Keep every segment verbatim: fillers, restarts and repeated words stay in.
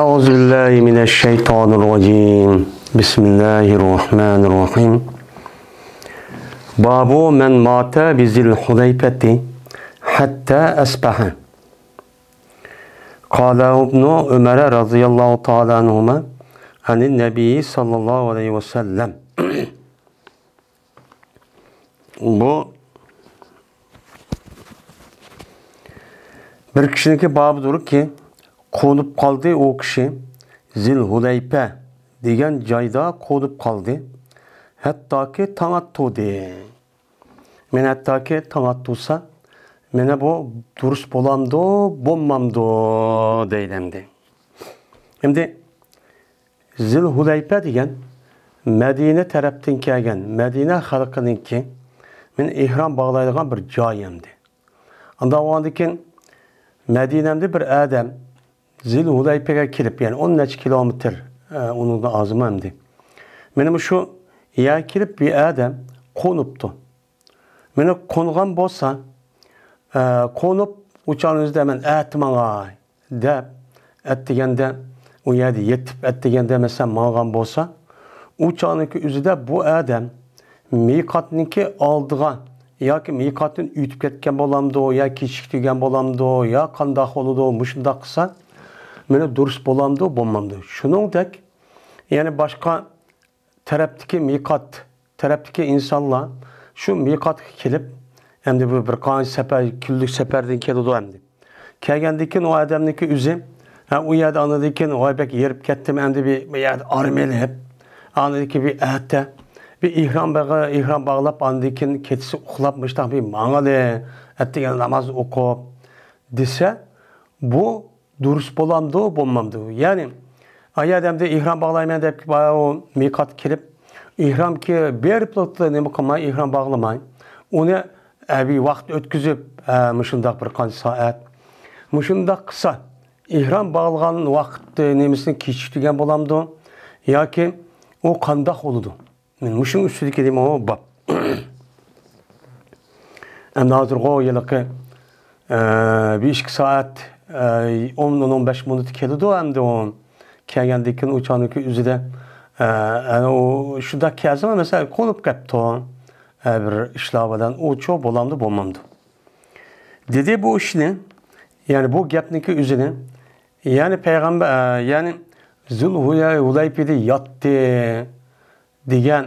أعوذ بالله من الشيطان الرجيم. بسم الله الرحمن الرحيم. باب من مات بذي الحليفة حتى أصبح. قال ابن عمر رضي الله تعالى عنهما عن النبي صلى الله عليه وسلم. بۇ بىر كىشىنىڭكى بابىدۇركى، قونۇپ قالدى ئۇ كىشى، زىل ھۇلەيپە دېگەن جايدا قونۇپ قالدى. ھەتتاكى تاڭ ئاتتۇردى. مەن ھەتتاكى تاڭ ئاتتۇرسا، مانا بۇ دۇرۇس بولامدۇ، بولمامدۇ دەيدۇ ئەمدى. ئەمدى زىل ھۇلەيپە دېگەن مەدىنە تەرەپتىن كەلگەن، مەدىنە خەلقىنىڭكى مانا ئېھرام باغلايدىغان بىر جاي ئەمدى. ئانداق بولغاندىن كېيىن مەدىنەمدە بىر ئادەم زىل ھۇلەيپىگە كېلىپ، يەنى ئون نەچچە كىلومېتىر، ئە، ئۇنىڭدىن ئازمۇ ئەمدى. مانا مۇشۇ يەرگە كېلىپ بىر ئادەم قونۇپتۇ. مانا قونغان بولسا، ئە، قونۇپ ئۇ چاغنىڭ ئۆزىدە مەن ئەتە ماڭاي دەپ، ئەتىگەندە ئۇ يەردە يېتىپ، ئەتىگەندە مەسىلەن ماڭغان بولسا، ئۇ چاغنىڭكى ئۆزىدە بۇ ئادەم مىقاتنىڭكى ئالدىغا ياكى مىقاتتىن ئۆتۈپ كەتكەن بولامدۇ، يا كېچىكتۈرگەن بولامدۇ، يا قانداق بولىدۇ، مۇشۇنداق قىلسا، مانا دۇرۇس بولامدۇ، بولمامدۇ؟ شۇنىڭدەك، يەنى باشقا تەرەپتىكى مىقات، تەرەپتىكى ئىنسانلار شۇ مىقاتقا كېلىپ، ئەمدى بۇ بىر قانچە سەپەر، كۈنلۈك سەپەردىن كېلىدۇ ئەمدى. كەلگەندىن كېيىن ئۇ ئادەمنىڭكى ئۆزى، ھە، ئۇ يەردە ئاندىن كېيىن، ۋاي، بەك ھېرىپ كەتتىم، ئەمدى بىر، بىر يەردە ئارام ئېلىپ، ئاندىن كېيىن بىر ئەتە، بىر ئېھرام باغ-، ئېھرام باغلاپ، ئاندىن كېيىن كېچىسى ئۇخلاپ، مۇشۇنداق بىر ماڭىلى، ئەتىگەن ناماز ئوقۇپ، دېسە، بۇ دۇرۇس بولامدۇ، بولمامدۇ؟ يەنى، ئايا ئادەمدە ئېھرام باغلايمەن دەپ، ئۇ مىقاتقا كېلىپ، ئېھرامكى بېرىپلا نېمە قىلماي، ئېھرام باغلىماي، ئۇنى، ئە، بىر ۋاقىت ئۆتكۈزۈپ، ئە، مۇشۇنداق بىر قانچە سائەت، مۇشۇنداق قىلسا، ئېھرام باغلىغان ۋاقىت نېمىسىنى كېچىكتۈرگەن بولامدۇ؟ ياكى ئۇ قانداق بولىدۇ؟ مانا مۇشۇنىڭ ئۈستىدىكى نېمە ئۇ باب. ئەمدى ھازىرغۇ ھېلىقى، ئە، بىر ئىككى سائەت، ئە، ئون، ئون بەش مىنۇت كېلىدۇ ئەمدى ئۇ. كەلگەندىن كېيىن ئۇ چاغنىڭكى ئۆزىدە، ئە، ئەنە ئۇ شۇنداق كەلسىمۇ، مەسىلەن، قونۇپ قاپتۇ. ئە، بىر ئىشلار بىلەن ئۇچۇ بولامدۇ، بولمامدۇ؟ دېدى بۇ ئىشنى، يەنى بۇ گەپنىڭكى ئۆزىنى، يەنى پەيغەمبەر، ئە، يەنى زۇل ھۇلەيپىدە ياتتى. دېگەن،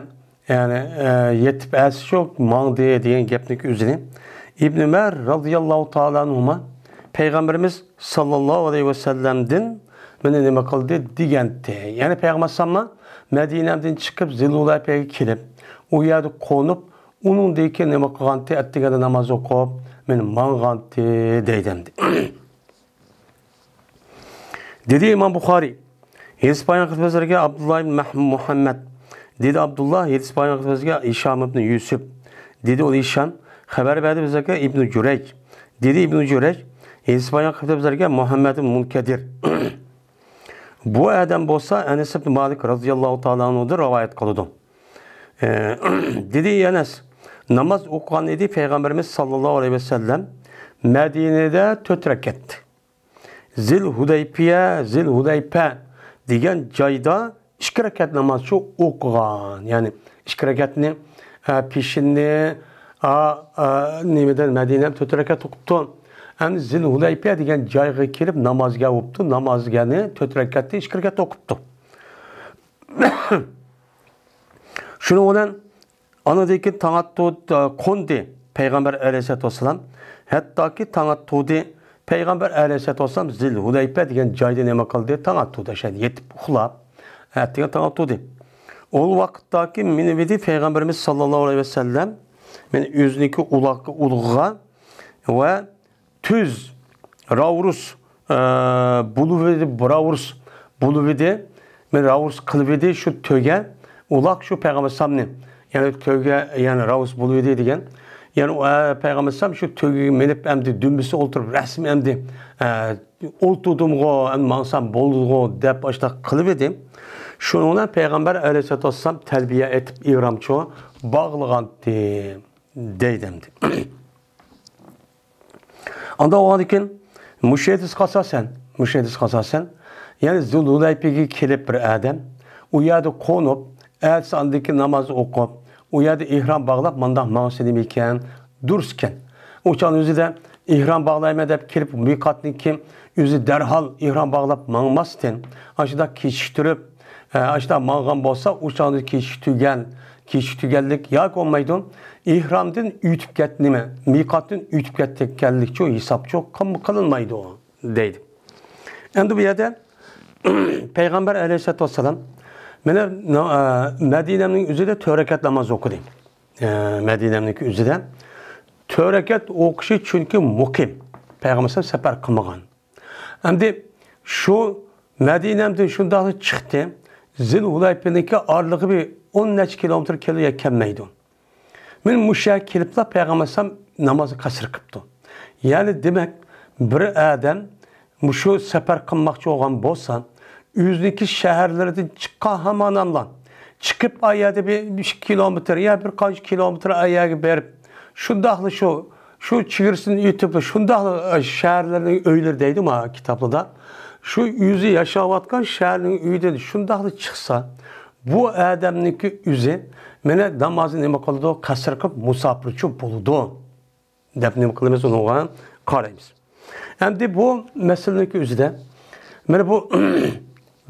يەنى، ئە، يېتىپ ئەتىسى شۇ ماڭدى دېگەن گەپنىڭكى ئۆزىنى ئىبن ئۆمەر رازىياللاھۇ تائالا ئەنھۇما پەيغەمبىرىمىز ساللاللاھۇ ئەلەيھى ۋەسەللەمدىن مېنى نېمە قىلدى دېگەنتى. يەنى پەيغەمبەر ئەلەيھىسسالام مەدىنەمدىن چىقىپ، زىلھۇلەيپەگە كېلىپ، ئۇ يەردە قونۇپ، ئۇنىڭدىن كېيىن نېمە قىلغانتى، ئەتىگەندە ناماز ئوقۇپ، مېنى ماڭغانتى دەيدۇ ئەمدى. دېدى ئىمام بۇخارىي، ھەدىس بايان قىلىپ بىزلەرگە ئابدۇللا ئىبن مەھ-، مۇھەممەد. دېدى ئابدۇللا، ھەدىس بايان قىلىپ بىزلەرگە ھىشام ئىبن يۈسۈپ. دېدى ئۇل ھىشام، خەۋەر بەردى بىزلەرگە ئىبن جۈرەيج. دېدى ئىبن جۈرەيج، ھەدىس بايان قىلىپ بىزلەرگە مۇھەممەد ئىبن مۇنكەدىر. بۇ ئادەم بولسا ئەنەس ئىبن مالىك رازىياللاھۇ تائالا ئەنھۇدىن رىۋايەت قىلىدۇ. ئە، دېدى ئەنەس، ناماز ئوقۇغان ئىدى پەيغەمبىرىمىز ساللاللاھۇ ئەلەيھى ۋەسەللەم مەدىنىدە تۆت رەكەت. زىل ھۇدەيپىيە، زىل ھۇدەيپە دېگەن جايدا ئىككى رەكەت نامازچۇ ئوقۇغان. يەنى ئىككى رەكەتنى، ئە، پېشىننى، ئا، ئا، نېمىدىن، مەدىنە تۆت رەكەت ئوقۇپتۇ. ئەمدى زىل ھۇدەيپىيە دېگەن جايغا كېلىپ نامازگە ئوقۇپتۇ. نامازگەنى تۆت رەكەتنى ئىككى رەكەت ئوقۇپتۇ. شۇنىڭ بىلەن ئانىڭدىن كېيىن تاڭ ئاتتۇ، قوندى پەيغەمبەر ئەلەيھىسسالاتۇ ۋەسسالام. ھەتتاكى تاڭ ئاتتۇردى. پەيغەمبەر ئەلەيھىسسالاتۇ ۋەسسالام زىل ھۇلەيپە دېگەن جايدا نېمە قىلدى؟ تاڭ ئاتتۇردى. ئاشۇ يەردە يېتىپ ئۇخلاپ، ئەتىگەن تاڭ ئاتتۇردى. ئۇ ۋاقىتتاكى مېنىۋىدى پەيغەمبىرىمىز ساللاللاھۇ ئەلەيھى ۋەسەللەم، مېنى ئۆزىنىڭكى ئۇلاق-، ئۇلىغىغا ۋە تۈز راۋرۇس، ئە، بۇلۇۋىدى، راۋرۇس بۇلۇۋىدى، مېنى راۋرۇس قىلىۋىدى شۇ تۆگە، ئۇلاق شۇ پەيغەمبەر ئەلەيھىسسالامنى، يەنى تۆگە، يەنى راۋرۇس بۇلۇۋىدى دېگەن. يەنى ئۇ، ئە، پەيغەمبەر ئەلەيھىسسالام شۇ تۆگىگە مىنىپ ئەمدى دۈمبىسى ئولتۇرۇپ رەسمىي ئەمدى، ئە، ئولتۇردۇمغۇ، ئەمدى ماڭسام بولدىغۇ دەپ ئاشۇنداق قىلىۋىدى. شۇنىڭ بىلەن پەيغەمبەر ئەلەيھىسسالاتۇ ۋەسسالام تەلبىيە ئېيتىپ ئېھرامچۇ باغلىغانتى دەيدۇ ئەمدى. ئانداق بولغاندىكىن، مۇشۇ ھەدىسكە ئاساسەن، مۇشۇ ھەدىسكە ئاساسەن، يەنى زۇلھۇلەيپىگە كېلىپ بىر ئادەم، ئۇ يەردە قونۇپ، ئەتىسى ئاندىكى ناماز ئوقۇپ، ئۇ يەردە ئېھرام باغلاپ، مانداق ماڭسا نېمە ئىكەن؟ دۇرۇس ئىكەن. ئۇ چاغنىڭ ئۆزىدە ئېھرام باغلايمەن دەپ كېلىپ، مىقاتنىڭكى ئۆزى دەرھال ئېھرام باغلاپ ماڭماستىن، ئاشۇنداق كېچىكتۈرۈپ، ئە، ئاشۇنداق ماڭغان بولسا، ئۇ چاغدا كېچىكتۈرگەن، كېچىكتۈرگەنلىك ياكى بولمايدۇ، ئېھرامدىن ئۆتۈپ كەت-، نېمە، مىقاتتىن ئۆتۈپ كەتكەنلىكچۇ ھېسابچۇ قىلىنمايدۇ. دەيدۇ. ئەمدى بۇ يەردە پەيغەمبەر ئەلەيھىسسالاتۇ ۋەسسالام مانا، ئە، مەدىنەمنىڭ ئۆزىدە تۆت رەكەت ناماز ئوقۇدى. ئە، مەدىنەمنىڭ ئۆزىدە تۆت رەكەت ئوقۇشى، چۈنكى مۇقىم. پەيغەمبەر سەپەر قىلمىغان. ئەمدى شۇ مەدىنەمدىن شۇنداقلا چىقتى. زىل ھۇلەيپىنىڭكى ئارىلىقى بىر ئون نەچچە كىلومېتىر كېلىدۇ يا كەلمەيدۇ. مانا مۇشۇ يەرگە كېلىپلا پەيغەمبەر ئەلەيھىسسالام نامازنى قەسىر قىپتۇ. يەنى دېمەك، بىر ئادەم مۇشۇ سەپەر قىلماقچى بولغان بولسا، ئۆزىنىڭكى شەھەرلىرىدىن چىققان ھامانلا، چىقىپ ئا يەردە بىر ئىككى كىلومېتىر يا بىر قانچە كىلومېتىر ئا يەرگە بېرىپ، شۇنداقلا شۇ، شۇ چېگرىسىدىن ئۆتۈپ، شۇنداقلا، ئە، شەھەرلەرنىڭ ئۆيلىرى دەيدۇ ما كىتابلاردا. شۇ ئۆزى ياشاۋاتقان شەھەرنىڭ ئۆيىدىن شۇنداقلا چىقسا، بۇ ئادەمنىڭكى ئۆزى مانا نامازنى نېمە قىلىدۇ؟ قەسىر قىلىپ مۇساپىرچۇ بولىدۇ، دەپ نېمە قىلىمىز؟ ئۇنىڭغا قارايمىز. ئەمدى بۇ مەسىلىنىڭكى ئۆزىدە مانا بۇ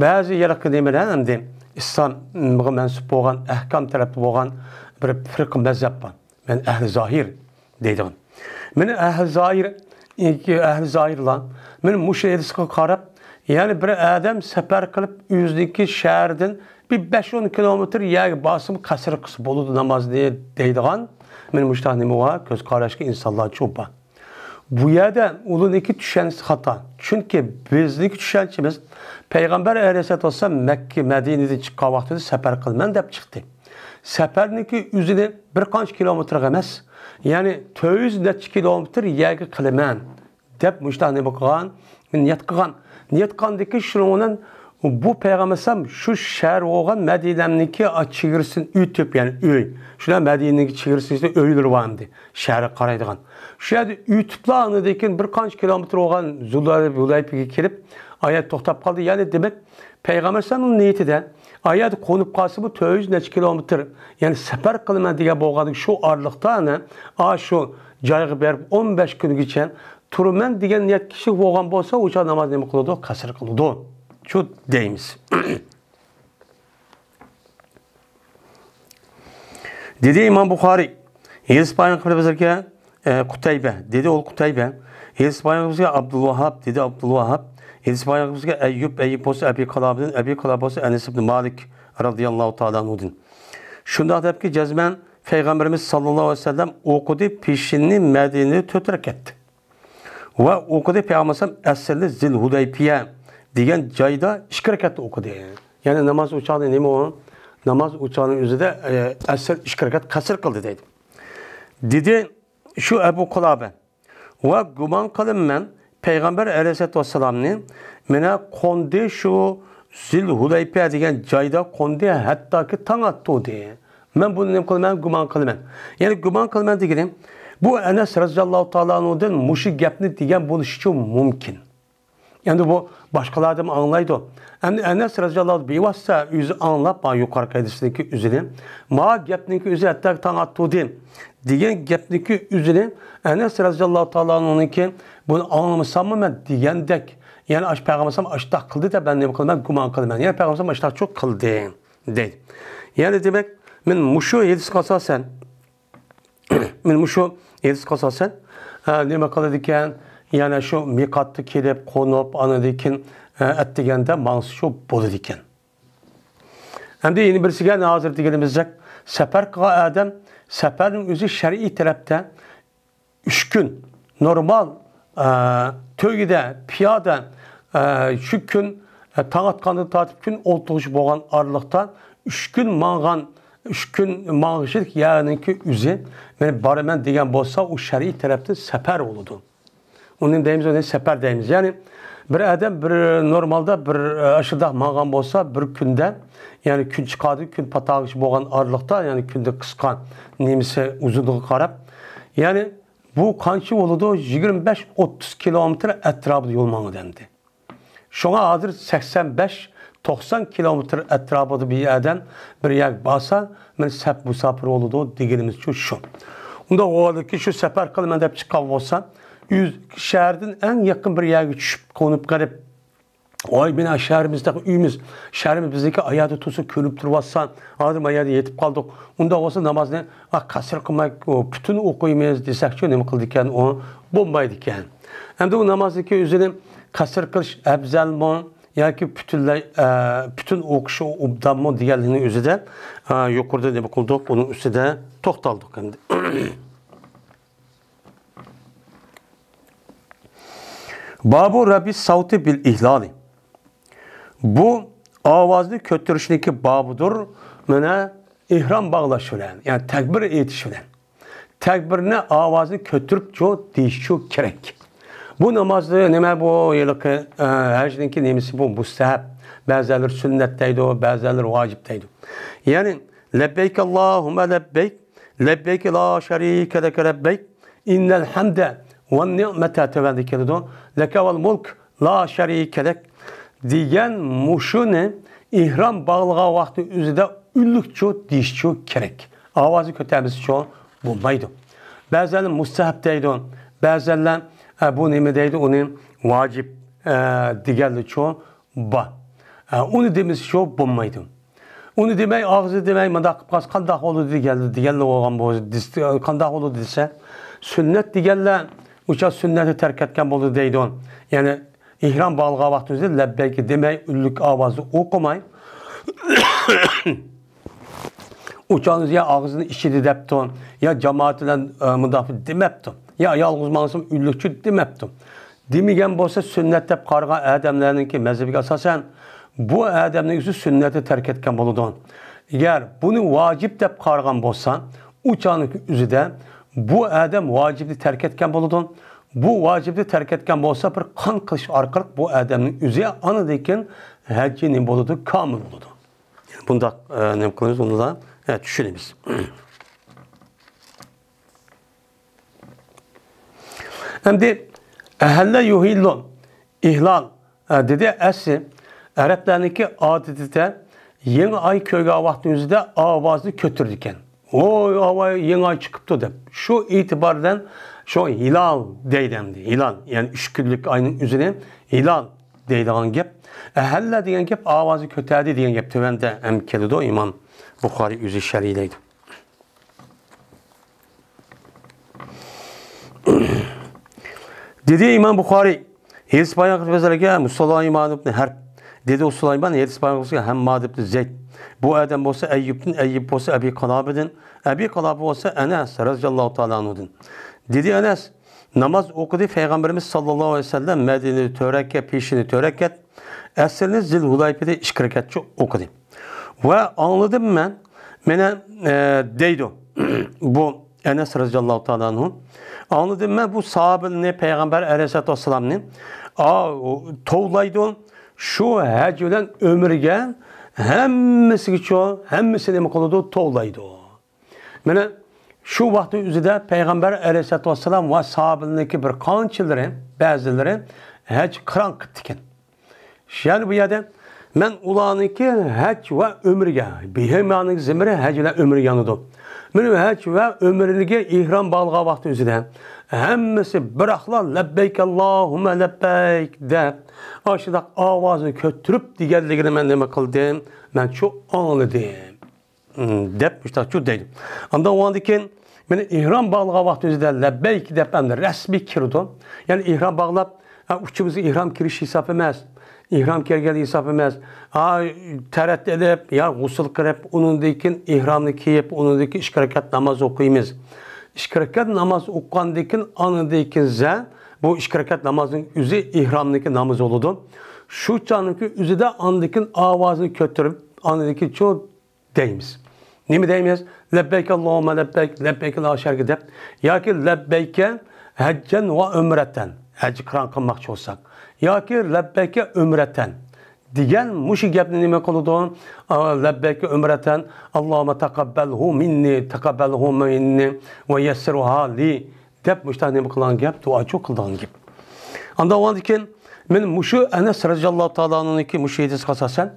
بەزى يەرلىك نېمىلەر، ئەمدى ئىسلامغا مەنسۇپ بولغان، ئەھكام تەرەپتە بولغان بىر فىرقە مەزھەپ بار. مەن ئەھلى زاھىر دەيدىغان. مانا ئەھلى زاھىر، ئەھلى زاھىرلار مانا مۇشۇ ھەدىسكە قاراپ، يەنى بىر ئادەم سەپەر قىلىپ ئۆزىنىڭكى شەھىرىدىن بىر بەش ئون كىلومېتىر يەرگە بارسىمۇ قەسىر قىلسا بولىدۇ نامازنى دەيدىغان، مانا مۇشۇنداق نېمە بار، كۆز قاراشقا ئىنسانلار چوپان. بۇ يەردە ئۇلارنىڭكى چۈشەنچىسى خاتا. چۈنكى بىزنىڭكى چۈشەنچىمىز، پەيغەمبەر ئەلەيھىسسالاتۇ ۋەسسالام مەككە، مەدىنىدىن چىققان ۋاقتىدا سەپەر قىلىمەن دەپ چىقتى. سەپەرنىڭكى ئۆزىنى بىر قانچە كىلومېتىرغا ئەمەس، يەنى تۆت يۈز نەچچە كىلومېتىر يەرگە قىلىمەن دەپ مۇشۇنداق نېمە قىلغان، نىيەت قىلغان. نىيەت قىلغاندىكى شۇنىڭ بىلەن بۇ پەيغەمبەر ئەلەيھىسسالام شۇ شەھەر بولغان مەدىنەمنىڭكى چېگرىسىدىن ئۆتۈپ، يەنى ئۆي، شۇنداق مەدىنىنىڭكى چېگرىسىدا ئۆيلىرى بار ئەمدى، شەھەرگە قارايدىغان. شۇ يەردە ئۆتۈپلا ئاندىن كېيىن بىر قانچە كىلومېتىر بولغان زۇلھۇلەيپىگە كېلىپ، ئايەت توختاپ قالدى. يەنى دېمەك، پەيغەمبەر ئەلەيھىسسالامنىڭ نىيىتىدە ئايەردە قونۇپ قالسىمۇ تۆت يۈز نەچچە كىلومېتىر، يەنى سەپەر قىلىمەن دېگەن بولغاندىكى شۇ ئارىلىقتا، ئەنە، ئا، شۇ جايغا بېرىپ ئون بەش كۈنگىچە تۇرىمەن دېگەن نىيەت كىشى بولغان بولسا، ئۇ چاغ ناماز نېمە قىلىدۇ؟ قەسىر قىلىدۇ. شۇ دەيمىز. دېدى ئىمام بۇخارىي، ھەدىس بايان قىلىپ بىزگە، ئە، قۇتەيبە، دېدى ئۇ قۇتەيبە. ھەدىس بايان قىلىپ بىزگە ئابدۇلۋاھاب، دېدى ئابدۇلۋاھاب. ھەدىس بايان قىلىپ بىزگە ئەييۇب، ئەييۇب بولسا ئەبى قىلابىدىن، ئەبى قىلابە بولسا ئەنەس ئىبن مالىك رەزىياللاھۇ تائالا ئەنھۇدىن. شۇنداق دەپكى، جەزمەن پەيغەمبىرىمىز ساللاللاھۇ ئەلەيھى ۋەسەللەم ئوقۇدى پېشىننى مەدىنىدە تۆت رەكەت. ۋە ئوقۇدى پەيغەمبەر ئەسىرنى زىل ھۇدەيپىيە دېگەن جايدا ئىككى رەكەتتە ئوقۇدى. يەنى ناماز ئۇ چاغدا نېمە ئۇ؟ ناماز ئۇ چاغنىڭ ئۆزىدە، ئە، ئەسىر ئىككى رەكەت قەسىر قىلدى دەيدۇ. دېدى شۇ ئەبۇ قىلابە. ۋە گۇمان قىلىمەن، پەيغەمبەر ئەلەيھىسسالاتۇ ۋەسسالامنى مانا قوندى شۇ زىل ھۇلەيپە دېگەن جايدا قوندى، ھەتتاكى تاڭ ئاتتۇردى. مەن بۇنى نېمە قىلىمەن؟ گۇمان قىلىمەن. يەنى گۇمان قىلىمەن دېگىنى، بۇ ئەنەس رەزىياللاھۇ تائالا ئەنھۇدىن مۇشۇ گەپنى دېگەن بولۇشىچۇ مۇمكىن. ئەمدى بۇ باشقىلاردىن ئاڭلايدۇ. ئەمدى ئەنەس رەزىياللاھۇ بىۋاسىتە ئۆزى ئاڭلاپ، ما يۇقىرىقى ھەدىستىكى ئۆزىنى، ما گەپنىڭكى ئۆزى ھەتتا تاڭ ئاتتۇردى دېگەن گەپنىڭكى ئۆزىنى ئەنەس رەزىياللاھۇ تائالا ئەنھۇنىڭكى بۇنى ئاڭلىمىساممۇ مەن دېگەندەك، يەنى ئاش پەيغەمبەر ئاشتاق قىلدى دەپ مەن نېمە قىلىمەن؟ گۇمان قىلىمەن. يەنى پەيغەمبەر ئاشتاقچۇ قىلدى دەيدۇ. يەنى دېمەك، مەن مۇشۇ ھەدىسكە ئاساسەن مانا مۇشۇ ھەدىسكە ئاساسەن، ئە، نېمە قىلىدىكەن؟ يەنە شۇ مىقاتتا كېلىپ، قونۇپ، ئاندىن كېيىن، ئە، ئەتىگەندە ماڭسا شۇ بولىدىكەن. ئەمدى يەنە بىرسىگە ھازىر دېگىنىمىزدەك، سەپەر قىلغان ئادەم، سەپەرنىڭ ئۆزى شەرئىي تەرەپتە ئۈچ كۈن نورمال، ئە، تۆگىدە، پىيادە، ئە، شۇ كۈن، ئە، تاڭ ئاتقاندىن تارتىپ كۈن ئولتۇرغۇچە بولغان ئارىلىقتا ئۈچ كۈن ماڭغان، ئۈچ كۈن ماڭغۇچىلىك يەرنىڭكى ئۆزى، مەن بارىمەن دېگەن بولسا، ئۇ شەرئىي تەرەپتىن سەپەر بولىدۇ. ئۇنى دەيمىز، ئۇنى سەپەر دەيمىز. يەنى بىر ئادەم بىر نورمالدا بىر، ئە، ئاشۇنداق ماڭغان بولسا، بىر كۈندە، يەنى كۈن چىقاردى، كۈن پاتاققىچە بولغان ئارىلىقتا، يەنى كۈندە قىسقا نېمىسى ئۇزۇنلۇقىغا قاراپ، يەنى بۇ قانچە بولىدۇ؟ يىگىرمە بەش ئوتتۇز كىلومېتىر ئەتراپىدا يول ماڭىدۇ ئەمدى. شۇڭا ھازىر سەكسەن بەش، توقسان كىلومېتىر ئەتراپىدا بىر ئادەم بىر يەرگە بارسا، مانا سەپ مۇساپىر بولىدۇ دېگىنىمىزچۇ شۇ. ئۇنداق بولغاندىكىن شۇ سەپەر قىلىمەن دەپ چىققان بولسا، ئۆز شەھىرىدىن ئەڭ يېقىن بىر يەرگە چۈشۈپ، قونۇپ قېلىپ، ۋاي، مېنىڭ شەھىرىمىزدەك ئۆيىمىز، شەھىرىمىز بىزنىڭكى ئاياغدا تۇرسا كۆرۈپ تۇرۇۋاتسا، ھازىر ما يەردە يېتىپ قالدۇق. ئۇنداق بولسا نامازنى، ئا، قەسىر قىلماي، ئۇ، پۈتۈن ئوقۇيمىز دېسەكچۇ، نېمە قىلىدىكەن؟ ئۇ بولمايدىكەن. ئەمدى ئۇ نامازنىڭكى ئۆزىنى قەسىر قىلىش ئەۋزەلمۇ ياكى پۈتۈنلەي، ئە، پۈتۈن ئوقۇش ئوبدانمۇ دېگەنلىكنىڭ ئۆزىدە، ئە، يۇقىرىدا نېمە قىلدۇق؟ ئۇنىڭ ئۈستىدە توختالدۇق ئەمدى. بابۇ رەفئىس سەۋتى بىل ئىھلالى. بۇ ئاۋازنى كۆتۈرۈشنىڭكى بابىدۇر، مانا ئېھرام باغلاش بىلەن، يەنى تەكبىر ئېيتىش بىلەن. تەكبىرنى ئاۋازنى كۆتۈرۈپچۇ دېيىشچۇ كېرەك. بۇ نامازدا نېمە بۇ ھېلىقى، ئە، ھەجنىڭكى نېمىسى بۇ مۇستەھەب، بەزىلەر سۈننەت دەيدۇ، بەزىلەر ۋاجىپ دەيدۇ. يەنى لەببەيك ئاللاھۇممە لەببەيك، لەببەيك لا شەرىكە لەكە لەببەيك، ئىننەل ھەمدە ۋەن نىئمەتە تۆۋەندە كېلىدۇ. لەكە ۋەل مۇلك لا شەرىكە لەك دېگەن مۇشۇنى ئېھرام باغلىغان ۋاقتى ئۆزىدە ئۈنلۈكچۇ دېيىشچۇ كېرەك. ئاۋازنى كۆتەرمىسىچۇ بولمايدۇ. بەزىلەر مۇستەھەب دەيدۇ، بەزىلەر، ئە، بۇ نېمە دەيدۇ، ئۇنى ۋاجىپ، ئە، دېگەنلىچۇ بار. ئە، ئۇنى دېمىسىچۇ بولمايدۇ. ئۇنى دېمەي، ئاغزى دېمەي، مۇنداق قىلىپ قالسا قانداق بولىدۇ دېگەن، دېگەنلا بولغان بولسا، دېسە، قانداق بولىدۇ دېسە، سۈننەت دېگەنلەر ئۇ چاغ سۈننەتنى تەرك ئەتكەن بولىدۇ دەيدۇ. يەنى ئېھرام باغلىغان ۋاقتىمىزدا لەببەيك دېمەي، ئۈنلۈك ئاۋازدا ئوقۇماي، ئۇ چاغدا يا ئاغزىنى ئىچىدە دەپتۇ، يا جامائەت بىلەن، ئە، مۇنداق دېمەپتۇ، يا يالغۇز ماڭسام ئۈنلۈكچۇ دېمەپتۇ. دېمىگەن بولسا سۈننەت دەپ قارىغان ئادەملەرنىڭكى مەزھىپىگە ئاساسەن، بۇ ئادەمنىڭ ئۆزى سۈننەتنى تەرك ئەتكەن بولىدۇ. ئەگەر بۇنى ۋاجىپ دەپ قارىغان بولسا، ئۇ چاغنىڭكى ئۆزىدە بۇ ئادەم ۋاجىپنى تەرك ئەتكەن بولىدۇ. بۇ ۋاجىپنى تەرك ئەتكەن بولسا، بىر قان قىلىش ئارقىلىق بۇ ئادەمنىڭ ئۆزى ئاندىن كېيىن ھەججى نېمە بولىدۇ؟ كامىل بولىدۇ. بۇنداق، ئە، نېمە قىلىمىز؟ ئۇنى دا، ئە، چۈشىنىمىز. ئەمدى ئەھەللە يۇھىللۇ ئىھلال، ئە، دېدى. ئەسلى ئەرەبلەرنىڭكى ئادىتىدە يېڭى ئاي كۆرگەن ۋاقتىمىزدا ئاۋازنى كۆتۈرىدىكەن. ۋوي، ئاۋاي، يېڭى ئاي چىقىپتۇ دەپ. شۇ ئېتىبار بىلەن شۇ ھىلال دەيدۇ ئەمدى. ھىلال، يەنى ئۈچ كۈنلۈك ئاينىڭ ئۆزىنى ھىلال دەيدىغان گەپ. ئەھەللە دېگەن گەپ ئاۋازنى كۆتەردى دېگەن گەپ تۆۋەندە ھەم كېلىدۇ ئىمام بۇخارىي ئۆزى شەرھلەيدۇ. دېدى ئىمام بۇخارىي، ھەدىس بايان قىلىپ بەزەرگە سۇلايمان ئىبنى ھەرب. دېدى ئۇ سۇلايمان، ھەدىس بايان قىلىپ ھەمماد ئىبنى زەيد. بۇ ئادەم بولسا ئەييۇبتىن، ئەييۇب بولسا ئەبى قىلابىدىن، ئەبى قىلابە بولسا ئەنەس رەزىياللاھۇ تائالا ئەنھۇدىن. دېدى ئەنەس، ناماز ئوقۇدى پەيغەمبىرىمىز ساللاللاھۇ ئەلەيھى ۋەسەللەم مەدىنىدە تۆت رەكەت، پېشىنى تۆت رەكەت، ئەسىرنى زىل ھۇلەيپىدە ئىككى رەكەتچە ئوقۇدى. ۋە ئاڭلىدىم مەن، مېنى، ئە، دەيدۇ بۇ ئەنەس رەزىياللاھۇ تائالا ئەنھۇ. ئاڭلىدىم مەن بۇ ساھابىلەرنى پەيغەمبەر ئەلەيھىسسالاتۇ ۋەسسالامنى، ئا، توۋلايدۇ. شۇ ھەج بىلەن ئۆمرىگە ھەممىسىگىچۇ، ھەممىسى نېمە قىلىدۇ؟ توۋلايدۇ. مانا شۇ ۋاقىتنىڭ ئۆزىدە پەيغەمبەر ئەلەيھىسسالاتۇ ۋەسسالام ۋە ساھابىلىرىنىڭكى بىر قانچىلىرى، بەزىلىرى ھەج قىران قىپتىكەن. يەنى بۇ يەردە مەن ئۇلارنىڭكى ھەج ۋە ئۆمرىگە، بىھىمانىڭ زىمرى ھەج بىلەن ئۆمرە يانىدۇ. مانا ھەج ۋە ئۆمرىگە ئېھرام باغلىغان ۋاقتى ئۆزىدە ھەممىسى بىراقلا لەببەيك ئاللاھۇممە لەببەيك دەپ، ئاشۇنداق ئاۋازنى كۆتۈرۈپ دېگەنلىكىنى مەن نېمە قىلدىم؟ مەن شۇ ئاڭلىدىم. دەپ مۇشتاقچۇ دەيدۇ. ئاندىن ئۇنىڭدىن كېيىن مانا ئېھرام باغلىغان ۋاقتىمىزدا لەببەيك دەپ ئەمدى رەسمىي كىرىدۇ. يەنى ئېھرام باغلاپ، ئا، ئۇچىمىزغا ئېھرام كىرىش ھېساب ئەمەس. ئېھرام كىرگەن ھېساب ئەمەس. ئا، تەرەت ئېلىپ، يا غۇسۇل قىلىپ، ئۇنىڭدىن كېيىن ئېھرامنى كىيىپ، ئۇنىڭدىن كېيىن ئىككى رەكەت ناماز ئوقۇيمىز. ئىككى رەكەت ناماز ئوقۇغاندىن كېيىن، ئاندىن كېيىن زە، بۇ ئىككى رەكەت نامازنىڭ ئۆزى ئېھرامنىڭكى نامىزى بولىدۇ. شۇ چاغنىڭكى ئۆزىدە ئاندىن كېيىن ئاۋازنى كۆتۈرۈپ، ئاندىن كېيىن شۇ دەيمىز. نېمە دەيمىز؟ لەببەيك ئاللاھۇممە لەببەيك، لەببەيك لا شەرىكە دەپ، ياكى لەببەيكە ھەججەن ۋە ئۆمرەتەن، ھەج قىران قىلماقچى بولساق، ياكى لەببەيكە ئۆمرەتەن دېگەن مۇشۇ گەپنى نېمە قىلىدۇ؟ ئا، لەببەيكە ئۆمرەتەن، ئاللاھۇممە تەقەببەلھۇ مىننى، تەقەببەلھۇ مىننى ۋە يەسسىرھا لى دەپ مۇشۇنداق نېمە قىلغان گەپ، دۇئاچۇ قىلىدىغان گەپ. ئاندىن كېيىن مەن مۇشۇ ئەنەس رەزىياللاھۇ تائالا ئەنھۇنىڭكى مۇشۇ ھەدىسىگە ئاساسەن،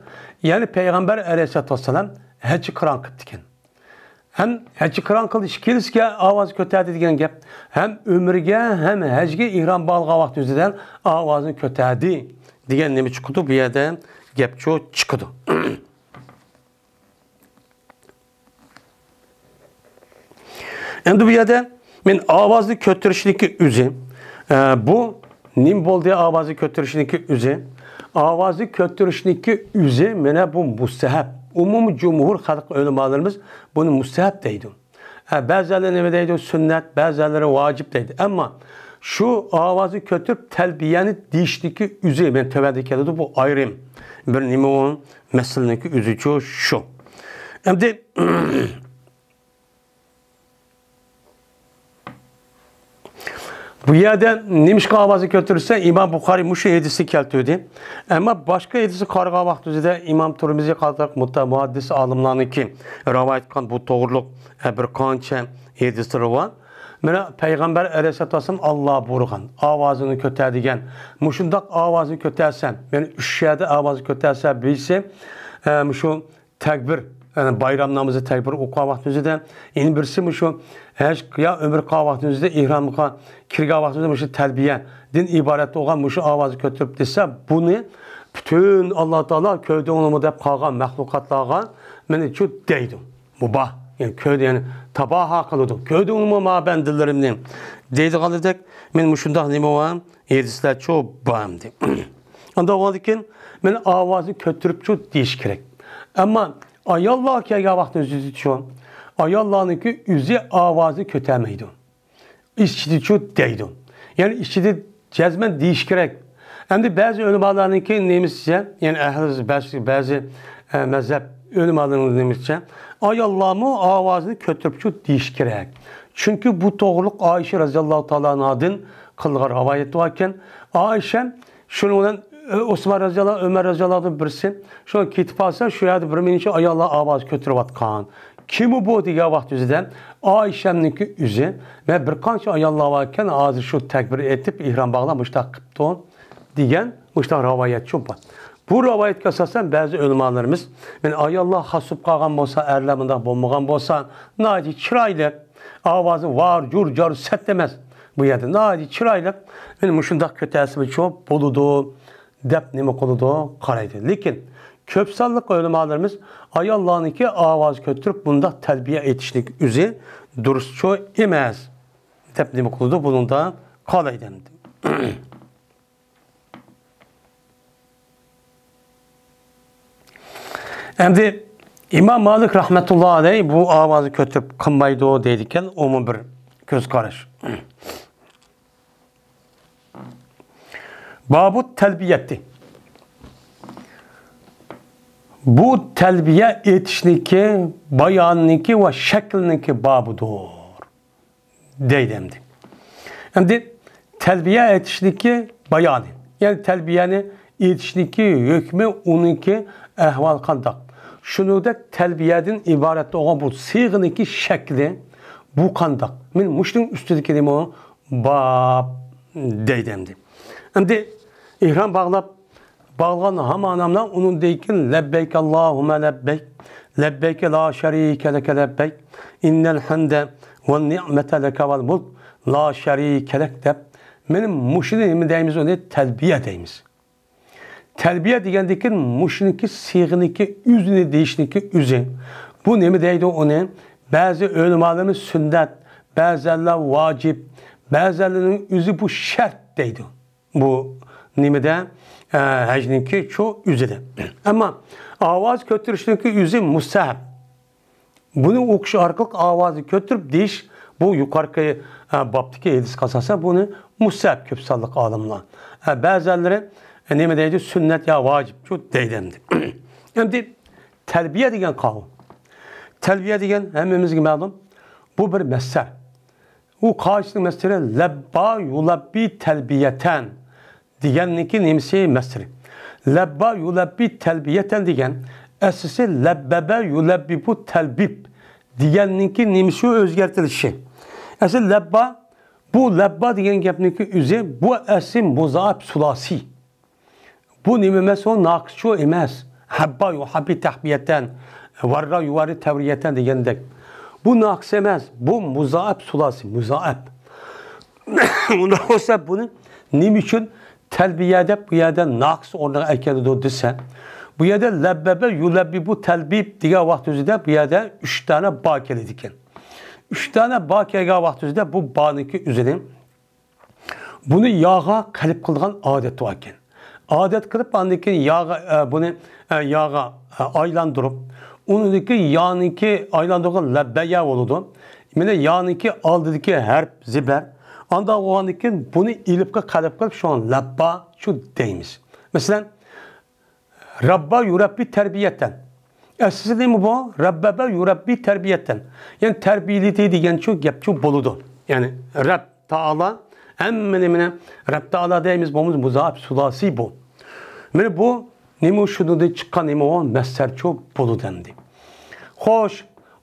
يەنى پەيغەمبەر ئەلەيھىسسالاتۇ ۋەسسالام ھەججى قىران قىپتىكەن. ھەم ھەججى قىران قىلىش كېلىشكە ئاۋاز كۆتەردى دېگەن گەپ، ھەم ئۆمرىگە، ھەم ھەجگە ئېھرام باغلىغان ۋاقتى ئۆزىدە ئاۋازىنى كۆتەردى دېگەن نېمە چىقىدۇ؟ بۇ يەردە گەپ شۇ چىقىدۇ. ئەمدى بۇ يەردە مەن ئاۋازنى كۆتۈرۈشنىڭكى ئۆزى، ئە، بۇ نېمە بولدى؟ ئاۋازنى كۆتۈرۈشنىڭكى ئۆزى، ئاۋازنى كۆتۈرۈشنىڭكى ئۆزى مانا بۇ مۇستەھەب. ئومۇمىي جۇمھۇر خەلق ئۆلىمالىرىمىز بۇنى مۇستەھەب دەيدۇ. ئە، بەزىلەر نېمە دەيدۇ؟ سۈننەت، بەزىلەر ۋاجىپ دەيدۇ. ئەمما شۇ ئاۋازنى كۆتۈرۈپ تەلبىيەنى دېيىشنىڭكى ئۆزى مەن تۆۋەندە كېلىدۇ. بۇ ئايرىم بىر نېمە ئۇ؟ مەسىلىنىڭكى ئۆزىچۇ شۇ. ئەمدى بۇ يەردە نېمىشقا ئاۋازنى كۆتۈرسە، ئىمام بۇخارىي مۇشۇ ھەدىسنى كەلتۈردى. ئەمما باشقا ھەدىسكە قارىغان ۋاقتىمىزدا ئىمام تۇرمىزى قاتارلىق مۇتە-، مۇھەددىس ئالىملارنىڭكى رىۋايەت قىلغان بۇ توغرۇلۇق، ئە، بىر قانچە ھەدىسلىرى بار. مانا پەيغەمبەر ئەلەيھىسسالاتۇ ۋەسسالام ئاللا بۇيرۇغان، ئاۋازىنى كۆتەر دېگەن. مۇشۇنداق ئاۋازنى كۆتەرسە، يەنى ئۈچ يەردە ئاۋازنى كۆتەرسە، بىرسى، ئە، مۇشۇ تەكبىر، يەنى بايرام نامىزى تەكبىر ئوقۇغان ۋاقتىمىزدا، يەنە بىرسى مۇشۇ ھەج يا ئۆمرە قىلغان ۋاقتىمىزدا، ئېھرامغا كىرگەن ۋاقتىمىزدا مۇشۇ تەلبىيەدىن ئىبارەت بولغان مۇشۇ ئاۋازنى كۆتۈرۈپ دېسە، بۇنى پۈتۈن ئاللا تائالا كۆردۈڭلارمۇ دەپ قالغان مەخلۇقاتلارغا مانا شۇ دەيدۇ. مۇباھ، يەنى كۆردى، يەنى تاباھا قىلىدۇ. كۆردۈڭلارمۇ ما بەندىلىرىمنى دەيدىغانلىرىدەك، مانا مۇشۇنداق نېمە بار؟ ھەدىسلەر شۇ بار ئەمدى. ئاندىن كېيىن مانا ئاۋازنى كۆتۈرۈپ شۇ دېيىش كېرەك. ئەمما ئاياللار كەلگەن ۋاقتىدا ئۆزى شۇ، ئاياللارنىڭكى ئۆزى ئاۋازنى كۆتەرمەيدۇ. ئىچىدە شۇ دەيدۇ. يەنى ئىچىدە جەزمەن دېيىش كېرەك. ئەمدى بەزى ئۆلىمالارنىڭكى نېمىسىچە، يەنى ئەھلى بەزى، بەزى، ئە، مەزھەپ ئۆلىمالىرىنىڭ نېمىسىچە، ئاياللارمۇ ئاۋازنى كۆتۈرۈپ شۇ دېيىش كېرەك. چۈنكى بۇ توغرۇلۇق ئائىشە رەزىياللاھۇ تائالا ئەنھادىن قىلغان رىۋايەت باركەن. ئائىشە شۇنىڭ بىلەن، ئۆ-، ئوسمان رەزىياللاھۇ، ئۆمەر رەزىياللاھۇدىن بىرسى شۇ كېتىپ قالسا، شۇ يەردە بىر نەچچە ئاياللار ئاۋاز كۆتۈرۈۋاتقان. كىمۇ بۇ دېگەن ۋاقتى ئۆزىدە ئائىشەمنىڭكى ئۆزى ۋە بىر قانچە ئاياللار باركەن، ھازىر شۇ تەكبىر ئېيتىپ، ئېھرام باغلاپ مۇشۇنداق قىپتۇ دېگەن مۇشۇنداق رىۋايەت شۇ بار. بۇ رىۋايەتكە ئاساسەن بەزى ئۆلىمالىرىمىز، مانا ئاياللار خاس بولۇپ قالغان بولسا، ئەرلەر مۇنداق بولمىغان بولسا، ناھايىتى چىرايلىق، ئاۋازى ۋار، جۇر، جار، سەت ئەمەس. بۇ يەردە ناھايىتى چىرايلىق، مانا مۇشۇنداق كۆتەرسىمۇ شۇ بولىدۇ دەپ نېمە قىلىدۇ، قارايدۇ. لېكىن كۆپ سانلىق ئۆلىمالىرىمىز ئاياللارنىڭكى ئاۋاز كۆتۈرۈپ بۇنداق تەلبىيە ئېيتىشنىڭ ئۆزى دۇرۇسچۇ ئەمەس دەپ نېمە قىلىدۇ، بۇنىڭدا قالايدۇ ئەمدى. ئەمدى ئىمام مالىك رەھمەتۇللا ئەلەيھ بۇ ئاۋازنى كۆتۈرۈپ قىلمايدۇ دەيدىكەن، ئۇمۇ بىر كۆز قاراش. بابۇ تەلبىيەتى. بۇ تەلبىيە ئېيتىشنىڭكى، باياننىڭكى ۋە شەكلىنىڭكى بابىدۇر. دەيدۇ ئەمدى. ئەمدى تەلبىيە ئېيتىشنىڭكى بايانى، يەنى تەلبىيەنى ئېيتىشنىڭكى ھۆكمى، ئۇنىڭكى ئەھۋالى قانداق؟ شۇنىڭدەك تەلبىيەدىن ئىبارەت بولغان بۇ سىيغىنىڭكى شەكلى بۇ قانداق؟ مەن مۇشۇنىڭ ئۈستىدىكى نېمە باب دەيدۇ ئەمدى. ئەمدى ئېھرام باغلاپ، باغلىغان ھامان ئۇنىڭدىن كېيىن لەببەيك ئاللاھۇممە لەببەيك، لەببەيك لا شەرىكە لەكە لەببەيك، ئىننەل ھەمدە ۋەن نىئمەتە لەكە ۋەل مۇلك لا شەرىكە لەك دەپ، مانا مۇشۇنى نېمە دەيمىز؟ ئۇنى تەلبىيە دەيمىز. تەلبىيە دېگەندىن كېيىن مۇشۇنىڭكى سىيغىنىڭكى ئۆزىنى دېيىشنىڭكى ئۆزى. بۇ نېمە دەيدۇ ئۇنى؟ بەزى ئۆلىمالىرىمىز سۈننەت، بەزىلەر ۋاجىپ، بەزىلەرنىڭ ئۆزى بۇ شەرت دەيدۇ. بۇ نېمىدە؟ ئە، ھەجنىڭكى شۇ ئۆزىدە. ئەمما ئاۋاز كۆتۈرۈشنىڭكى ئۆزى مۇستەھەب. بۇنى ئوقۇش ئارقىلىق ئاۋازنى كۆتۈرۈپ دېيىش، بۇ يۇقىرىقى، ئە، بابتىكى ھەدىسكە ئاساسەن بۇنى مۇستەھەب كۆپ سانلىق ئالىملار. ئە، بەزىلەرلىرى، ئە، نېمە دەيدۇ؟ سۈننەت يا ۋاجىپ شۇ دەيدۇ ئەمدى. ئەمدى تەلبىيە دېگەن قاۋۇ. تەلبىيە دېگەن ھەممىمىزگە مەلۇم. بۇ بىر مەسدەر. ئۇ قاچىنىڭ مەسدىرى لەببا يۇلەببى تەلبىيەتەن دېگەننىڭكى نېمىسى مەسدىرى. لەببا يۇلەببى تەلبىيەتەن دېگەن ئەسلىسى لەببەبە يۇلەببىبۇ تەلبىب دېگەننىڭكى نېمىسى ئۆزگەرتىلىشى. ئەسلى لەببا بۇ لەببا دېگەن گەپنىڭكى ئۆزى، بۇ ئەسلى مۇزائەپ سۇلاسىي. بۇ نېمە ئەمەس، ئۇ ناقىسچۇ ئەمەس. ھەببا يۇھەببى تەھبىيەتەن، ۋەررا يۇۋەررى تەۋرىيەتەن دېگەندەك. بۇ ناقىس ئەمەس، بۇ مۇزائەپ سۇلاسىي، مۇزائەپ. ئۇنداق بولسا بۇنى نېمە ئۈچۈن تەلبىيە دەپ بۇ يەردە ناقىس ئورنىغا ئەكېلىدۇ دېسە، بۇ يەردە لەببەبە يۇلەببىبۇ تەلبىب دېگەن ۋاقىت ئۆزىدە بۇ يەردە ئۈچ دانە با كېلىدىكەن. ئۈچ دانە با كەلگەن ۋاقىت ئۆزىدە بۇ بانىڭكى ئۆزىنى، بۇنى ياغا قەلب قىلىدىغان ئادەت باركەن. ئادەت قىلىپ، ئاندىن كېيىن ياغا، ئە، بۇنى، ئە، ياغا، ئە، ئايلاندۇرۇپ، ئۇنىڭدىن كېيىن يانىڭكى ئايلاندۇرغان لەببەيە بولىدۇ. مانا يانىڭكى ئالدىدىكى ھەرپ زىبەر. ئانداق بولغاندىن كېيىن بۇنى ئېلىپقا قەلب قىلىپ، شۇڭا لەببا شۇ دەيمىز. مەسىلەن، رەببا يۇرەببى تەربىيەتەن. ئەسلىسى نېمە بۇ؟ رەببەبە يۇرەببى تەربىيەتەن. يەنى تەربىيىلىدى دېگەن شۇ گەپ شۇ بولىدۇ. يەنى رەب تائالا، ھەممە نېمىنى رەب تائالا دەيمىز، بولمىسا مۇزائەپ سۇلاسىي بۇ. مانا بۇ نېمە، شۇنىڭدىن چىققان نېمە ئۇ؟ مەسسەرچۇ بولىدۇ ئەمدى. خوش،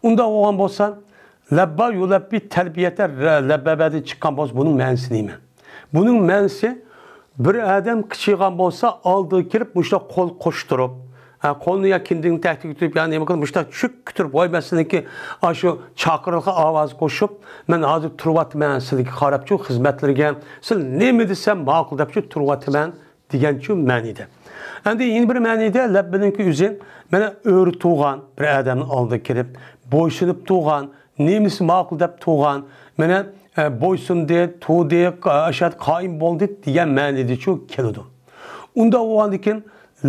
ئۇنداق بولغان بولسا، لەببا يۇلەببى تەلبىيەتە رە-، لەببەبەدىن چىققان بولسا، بۇنىڭ مەنىسى نېمە؟ بۇنىڭ مەنىسى، بىر ئادەم قىچىغان بولسا، ئالدىغا كىرىپ، مۇشۇنداق قول قوشتۇرۇپ، ھە، قولنى يا كىندىكنى تەكتىگە تۇرۇپ، يا نېمە قىلىپ، مۇشۇنداق چۈك كۆتۈرۈپ، ۋاي، مەن سىزنىڭكى ئاشۇ چاقىرىققا ئاۋاز قوشۇپ، مەن ھازىر تۇرۇۋاتىمەن، سىزگە قاراپچۇ خىزمەتلىرىگە، سىز نېمە دېسەم ماقۇل دەپچۇ تۇرۇۋاتىمەن دېگەنچۇ مەنىدە. ئەمدى يەنە بىر مەنىدە لەببىنىڭكى ئۆزى، مانا، ئۆرە تۇرغان بىر ئادەمنىڭ ئالدىغا كىرىپ، بويسۇنۇپ تۇرغان، نېمىسى ماقۇل دەپ تۇرغان، مانا، ئە، بويسۇندى، تۇردى، ئە، ئاشۇ قائىم بولدى دېگەن مەنىدىچۇ كېلىدۇ. ئۇنداق بولغاندىكىن،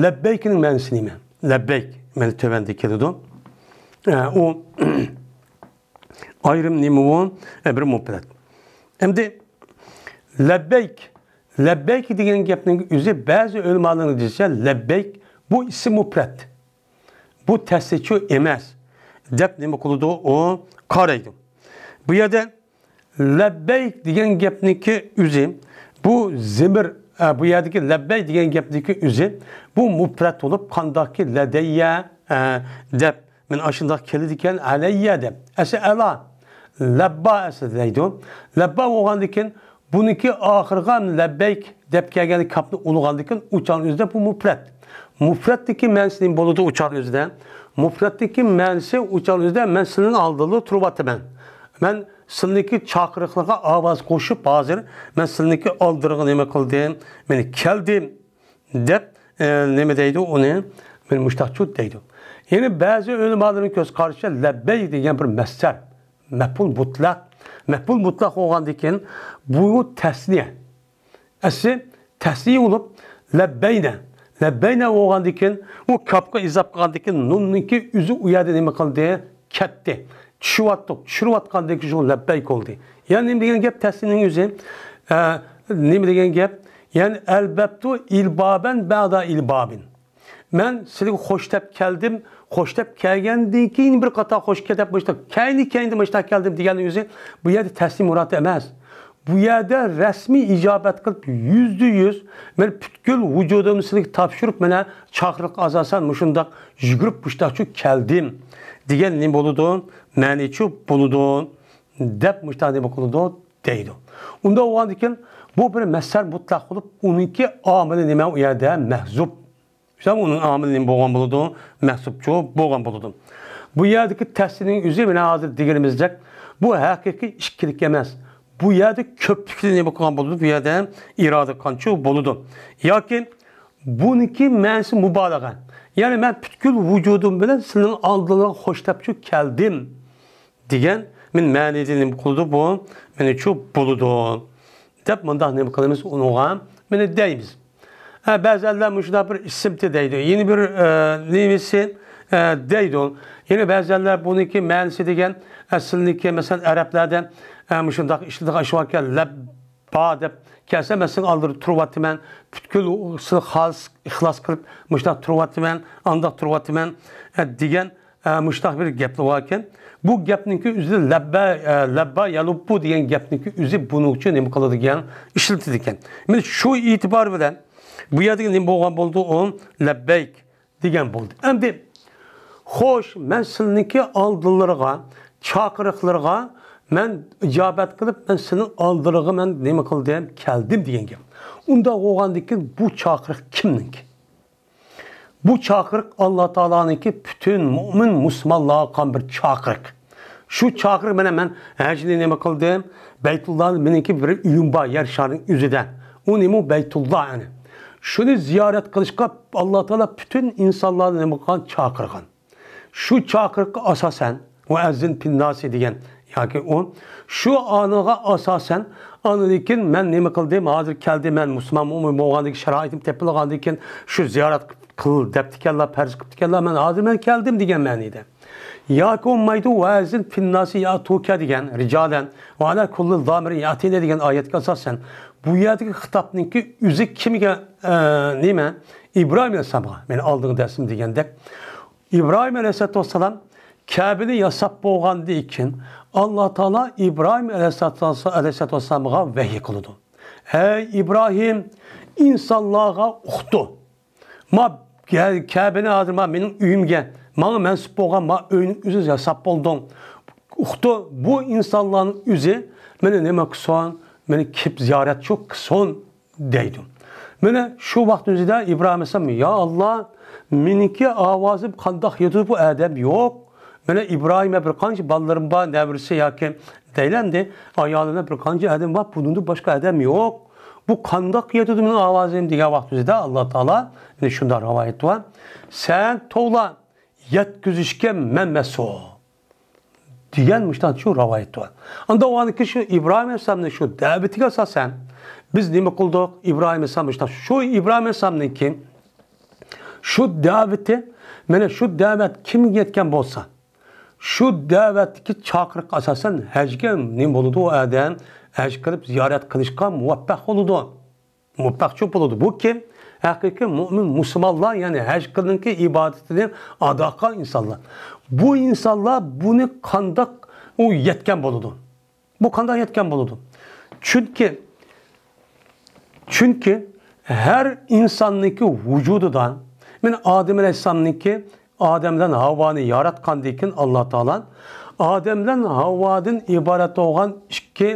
لەببەيكنىڭ مەنىسى نېمە؟ لەببەيك، مانا، تۆۋەندە كېلىدۇ. ئە، ئۇ ئايرىم نېمە ئۇ؟ ئە، بىر مۇپرەت. ئەمدى لەببەيك، لەببەيك دېگەن گەپنىڭ ئۆزى بەزى ئۆلىمالارنىڭ دېيىشىچە، لەببەيك بۇ ئىسىم مۇپرەت. بۇ تەسلىچۇ ئەمەس دەپ نېمە قىلىدۇ؟ ئۇ قارايدۇ. بۇ يەردە لەببەيك دېگەن گەپنىڭكى ئۆزى، بۇ زىمىر، ئە، بۇ يەردىكى لەببەيك دېگەن گەپنىڭكى ئۆزى، بۇ مۇپرەت بولۇپ، قانداقكى لەدەييە، ئە، دەپ، مانا ئاشۇنداق كېلىدىكەن، ئەلەييە دەپ. ئەسلى ئەلا، لەببا ئەسلى دەيدۇ. لەببا بولغاندىكىن، بۇنىڭكى ئاخىرىغا لەببەيك دەپ كەلگەن كاپنى ئۇلىغاندىكىن، ئۇ چاغنىڭ ئۆزىدە بۇ مۇپرەت. مۇپرەتتىكى مەنىسى نېمە بولىدۇ ئۇ چاغنىڭ ئۆزىدە؟ مۇپرەتتىكى مەنىسى ئۇ چاغنىڭ ئۆزىدە، مەن سىلىنىڭ ئالدىڭلاردا تۇرۇۋاتىمەن. مەن سىلىنىڭكى چاقىرىقلىرىغا ئاۋاز قوشۇپ، ھازىر مەن سىلىنىڭكى ئالدىڭلارغا نېمە قىلدىم؟ مانا كەلدىم دەپ، ئە، نېمە دەيدۇ ئۇنى؟ مانا مۇشتاقچۇ دەيدۇ. يەنە بەزى ئۆلىمالارنىڭ كۆز قارىشىچە لەببەي دېگەن بىر مەسدەر. مەپئۇل مۇتلەق. مەپئۇل مۇتلەق بولغاندىكىن، بۇ تەسنىيە. ئەسلى تەسنىيە بولۇپ، لەببەينە. لەببەينە بولغاندىكىن، ئۇ كاپقا ئىزاپ قىلغاندىكىن، نۇننىڭكى ئۆزى ئۇ يەردە نېمە قىلدى؟ كەتتى. چۈشۈۋاتتۇق. چۈشۈرۈۋاتقاندىكىن شۇ لەببەيك بولدى. يەنى نېمە دېگەن گەپ تەسنىيەنىڭ ئۆزى؟ ئە، نېمە دېگەن گەپ؟ يەنى ئەلبەبتۇ ئىلبابەن بەدا ئىلبابىن. مەن سىلىگە خوش دەپ كەلدىم، خوش دەپ كەلگەندىن كېيىن بىر قاتار خوش دەپ مۇشتاق، كەينى كەينىدە مۇشتاق كەلدىم دېگەننىڭ ئۆزى بۇ يەردە تەسنىيە مۇراد ئەمەس. بۇ يەردە رەسمىي ئىجابەت قىلىپ، يۈزدە يۈز، مەن پۈتكۈل ۋۇجۇدۇمنى سىلىگە تاپشۇرۇپ، مانا چاقىرىققا ئاساسەن مۇشۇنداق يۈگۈرۈپ مۇشتاقچۇ كەلدىم دېگەن نېمە بولىدۇ؟ مەنىچۇ بولىدۇ دەپ مۇشتاق نېمە قىلىدۇ؟ دەيدۇ. ئۇنداق بولغاندىكىن، بۇ بىر مەسدەر مۇتلەق بولۇپ، ئۇنىڭكى ئامىلى نېمە؟ ئۇ يەردە مەھزۇپ. شۇنداق، ئۇنىڭ ئامىلى نېمە بولغان بولىدۇ؟ مەھزۇپچۇ بولغان بولىدۇ. بۇ يەردىكى تەسنىيەنىڭ ئۆزى، مانا ھازىر دېگىنىمىزدەك، بۇ ھەقىقىي ئىككىلىك ئەمەس. بۇ يەردە كۆپلۈكنى نېمە قىلغان بولىدۇ؟ بۇ يەردە ئىرادە قىلغانچۇ بولىدۇ. ياكى بۇنىڭكى مەنىسى مۇبالىغە. يەنى مەن پۈتكۈل ۋۇجۇدۇم بىلەن سىلىنىڭ ئالدىڭلارغا خوش دەپچۇ كەلدىم دېگەن، مەن مەنىدە نېمە قىلىدۇ بۇ؟ مېنىچۇ بولىدۇ دەپ مۇنداق نېمە قىلىمىز ئۇنىڭغا؟ مېنى دەيمىز. ھە، بەزەنلەر مۇشۇنداق بىر ئىسىمتى دەيدۇ. يەنە بىر، ئە، نېمىسى، ئە، دەيدۇ. يەنە بەزەنلەر بۇنىڭكى مەنىسى دېگەن، ئەسلىنىكى، مەسىلەن، ئەرەبلەردە، ئە، مۇشۇنداق ئىشلىتىدىغان ئىش باركەن، لەببا دەپ كەلسە، مەن سىزنىڭ ئالدىدا تۇرۇۋاتىمەن، پۈتكۈل سىزنى خالىس ئىخلاس قىلىپ مۇشۇنداق تۇرۇۋاتىمەن، ئانداق تۇرۇۋاتىمەن، ئە، دېگەن، ئە، مۇشۇنداق بىر گەپلەر باركەن. بۇ گەپنىڭكى ئۆزى لەببە، ئە، لەببا يەلۇببۇ دېگەن گەپنىڭكى ئۆزى بۇنىڭ ئۈچۈن نېمە قىلىدىكەن؟ ئىشلىتىدىكەن. مانا شۇ ئېتىبار بىلەن بۇ يەردىكى نېمە بولغان بولدى؟ ئۇ لەببەيك دېگەن بولدى. ئەمدى، خوش، مەن سىلىنىڭكى ئالدىلىرىغا، چاقىرىقلىرىغا مەن ئىجابەت قىلىپ، مەن سېنىڭ ئالدىڭغا مەن نېمە قىلدىم؟ كەلدىم دېگەن گەپ. ئۇنداق بولغاندىن كېيىن بۇ چاقىرىق كىمنىڭكى؟ بۇ چاقىرىق ئاللا تائالانىڭكى پۈتۈن مۆمىن مۇسۇلمانلارغا قىلغان بىر چاقىرىق. شۇ چاقىرىق مانا مەن ھەجنى نېمە قىلدىم؟ بەيتۇللا مېنىڭكى بىر ئۆيۈم بار يەر شارىنىڭ ئۆزىدە. ئۇ نېمە؟ بەيتۇللا يەنى. شۇنى زىيارەت قىلىشقا ئاللا تائالا پۈتۈن ئىنسانلارنى نېمە قىلغان؟ چاقىرغان. شۇ چاقىرىققا ئاساسەن، ۋەئەززىن فىنناسى دېگەن ياكى ئۇ، شۇ ئانىغا ئاساسەن، ئاندىن كېيىن مەن نېمە قىلدىم؟ ھازىر كەلدى، مەن مۇسۇلمان مۆمىن بولغاندىن كېيىن، شارائىتىم تېپىلغاندىن كېيىن، شۇ زىيارەت قىل دەپتىكەنلا، پەرز قىپتىكەنلا، مەن ھازىر مەن كەلدىم دېگەن مەنىدە. ياكى بولمايدۇ، ۋەئەززىن فىنناسى يەئتۇكە دېگەن، رىجالەن، ۋە ئەلا كۇللى زامىرىن يەئتىنە دېگەن ئايەتكە ئاساسەن، بۇ يەردىكى خىتابنىڭكى ئۆزى كىمگە، ئە، نېمە؟ ئىبراھىم ئەلەيھىسسالامغا، مېنى ئالدىڭغا دەرسىم دېگەندەك. ئىبراھىم ئەلەيھىسسالاتۇ ۋەسسالام كەبىنى ياساپ بولغاندىن كېيىن، ئاللا تائالا ئىبراھىم ئەلەيھىسسالاتۇ ۋەسسالامغا ۋەھىي قىلىدۇ. ھەي ئىبراھىم، ئىنسانلارغا ئۇقتۇر. ما كەبىنى ھازىر ما مېنىڭ ئۆيۈمگە، ماڭا مەنسۇپ بولغان ما ئۆينىڭ ئۆزى ياساپ بولدۇڭ. ئۇقتۇر، بۇ ئىنسانلارنىڭ ئۆزى مېنى نېمە قىلسۇن؟ مېنى كېلىپ زىيارەتچى قىلسۇن. دەيدۇ. مانا شۇ ۋاقىت ئۆزىدە ئىبراھىم ئەلەيھىسسالام، يا ئاللا، مېنىڭكى ئاۋازىم قانداق يېتىدۇ، بۇ ئادەم يوق. مانا ئىبراھىم بىر قانچە بالىلىرىم بار، نەۋرىسى ياكى دەيلەندى، ئايالىدا بىر قانچە ئادەم بار، بۇنىڭدىن باشقا ئادەم يوق. بۇ قانداق يېتىدۇ مېنىڭ ئاۋازىم دېگەن ۋاقىت ئۆزىدە ئاللا تائالا، مانا شۇنداق رىۋايەت بار. سەن توۋلا، يەتكۈزۈشكە مەن مەسئۇل. دېگەن مۇشۇنداق شۇ رىۋايەت بار. ئاندا ئۇنىڭكى شۇ ئىبراھىم ئەلەيھىسسالامنىڭ شۇ دەۋىتىگە ئاساسەن، بىز نېمە قىلدۇق؟ ئىبراھىم ئەلەيھىسسالام مۇشۇنداق، شۇ ئىبراھىم ئەلەيھىسسالامنىڭكى شۇ دەۋىتى، مانا شۇ دەۋەت كىمگە يەتكەن بولسا، شۇ دەۋەتتىكى چاقىرىققا ئاساسەن ھەجگە نېمە بولىدۇ؟ ئۇ ئادەم ھەج قىلىپ زىيارەت قىلىشقا مۇۋەپپەق بولىدۇ. مۇۋەپپەقچى بولىدۇ. بۇ كىم؟ ھەقىقىي مۆمىن مۇسۇلمانلار، يەنى ھەج قىلنىڭكى ئىبادىتىنى ئادا قىلغان ئىنسانلار. بۇ ئىنسانلار بۇنى قانداق ئۇ يەتكەن بولىدۇ؟ بۇ قانداق يەتكەن بولىدۇ؟ چۈنكى، چۈنكى ھەر ئىنساننىڭكى ۋۇجۇدىدا، مەن ئادەم ئەلەيھىسسالامنىڭكى ئادەم بىلەن ھاۋانى ياراتقاندىن كېيىن ئاللا تائالا ئادەم بىلەن ھاۋادىن ئىبارەت بولغان ئىككى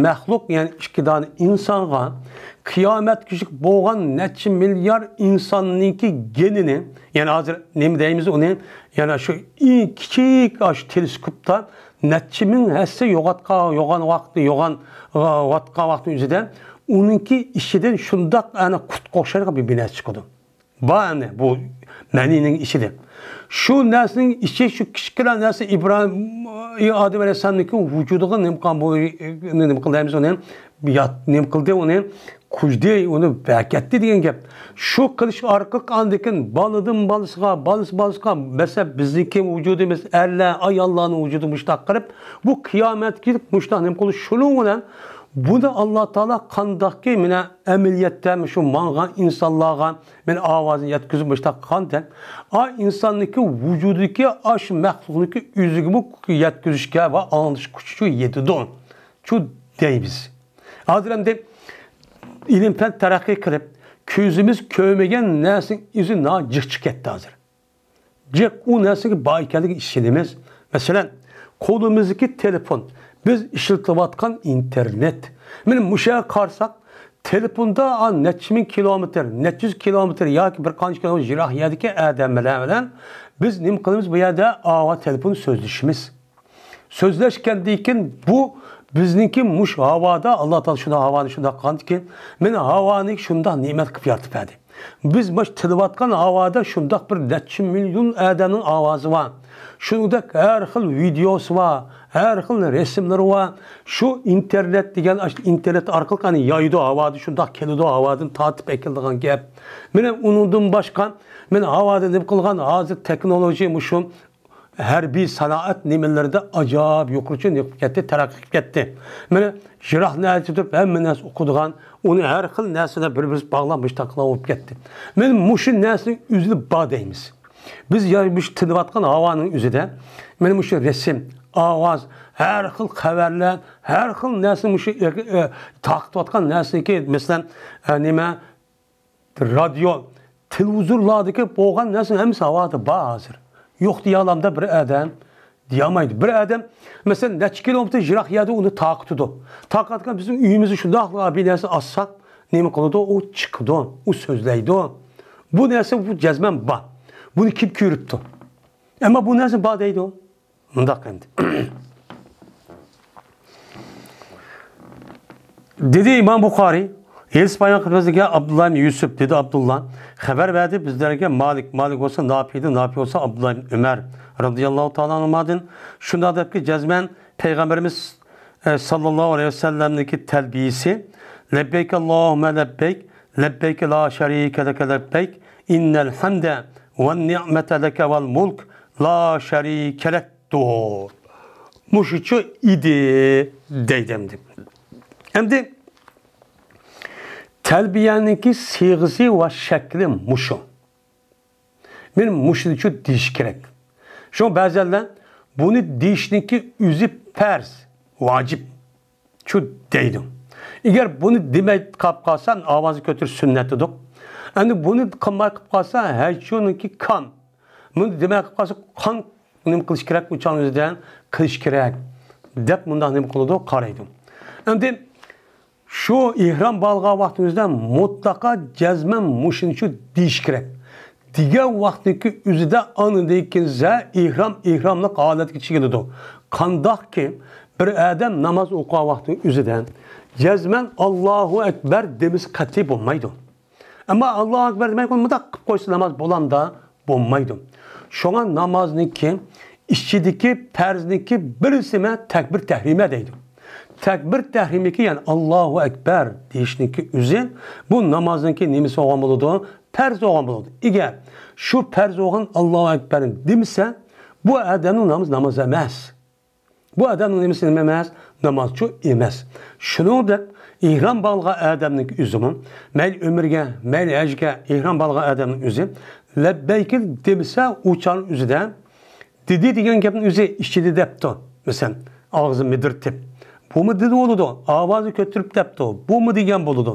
مەخلۇق، يەنى ئىككى دانە ئىنسانغا قىيامەتكىچە بولغان نەچچە مىليار ئىنساننىڭكى گېنىنى، يەنى ھازىر نېمە دەيمىز ئۇنى، يەنە شۇ ئەڭ كىچىك ئاشۇ تېلېسكوپتا نەچچە مىڭ ھەسسە يوغاتقان، يوغان ۋاقىتنى، يوغان، ۋاتقان ۋاقىتنىڭ ئۆزىدە ئۇنىڭكى ئىچىدىن شۇنداق ئەنە قۇتقا ئوخشايدىغان بىر بىر نەرسە چىقىدۇ. بار ئەمدى بۇ مەنىنىڭ ئىچىدە. شۇ نەرسىنىڭ ئىچى، شۇ كىچىككىنە نەرسە ئىبراھىم، ئادەم ئەلەيھىسسالامنىڭكى ۋۇجۇدىغا نېمە قىلغان بۇ، نېمە قىلدى دەيمىز ئۇنى، يات-، نېمە قىلدى ئۇنى، كۈجدى، ئۇنى بەكەتتى دېگەن گەپ. شۇ قىلىش ئارقىلىق ئاندىن كېيىن بالىدىن بالىسىغا، بالىسى بالىسىغا، مەسىلەن، بىزنىڭكى ۋۇجۇدىمىز، ئەرلەر، ئاياللارنىڭ ۋۇجۇدى مۇشۇنداق قىلىپ، بۇ قىيامەتكە مۇشۇنداق نېمە قىلدى. شۇنىڭ بىلەن بۇنى ئاللا تائالا قانداقكى، مانا، ئەمەلىيەتتە شۇ ماڭغان ئىنسانلارغا مەن ئاۋازنى يەتكۈزۈپ مۇشۇنداق قىلغاندەك، ئا ئىنساننىڭكى ۋۇجۇدىدىكى ئاش مەخلۇقنىڭكى ئۆزىگىمۇ يەتكۈزۈشكە ۋە ئاڭلىتىش كۈچى يېتىدۇ. شۇ دەيمىز. ھازىر ئەمدى ئىلىم پەن تەرەققىي قىلىپ، كۆزىمىز كۆرمىگەن نەرسىنىڭ ئۆزى ناھايىتى جىق چىقىپ كەتتى ھازىر. جىق ئۇ نەرسىگە بار ئىكەنلىكىگە ئىشىنىمىز. مەسىلەن، قولىمىزدىكى تېلېفون، بىز ئىشلىتىۋاتقان ئىنتېرنېت. مانا مۇشۇ يەرگە قارىساق، تېلېفوندا ئا نەچچە مىڭ كىلومېتىر، نەچچە يۈز كىلومېتىر ياكى بىر قانچە كىلومېتىر يىراق يەردىكى ئادەملەر بىلەن بىز نېمە قىلىمىز؟ بۇ يەردە ئاۋا تېلېفون سۆزلىشىمىز. سۆزلەشكەندىن كېيىن بۇ بىزنىڭكى مۇشۇ ھاۋادا، ئاللا تائالا شۇنداق ھاۋانى شۇنداق قىلغاندىكىن، مانا ھاۋانى شۇنداق نېمەت قىلىپ يارىتىپ بەردى. بىز مۇشۇ تىلىۋاتقان ھاۋادا شۇنداق بىر نەچچە مىليون ئادەمنىڭ ئاۋازى بار. شۇنىڭدەك ھەر خىل ۋىدېئوسى بار، ھەر خىل رەسىملىرى بار. شۇ ئىنتېرنېت دېگەن، ئاشۇ ئىنتېرنېت ئارقىلىق ئەنە يايىدۇ، ھاۋادا شۇنداق كېلىدۇ، ھاۋادىن تارتىپ ئەكېلىدىغان گەپ. مانا ئۇنىڭدىن باشقا، مانا ھاۋادا نېمە قىلغان، ھازىر تېخنولوگىيە مۇشۇ ھەربىي سانائەت نېمىلىرىدە ئاجايىپ يۇقىرى چىن يېقىپ كەتتى، تەرەققىي قىلىپ كەتتى. مانا يىراق نەرسە تۇرۇپ ھەممە نەرسە ئۇقىدىغان، ئۇنى ھەر خىل نەرسىلەر بىر-بىرسى باغلاپ مۇشۇنداق قىلغان بولۇپ كەتتى. مانا مۇشۇ نەرسىنىڭ ئۆزىنى بار دەيمىز. بىز يا مۇشۇ تىلىۋاتقان ھاۋانىڭ ئۆزىدە، مانا مۇشۇ رەسىم، ئاۋاز، ھەر خىل خەۋەرلەر، ھەر خىل نەرسە مۇشۇ، ئە، ئە، تارقىتىۋاتقان نەرسىنىڭكى، مەسىلەن، ئە، نېمە، رادىيو، تېلېۋىزورلاردىكى بولغان نەرسىنىڭ ھەممىسى ھاۋادا بار ھازىر. يوق دېيەلەمدۇ بىر ئادەم؟ دېيەلمەيدۇ. بىر ئادەم، مەسىلەن، نەچچە كىلومېتىر يىراق يەردە ئۇنى تارقىتىدۇ. تارقاتقان بىزنىڭ ئۆيىمىزدە شۇنداقلا بىر نەرسە ئاچساق، نېمە قىلىدۇ؟ ئۇ چىقىدۇ، ئۇ سۆزلەيدۇ. بۇ نەرسە بۇ جەزمەن بار. بۇنى كىم كۆرۈپتۇ؟ ئەمما بۇ نەرسە بار دەيدۇ. مۇنداق ئەمدى. دېدى ئىمام بۇخارىي، ھەدىس بايان قىلىپ بەرگەن ئابدۇللا ئىبن يۈسۈپ، دېدى ئابدۇللا، خەۋەر بەردى بىزلەرگە مالىك، مالىك بولسا نافىدىن، نافى بولسا ئابدۇللا ئىبن ئۆمەر رازىياللاھۇ تائالا ئەنھۇمادىن، شۇنداق دەپكى، جەزمەن پەيغەمبىرىمىز، ئە، ساللاللاھۇ ئەلەيھى ۋەسەللەمنىڭكى تەلبىيىسى، لەببەيك ئاللاھۇممە لەببەيك، لەببەيك لا شەرىكە لەكە لەببەيك، ئىننەل ھەمدە ۋەن نىئمەتە لەكە ۋەل مۇلك لا شەرىكە لەك. دۇر. مۇشۇچە ئىدى دەيدۇ ئەمدى. ئەمدى تەلبىيەنىڭكى سىيغىسى ۋە شەكلى مۇشۇ. مېنى مۇشۇنچە دېيىش كېرەك. شۇڭا بەزەنلەر بۇنى دېيىشنىڭكى ئۆزى پەرز، ۋاجىپ. شۇ دەيدۇ. ئەگەر بۇنى دېمەي قاپ قالسا، ئاۋازنى كۆتۈرۈش سۈننەت ئىدۇق. ئەمدى بۇنى قىلماي قىلىپ قالسا، ھەجۇنىڭكى كان. بۇنى دېمەي قىلىپ قالسا، قان نېمە قىلىش كېرەك؟ ئۇ چاغنىڭ ئۆزىدە قىلىش كېرەك، دەپ مۇنداق نېمە قىلىدۇ؟ قارايدۇ. ئەمدى شۇ ئېھرام باغلىغان ۋاقتىمىزدا مۇتلەقا جەزمەن مۇشۇنى شۇ دېيىش كېرەك. دېگەن ۋاقتىدىكى ئۆزىدە ئاندىن كېيىن سىزە ئېھرام، ئېھراملىق ھالەتكە چېكىنىدۇ. قانداقكى بىر ئادەم ناماز ئوقۇغان ۋاقتىنىڭ ئۆزىدە جەزمەن ئاللاھۇ ئەكبەر دېمىسە قەتئىي بولمايدۇ. ئەمما ئاللاھۇ ئەكبەر دېمەي، مۇنداق قىلىپ قويسا ناماز بولامدا؟ بولمايدۇ. شۇڭا نامازنىڭكى ئىچىدىكى پەرزنىڭكى بىرسىمە تەكبىر تەھرىمە دەيدۇ. تەكبىر تەھرىمىكى، يەنى ئاللاھۇ ئەكبەر دېيىشنىڭكى ئۆزى بۇ نامازنىڭكى نېمىسى بولغان بولىدۇ؟ پەرز بولغان بولىدۇ. ئەگەر شۇ پەرز بولغان ئاللاھۇ ئەكبەرنى دېمىسە، بۇ ئادەمنىڭ نامىزى ناماز ئەمەس. بۇ ئادەمنىڭ نېمىسى نېمە ئەمەس؟ نامازچۇ ئەمەس. شۇنىڭدەك ئېھرام باغلىغان ئادەمنىڭ ئۆزىمۇ، مەيلى ئۆمرىگە، مەيلى ھەجگە ئېھرام باغلىغان ئادەمنىڭ ئۆزى لەببەيك دېمىسە، ئۇ چاغنىڭ ئۆزىدە دېدى دېگەن گەپنىڭ ئۆزى ئىچىدە دەپتۇ. مەسىلەن، ئاغزى مىدىرتىپ. بۇمۇ دېدى بولىدۇ. ئاۋازى كۆتۈرۈپ دەپتۇ. بۇمۇ دېگەن بولىدۇ.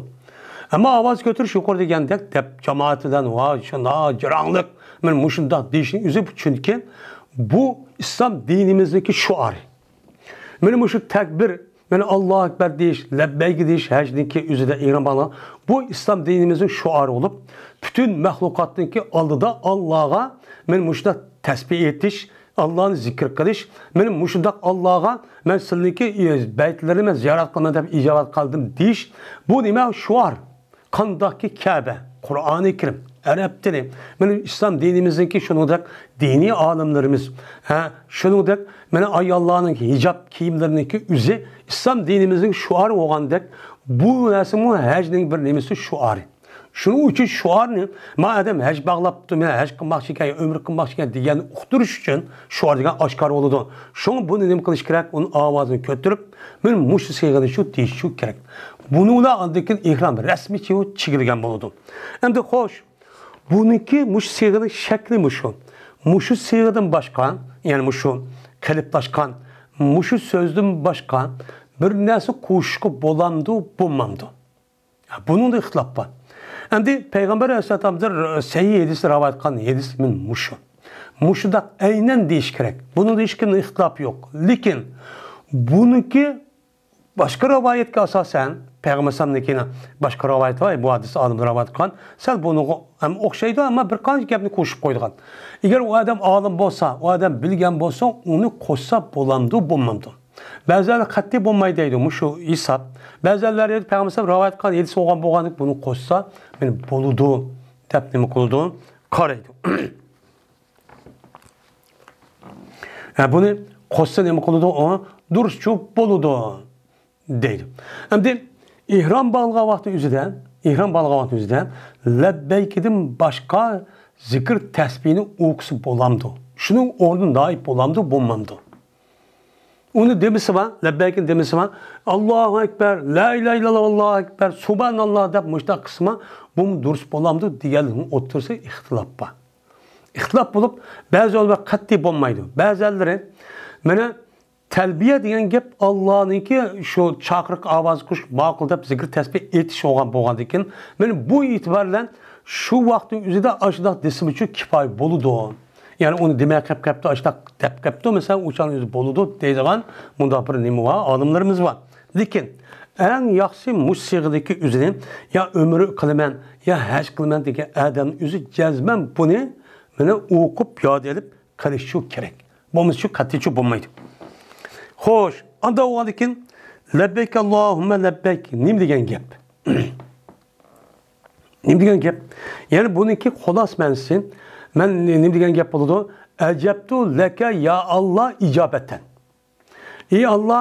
ئەمما ئاۋاز كۆتۈرۈش يۇقىرى دېگەندەك دەپ جامائەت بىلەن ۋاي شۇنداق جاراڭلىق، مەن مۇشۇنداق دېيىشنىڭ ئۆزى، چۈنكى بۇ ئىسلام دىنىمىزنىڭكى شوئارى. مانا مۇشۇ تەكبىر، مانا ئاللاھۇ ئەكبەر دېيىش، لەببەيك دېيىش ھەجنىڭكى ئۆزىدە ئېھرام باغلاش، بۇ ئىسلام دىنىمىزنىڭ شوئارى بولۇپ، پۈتۈن مەخلۇقاتنىڭكى ئالدىدا ئاللاغا مانا مۇشۇنداق تەسبىھ ئېيتىش، ئاللانى زىكىر قىلىش، مانا مۇشۇنداق ئاللاغا مەن سىلىنىڭكى بەيتلىرىنى مەن زىيارەت قىلىمەن دەپ ئىجابەت قىلدىم دېيىش، بۇ نېمە؟ شوئار. قانداقكى كەبە، قۇرئانى كەرىم، ئەرەب تىلى، مانا ئىسلام دىنىمىزنىڭكى شۇنىڭدەك دىنىي ئالىملىرىمىز، ھە، شۇنىڭدەك مانا ئاياللارنىڭ ھىجاب كىيىملىرىنىڭكى ئۆزى ئىسلام دىنىمىزنىڭ شوئارى بولغاندەك، بۇ نەرسىمۇ ھەجنىڭ بىر نېمىسى، شوئارى. شۇنىڭ ئۈچۈن شوئارنى، ما ئادەم ھەج باغلاپتۇ، مەن ھەج قىلماقچى ئىكەن، ئۆمرە قىلماقچى ئىكەن دېگەننى ئۇقتۇرۇش ئۈچۈن شوئار دېگەن ئاشكارا بولىدۇ. شۇڭا بۇنى نېمە قىلىش كېرەك؟ ئۇنىڭ ئاۋازىنى كۆتۈرۈپ، مانا مۇشۇ سىيغىدا شۇ دېيىش شۇ كېرەك. بۇنى ئۇلار ئاندىن كېيىن ئېھرام رەسمىيچە چىگىلگەن بولىدۇ. ئەمدى خوش، بۇنىڭكى مۇشۇ سىيغىنىڭ شەكلى مۇشۇ. مۇشۇ سىيغىدىن باشقا، يەنى مۇشۇ قېلىپلاشقان مۇشۇ سۆزدىن باشقا بىر نەرسە قوشۇشقا بولامدۇ، بولمامدۇ؟ بۇنىڭدا ئىختىلاپ بار. ئەمدى پەيغەمبەر ئەلەيھىسسالامدىن سەھىھ ھەدىس رىۋايەت قىلغان ھەدىس مىن مۇشۇ. مۇشۇنداق ئەينەن دېيىش كېرەك. بۇنىڭدا ھېچكىمنىڭ ئىختىلاپى يوق. لېكىن بۇنىڭكى باشقا رىۋايەتكە ئاساسەن، پەيغەمبەر ئەلەيھىسسالامنىڭكىنى باشقا رىۋايەت بار، بۇ ھەدىس ئالىم رىۋايەت قىلغان. سەل بۇنىڭغا ھەم ئوخشايدۇ، ئەمما بىر قانچە گەپنى قوشۇپ قويىدىغان. ئەگەر ئۇ ئادەم ئالىم بولسا، ئۇ ئادەم بىلگەن بولسا، ئۇنى قوشسا بولامدۇ، بولمامدۇ؟ بەزىلەر قەتئىي بولمايدۇ دەيدۇ، مۇشۇ ھېساب. بەزىلەر دەيدۇ، پەيغەمبەر رىۋايەت قىلغان ھەدىس بولغان، بولغاندىكىن بۇنى قوشسا، مانا بولىدۇ، دەپ نېمە قىلىدۇ؟ قارايدۇ. ھە، بۇنى قوشسا نېمە قىلىدۇ؟ ئۇ دۇرۇسچۇ بولىدۇ، دەيدۇ. ئەمدى ئېھرام باغلىغان ۋاقتى ئۆزىدە، ئېھرام باغلىغان ۋاقتى ئۆزىدە لەببەيكىدىن باشقا زىكىر تەسبىھنى ئوقۇسا بولامدۇ؟ شۇنىڭ ئورنىدا نائىب بولامدۇ، بولمامدۇ؟ ئۇنى دېمىسىما، لەببەيكنى دېمىسىما، ئاللاھۇ ئەكبەر، لا ئىلاھە ئىللاللا، ئاللاھۇ ئەكبەر، سۇبھاناللا دەپ مۇشۇنداق قىلسىما، بۇمۇ دۇرۇس بولامدۇ دېگەننىڭ ئوتتۇرىسىدا ئىختىلاپ بار. ئىختىلاپ بولۇپ، بەزى ئۆلىمالار قەتئىي بولمايدۇ. بەزىلىرى، مانا، تەلبىيە دېگەن گەپ ئاللانىڭكى شۇ چاقىرىق ئاۋازى قوشۇش ماقۇل دەپ زىكىر تەسبىھ ئېيتىش بولغان بولغاندىكىن، مانا بۇ ئېتىبار بىلەن شۇ ۋاقىتنىڭ ئۆزىدە ئاشۇنداق دېسىمىچۇ كىپايە بولىدۇ. يەنى ئۇنى دېمەي قېلىپ قاپتۇ، ئاشۇنداق دەپ قاپتۇ، مەسىلەن، ئۇ چاغنىڭ ئۆزى بولىدۇ دەيدىغان مۇنداق بىر نېمە بار، ئالىملىرىمىز بار. لېكىن ئەڭ ياخشىسى مۇشۇ سىيغىدىكى ئۆزىنى يا ئۆمرە قىلىمەن، يا ھەج قىلىمەن دېگەن ئادەمنىڭ ئۆزى جەزمەن بۇنى مانا ئوقۇپ ياد ئېلىپ قىلىشى كېرەك. بولمىسىچۇ قەتئىيچۇ بولمايدۇ. خوش، ئاندا بولغاندىكىن لەببەيك ئاللاھۇممە لەببەيك نېمە دېگەن گەپ؟ نېمە دېگەن گەپ؟ يەنى بۇنىڭكى خۇلاسە مەنىسى، مەن نېمە دېگەن گەپ بولىدۇ؟ ئەجەبتۇ لەكە يا ئاللا ئىجابەتەن. ئى ئاللا،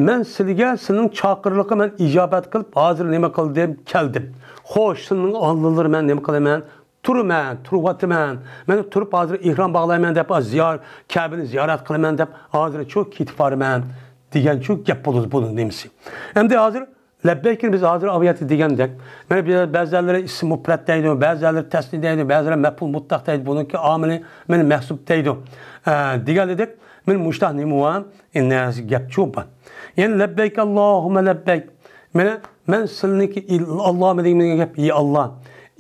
مەن سىلىگە، سېنىڭ چاقىرىقىڭغا مەن ئىجابەت قىلىپ، ھازىر نېمە قىلدىم؟ كەلدىم. خوش، سېنىڭ ئالدىلىرى مەن نېمە قىلىمەن؟ تۇرىمەن، تۇرۇۋاتىمەن. مەن تۇرۇپ ھازىر ئېھرام باغلايمەن دەپ، زىيار-، كەبىنى زىيارەت قىلىمەن دەپ، ھازىرچۇ كېتىپ بارىمەن دېگەنچۇ گەپ بولىدۇ بۇنىڭ نېمىسى. ئەمدى ھازىر لەببەيكنى بىز ھازىر ئاۋۇ يەردە دېگەندەك، مانا بەزىلەر ئىسىم مۇپرەت دەيدۇ، بەزىلەر تەسنىيە دەيدۇ، بەزىلەر مەپئۇل مۇتلەق دەيدۇ. بۇنىڭكى ئامىلى مانا مەھسۇب دەيدۇ. ئە، دېگەنلىدەك، مانا مۇشۇنداق نېمە بار؟ ئە، نەرسە گەپچۇ بار. يەنى لەببەيك ئاللاھۇممە لەببەيك. مانا مەن سىلىنىڭكى ئىل-، ئاللاھۇممە دېگەن گەپ، ئى ئاللا.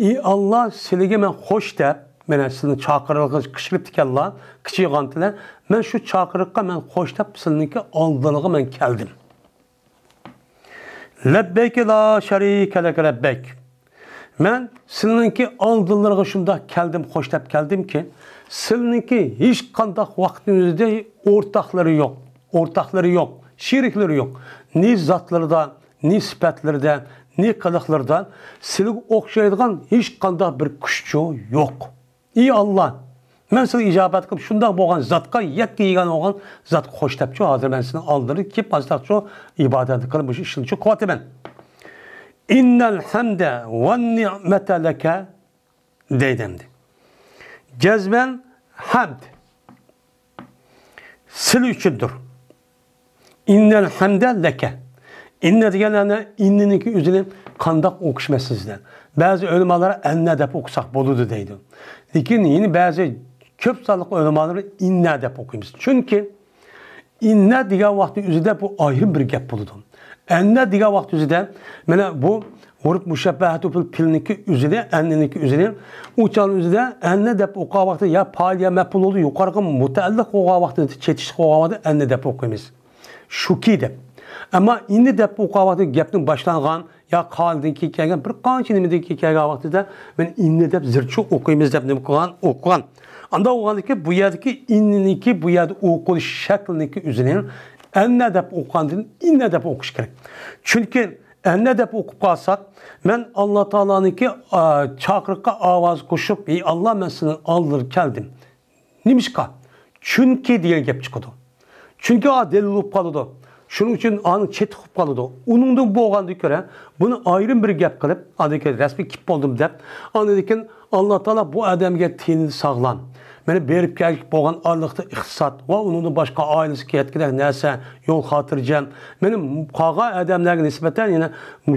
ئى ئاللا، سىلىگە مەن خوش دەپ، مانا سىلىنىڭ چاقىرىقىغا قىچقىرىپتىكەنلا، قىچىغانتىلەر. مەن شۇ چاقىرىققا مەن خوش دەپ سىلىنىڭكى ئالدىلىغا مەن كەلدىم. لەببەيك لا شەرىكە لەك لەببەيك. مەن سىلىنىڭكى ئالدىلىرىغا شۇنداق كەلدىم، خوش دەپ كەلدىمكى، سىلىنىڭكى ھېچقانداق ۋاقىتنىڭ ئۆزىدە ئورتاقلىرى يوق، ئورتاقلىرى يوق، شېرىكلىرى يوق. نى زاتلىرىدا، نى سۈپەتلىرىدە، نى قىلىقلىرىدا سىلىگە ئوخشايدىغان ھېچقانداق بىر كۈچچۇ يوق. ئى ئاللا، مەن سېنى ئىجابەت قىلىپ، شۇنداق بولغان زاتقا، يەككە يېگانە بولغان زاتقا خوش دەپچۇ، ھازىر مەن سېنىڭ ئالدىڭدا كېلىپ، ئاشۇنداقچۇ ئىبادەت قىلىپ، مۇشۇ ئىشنىچۇ قىلىۋاتىمەن. ئىننەل ھەمدە ۋەن نىئمەتە لەكە دەيدۇ ئەمدى. جەزمەن ھەمد سىلى ئۈچۈندۇر. ئىننەل ھەمدە لەكە. ئىننە دېگەن ئەنە ئىننىنىڭكى ئۆزىنى قانداق ئوقۇش مەسىلىسىدە. بەزى ئۆلىمالار ئەننە دەپ ئوقۇساق بولىدۇ دەيدۇ. لېكىن يەنە بەزى كۆپ سانلىق ئۆلىمالار ئىننە دەپ ئوقۇيمىز. چۈنكى ئىننە دېگەن ۋاقىتنىڭ ئۆزىدە بۇ ئايرىم بىر گەپ بولىدۇ. ئەننە دېگەن ۋاقىت ئۆزىدە، مانا بۇ ھۇرۇپ مۇشەببەھەتۇ بىل پىلنىڭكى ئۆزىنى، ئەننىنىڭكى ئۆزىنى، ئۇ چاغنىڭ ئۆزىدە ئەننە دەپ ئوقۇغان ۋاقتىدا يا پائىل يا مەپئۇل بولىدۇ، يۇقىرىقى مۇتەئەللىق بولغان ۋاقتىدا، چېتىشلىق بولغان ۋاقتىدا ئەننە دەپ ئوقۇيمىز. شۇكى دەپ. ئەمما ئىننە دەپ ئوقۇغان ۋاقتىدا گەپنىڭ باشلانغان يا قالىدىن كېيىن كەلگەن بىر قانچە نېمىدىن كېيىن كەلگەن ۋاقتىدا مەن ئىننە دەپ زىرچۇ ئوقۇيمىز دەپ نېمە قىلغان، ئوقۇغان. ئانداق بولغاندىكىن بۇ يەردىكى ئىننىنىڭكى بۇ يەردە ئوقۇلۇش شەكلىنىڭكى ئۆزىنى ئەننە دەپ ئوقۇغاندىن ئىننە دەپ ئوقۇش كېرەك. چۈنكى ئەننە دەپ ئوقۇپ قالساق، مەن ئاللا تائالانىڭكى، ئا، چاقىرىققا ئاۋاز قوشۇپ، ئى ئاللا، مەن سېنىڭ ئالدىڭغا كەلدىم. نېمىشقا؟ چۈنكى دېگەن گەپ چىقىدۇ. چۈنكى ئا دەلىل بولۇپ قالىدۇ. شۇنىڭ ئۈچۈن ئانىڭ چېتىق بولۇپ قالىدۇ. ئۇنىڭدىن بولغاندىن كۆرە، بۇنى ئايرىم بىر گەپ قىلىپ، ئاندىن كېيىن رەسمىي كېلىپ بولدۇم دەپ، ئاندىن كېيىن ئاللا تائالا بۇ ئادەمگە تېنىنى ساغلام، مانا بېرىپ كەلگۈك بولغان ئارىلىقتا ئىقتىساد ۋە ئۇنىڭدىن باشقا ئائىلىسىگە يەتكۈدەك نەرسە، يول خاتىرجەم. مانا قالغان ئادەملەرگە نىسبەتەن يەنە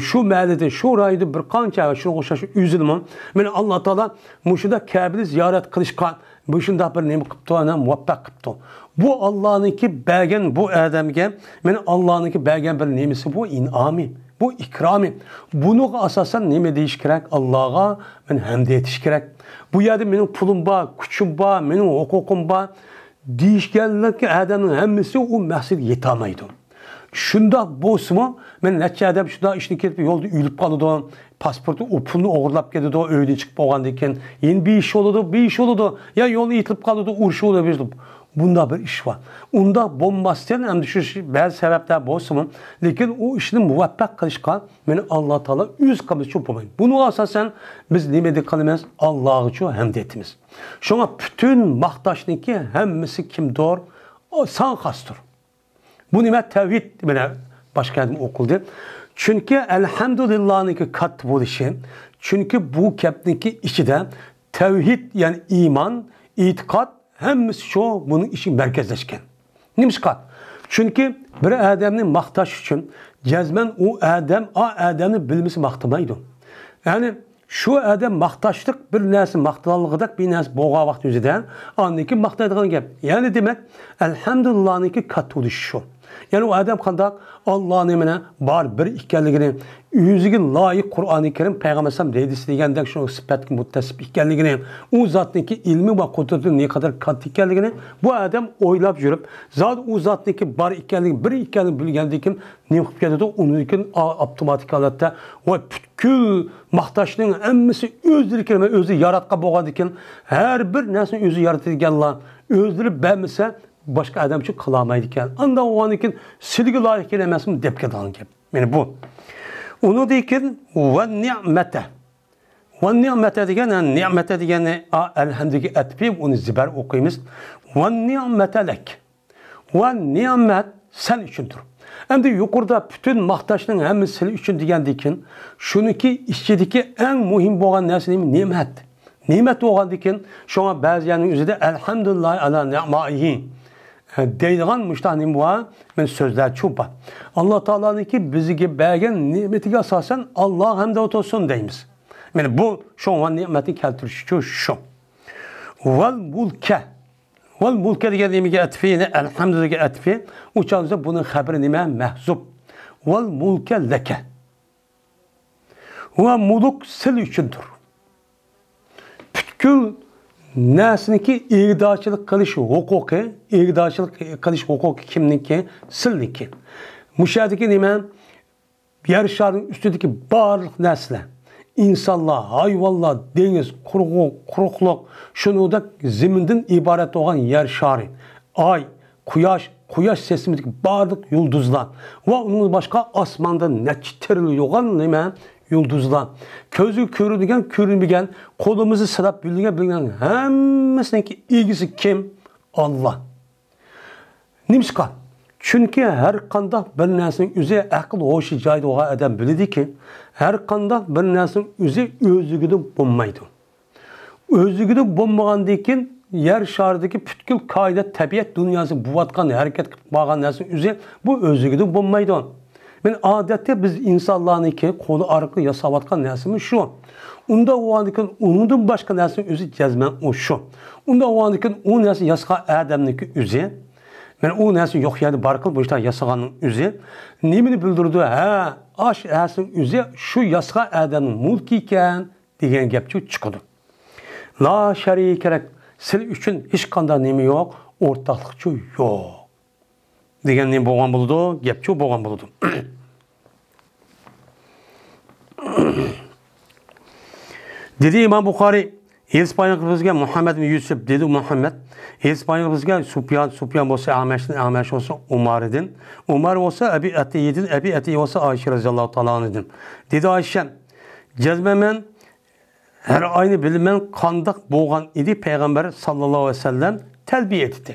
شۇ مەھەللىدە، شۇ رايوندا بىر قانچە ۋە شۇنىڭغا ئوخشاش ئۆزىنىمۇ، مانا ئاللا تائالا مۇشۇنداق كەبىنى زىيارەت قىلىشقا، مۇشۇنداق بىر نېمە قىپتۇ، ئانا مۇۋەپپەق قىپتۇ. بۇ ئاللانىڭكى بەرگەن بۇ ئادەمگە، مانا ئاللانىڭكى بەرگەن بىر نېمىسى بۇ، ئىنئامى، بۇ ئىكرامى. بۇنىڭغا ئاساسەن نېمە دېيىش كېرەك؟ ئاللاغا مەن ھەمدە ئېيتىش كېرەك. بۇ يەردە مېنىڭ پۇلۇم بار، كۈچۈم بار، مېنىڭ ھوقۇقۇم بار دېيىشكەنلىك ئادەمنىڭ ھەممىسى ئۇ مەقسەتكە يېتەلمەيدۇ. شۇنداق بولسىمۇ، مەن نەچچە ئادەم شۇنداق ئىشنى كېتىپ يولدا ئۆلۈپ قالىدۇ، پاسپورتى، ئۇ پۇلنى ئوغرىلاپ كېتىدۇ، ئۆيدىن چىقىپ بولغاندىن كېيىن، يەنە بىر ئىش بولىدۇ، بىر ئىش بولىدۇ، يا يولدا يېتىلىپ قالىدۇ، ئۇرۇش بولىدۇ، بۇنداق بىر ئىش بار. ئۇنداق بولماستىن، ئەمدى شۇ ئىش بەزى سەۋەبلەر بولسىمۇ، لېكىن ئۇ ئىشنى مۇۋەپپەق قىلىشقا مېنى ئاللا تائالا ئۆز قىلمىسىچۇ بولمايدۇ. بۇنىڭغا ئاساسەن بىز نېمە قىلىمىز؟ ئاللاغىچۇ ھەمدە ئېيتىمىز. شۇڭا پۈتۈن ماختاشنىڭكى ھەممىسى كىمدۇر؟ ئۇ ساڭا خاستۇر. بۇ نېمە؟ تەۋھىد بىلەن باشقا يەردىن ئوقۇلدى. چۈنكى ئەلھەمدۇلىللانىڭكى كاتتا بولۇشى، چۈنكى بۇ گەپنىڭكى ئىچىدە تەۋھىد، يەنى ئىمان، ئېتىقاد، ھەممىسى شۇ بۇنىڭ ئىچىگە مەركەزلەشكەن. نېمىشقا؟ چۈنكى بىر ئادەمنى ماختاش ئۈچۈن جەزمەن ئۇ ئادەم، ئا ئادەمنى بىلمىسە ماختىمايدۇ. يەنى شۇ ئادەم ماختاشلىق بىر نەرسە ماختىنالىغۇدەك بىر نەرسە بولغان ۋاقىت ئۆزىدە ئاندىن كېيىن ماختايدىغان گەپ. يەنى دېمەك، ئەلھەمدۇلىللانىڭكى كاتتا بولۇشى شۇ. يەنى ئۇ ئادەم قانداق؟ ئاللانى مانا بار بىر ئىكەنلىكىنى، ئۆزىگە لايىق قۇرئانى كەرىم، پەيغەمبەر ئەلەيھىسسالام ھەدىسى دېگەندەك شۇ سۈپەتكە مۇتتەسىپ ئىكەنلىكىنى، ئۇ زاتنىڭكى ئىلمى ۋە قۇدرىتى نەقەدەر كاتتا ئىكەنلىكىنى بۇ ئادەم ئويلاپ يۈرۈپ، زادى ئۇ زاتنىڭكى بار ئىكەنلىكىنى، بىر ئىكەنلىكىنى بىلگەندىن كېيىن نېمە قىلىپ كېتىدۇ؟ ئۇنىڭدىن كېيىن ئا-، ئاپتوماتىك ھالەتتە ۋاي پۈتكۈل ماختاشنىڭ ھەممىسى ئۆزلىرىكى، ئۆزى ياراتقان بولغاندىن كېيىن، ھەر بىر نەرسىنى ئۆزى يارىتىدىكەنلا، ئۆزلىرى بەرمىسە، باشقا ئادەم ئۈچۈن قىلالمايدىكەن. ئانداق بولغاندىن كېيىن سىلىگە لايىق كېلەر ئەمەسمۇ دەپ كېتىدىغان گەپ. مانا بۇ. ئۇنىڭدىن كېيىن ۋە نىئمەتە. ۋە نىئمەتە دېگەن، ھە، نىئمەتە دېگەننى، ئا، ئەلھەمدىگە ئەتىپى ئۇنى زىبەر ئوقۇيمىز. ۋە نىئمەتە لەك. ۋە نىئمەت سەن ئۈچۈندۇر. ئەمدى يۇقىرىدا پۈتۈن ماختاشنىڭ ھەممىسى سىلى ئۈچۈن دېگەندىن كېيىن، شۇنىڭكى ئىچىدىكى ئەڭ مۇھىم بولغان نەرسە نېمە؟ نېمەت. نېمەت بولغاندىن كېيىن، شۇڭا بەزى يەرنىڭ ئۆزىدە ئەلھەمدۇلىللاھى ئەلا نىئمائىھى دەيدىغان مۇشۇنداق نېمە بار، مانا سۆزلەرچۇ بار. ئاللا تائالانىڭكى بىزگە بەرگەن نېمىتىگە ئاساسەن، ئاللاغا ھەمدۇ تولسۇن دەيمىز. مانا بۇ شۇ ۋە نېمەتنى كەلتۈرۈشچۇ شۇ. ۋەل مۇلكە. ۋەل مۇلكە دېگەن نېمىگە ئەتىپى؟ يەنى ئەلھەمدۇلىللاھقا ئەتىپى. ئۇ چاغدا بۇنىڭ خەبىرى نېمە؟ مەھزۇپ. ۋەل مۇلكە لەكە. ۋە مۇلۇك سىل ئۈچۈندۇر. پۈتكۈل نەرسىنىڭكى ئىگىدارچىلىق قىلىش ھوقۇقى، ئىگىدارچىلىق قىلىش ھوقۇقى كىمنىڭكى؟ سىلنىڭكى. مۇشۇ يەردىكى نېمە؟ يەر شارىنىڭ ئۈستىدىكى بارلىق نەرسىلەر، ئىنسانلار، ھايۋانلار، دېڭىز، قۇرۇق-، قۇرۇقلۇق، شۇنىڭدەك زېمىندىن ئىبارەت بولغان يەر شارى، ئاي، قۇياش، قۇياش سىستېمىسىدىكى بارلىق يۇلدۇزلار ۋە ئۇنىڭدىن باشقا ئاسماندا نەچچە تىرىليون نېمە يۇلدۇزلار، كۆزگە كۆرۈنگەن، كۆرۈنمىگەن، قولىمىزدا سىلاپ بىلگەن، بىلگەن ھەممىسىنىڭكى ئىگىسى كىم؟ ئاللا. نېمىشقا؟ چۈنكى ھەر قانداق بىر نەرسىنىڭ ئۆزى ئەقىل ھوشى جايىدا بولغان ئادەم بىلىدىكى، ھەر قانداق بىر نەرسىنىڭ ئۆزى ئۆزلۈكىدىن بولمايدۇ. ئۆزلۈكىدىن بولمىغاندىن كېيىن يەر شارىدىكى پۈتكۈل كائىنات، تەبىئەت دۇنياسى بولۇۋاتقان، ھەرىكەت قىلىپ بارغان نەرسىنىڭ ئۆزى بۇ ئۆزلۈكىدىن بولمايدۇ. مانا ئادەتتە بىز ئىنسانلارنىڭكى قولى ئارقىلىق ياساۋاتقان نەرسىمۇ شۇ. ئۇنداق بولغاندىن كېيىن ئۇنىڭدىن باشقا نەرسىنىڭ ئۆزى جەزمەن ئۇ شۇ. ئۇنداق بولغاندىن كېيىن ئۇ نەرسە ياسىغان ئادەمنىڭكى ئۆزى، مانا ئۇ نەرسە يوق يەردە بار قىلىپ مۇشۇنداق ياسىغاننىڭ ئۆزى نېمىنى بىلدۈرىدۇ؟ ھە، ئاش ھەسىنىڭ ئۆزى شۇ ياسىغان ئادەمنىڭ مۇلكى ئىكەن دېگەن گەپچۇ چىقىدۇ. لا شەرىكە لەك، سىلى ئۈچۈن ھېچقانداق نېمە يوق، ئورتاقلىقچۇ يوق. دېگەن نېمە بولغان بولىدۇ؟ گەپچۇ بولغان بولىدۇ. دېدى ئىمام بۇخارىي، ھېلىس پايغىمبىرىمىزگە مۇھەممەد بىن يۈسۈپ، دېدى مۇھەممەد، ھېلىس پايغىمبىرىمىزگە سۇپيان، سۇپيان بولسا ئەمەشتىن، ئەمەش بولسا ئۇمارىدىن، ئۇمار بولسا ئەبى ئەتىيىدىن، ئەبى ئەتىيە بولسا ئائىشە رەزىياللاھۇ تائالا ئانھىدىن. دېدى ئائىشە، جەزمەن مەن ھەر ئاينى بىلىمەن قانداق بولغان ئىدى پەيغەمبەر ساللاللاھۇ ئەلەيھى ۋەسەللەم تەلبىيە ئېيتىدۇ.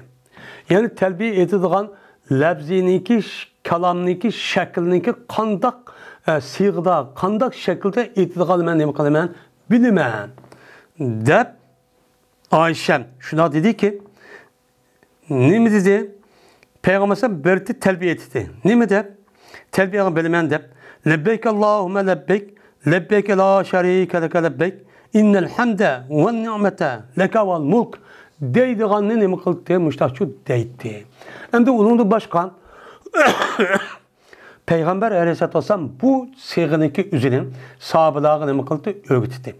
يەنى تەلبىيە ئېيتىدىغان لەپزىنىڭكى، ش-، كالامنىڭكى شەكلىنىڭكى قانداق، ئە، سىيغىدا، قانداق شەكىلدە ئېيتىدىغاننى مەن نېمە قىلىمەن؟ بىلىمەن، دەپ ئائىشەم شۇنداق دېدىكى، نېمە دېدى؟ پەيغەمبەر ئەلەيھىسسالام بىر رېتى تەلبىيە ئېيتتى. نېمە دەپ؟ تەلبىيەنى بىلىمەن دەپ. لەببەيك ئاللاھۇممە لەببەيك، لەببەيك لا شەرىكە لەكە لەببەيك، ئىننەل ھەمدە ۋەن نىئمەتە لەكە ۋەل مۇلك دەيدىغاننى نېمە قىلدى؟ مۇشتاقچۇ دەيتتى. ئەمدى ئۇنىڭدىن باشقا پەيغەمبەر ئەلەيھىسسالاتۇ ۋەسسالام بۇ سىيغىنىڭكى ئۆزىنى ساھابىلارغا نېمە قىلدى؟ ئۆگىتىدى.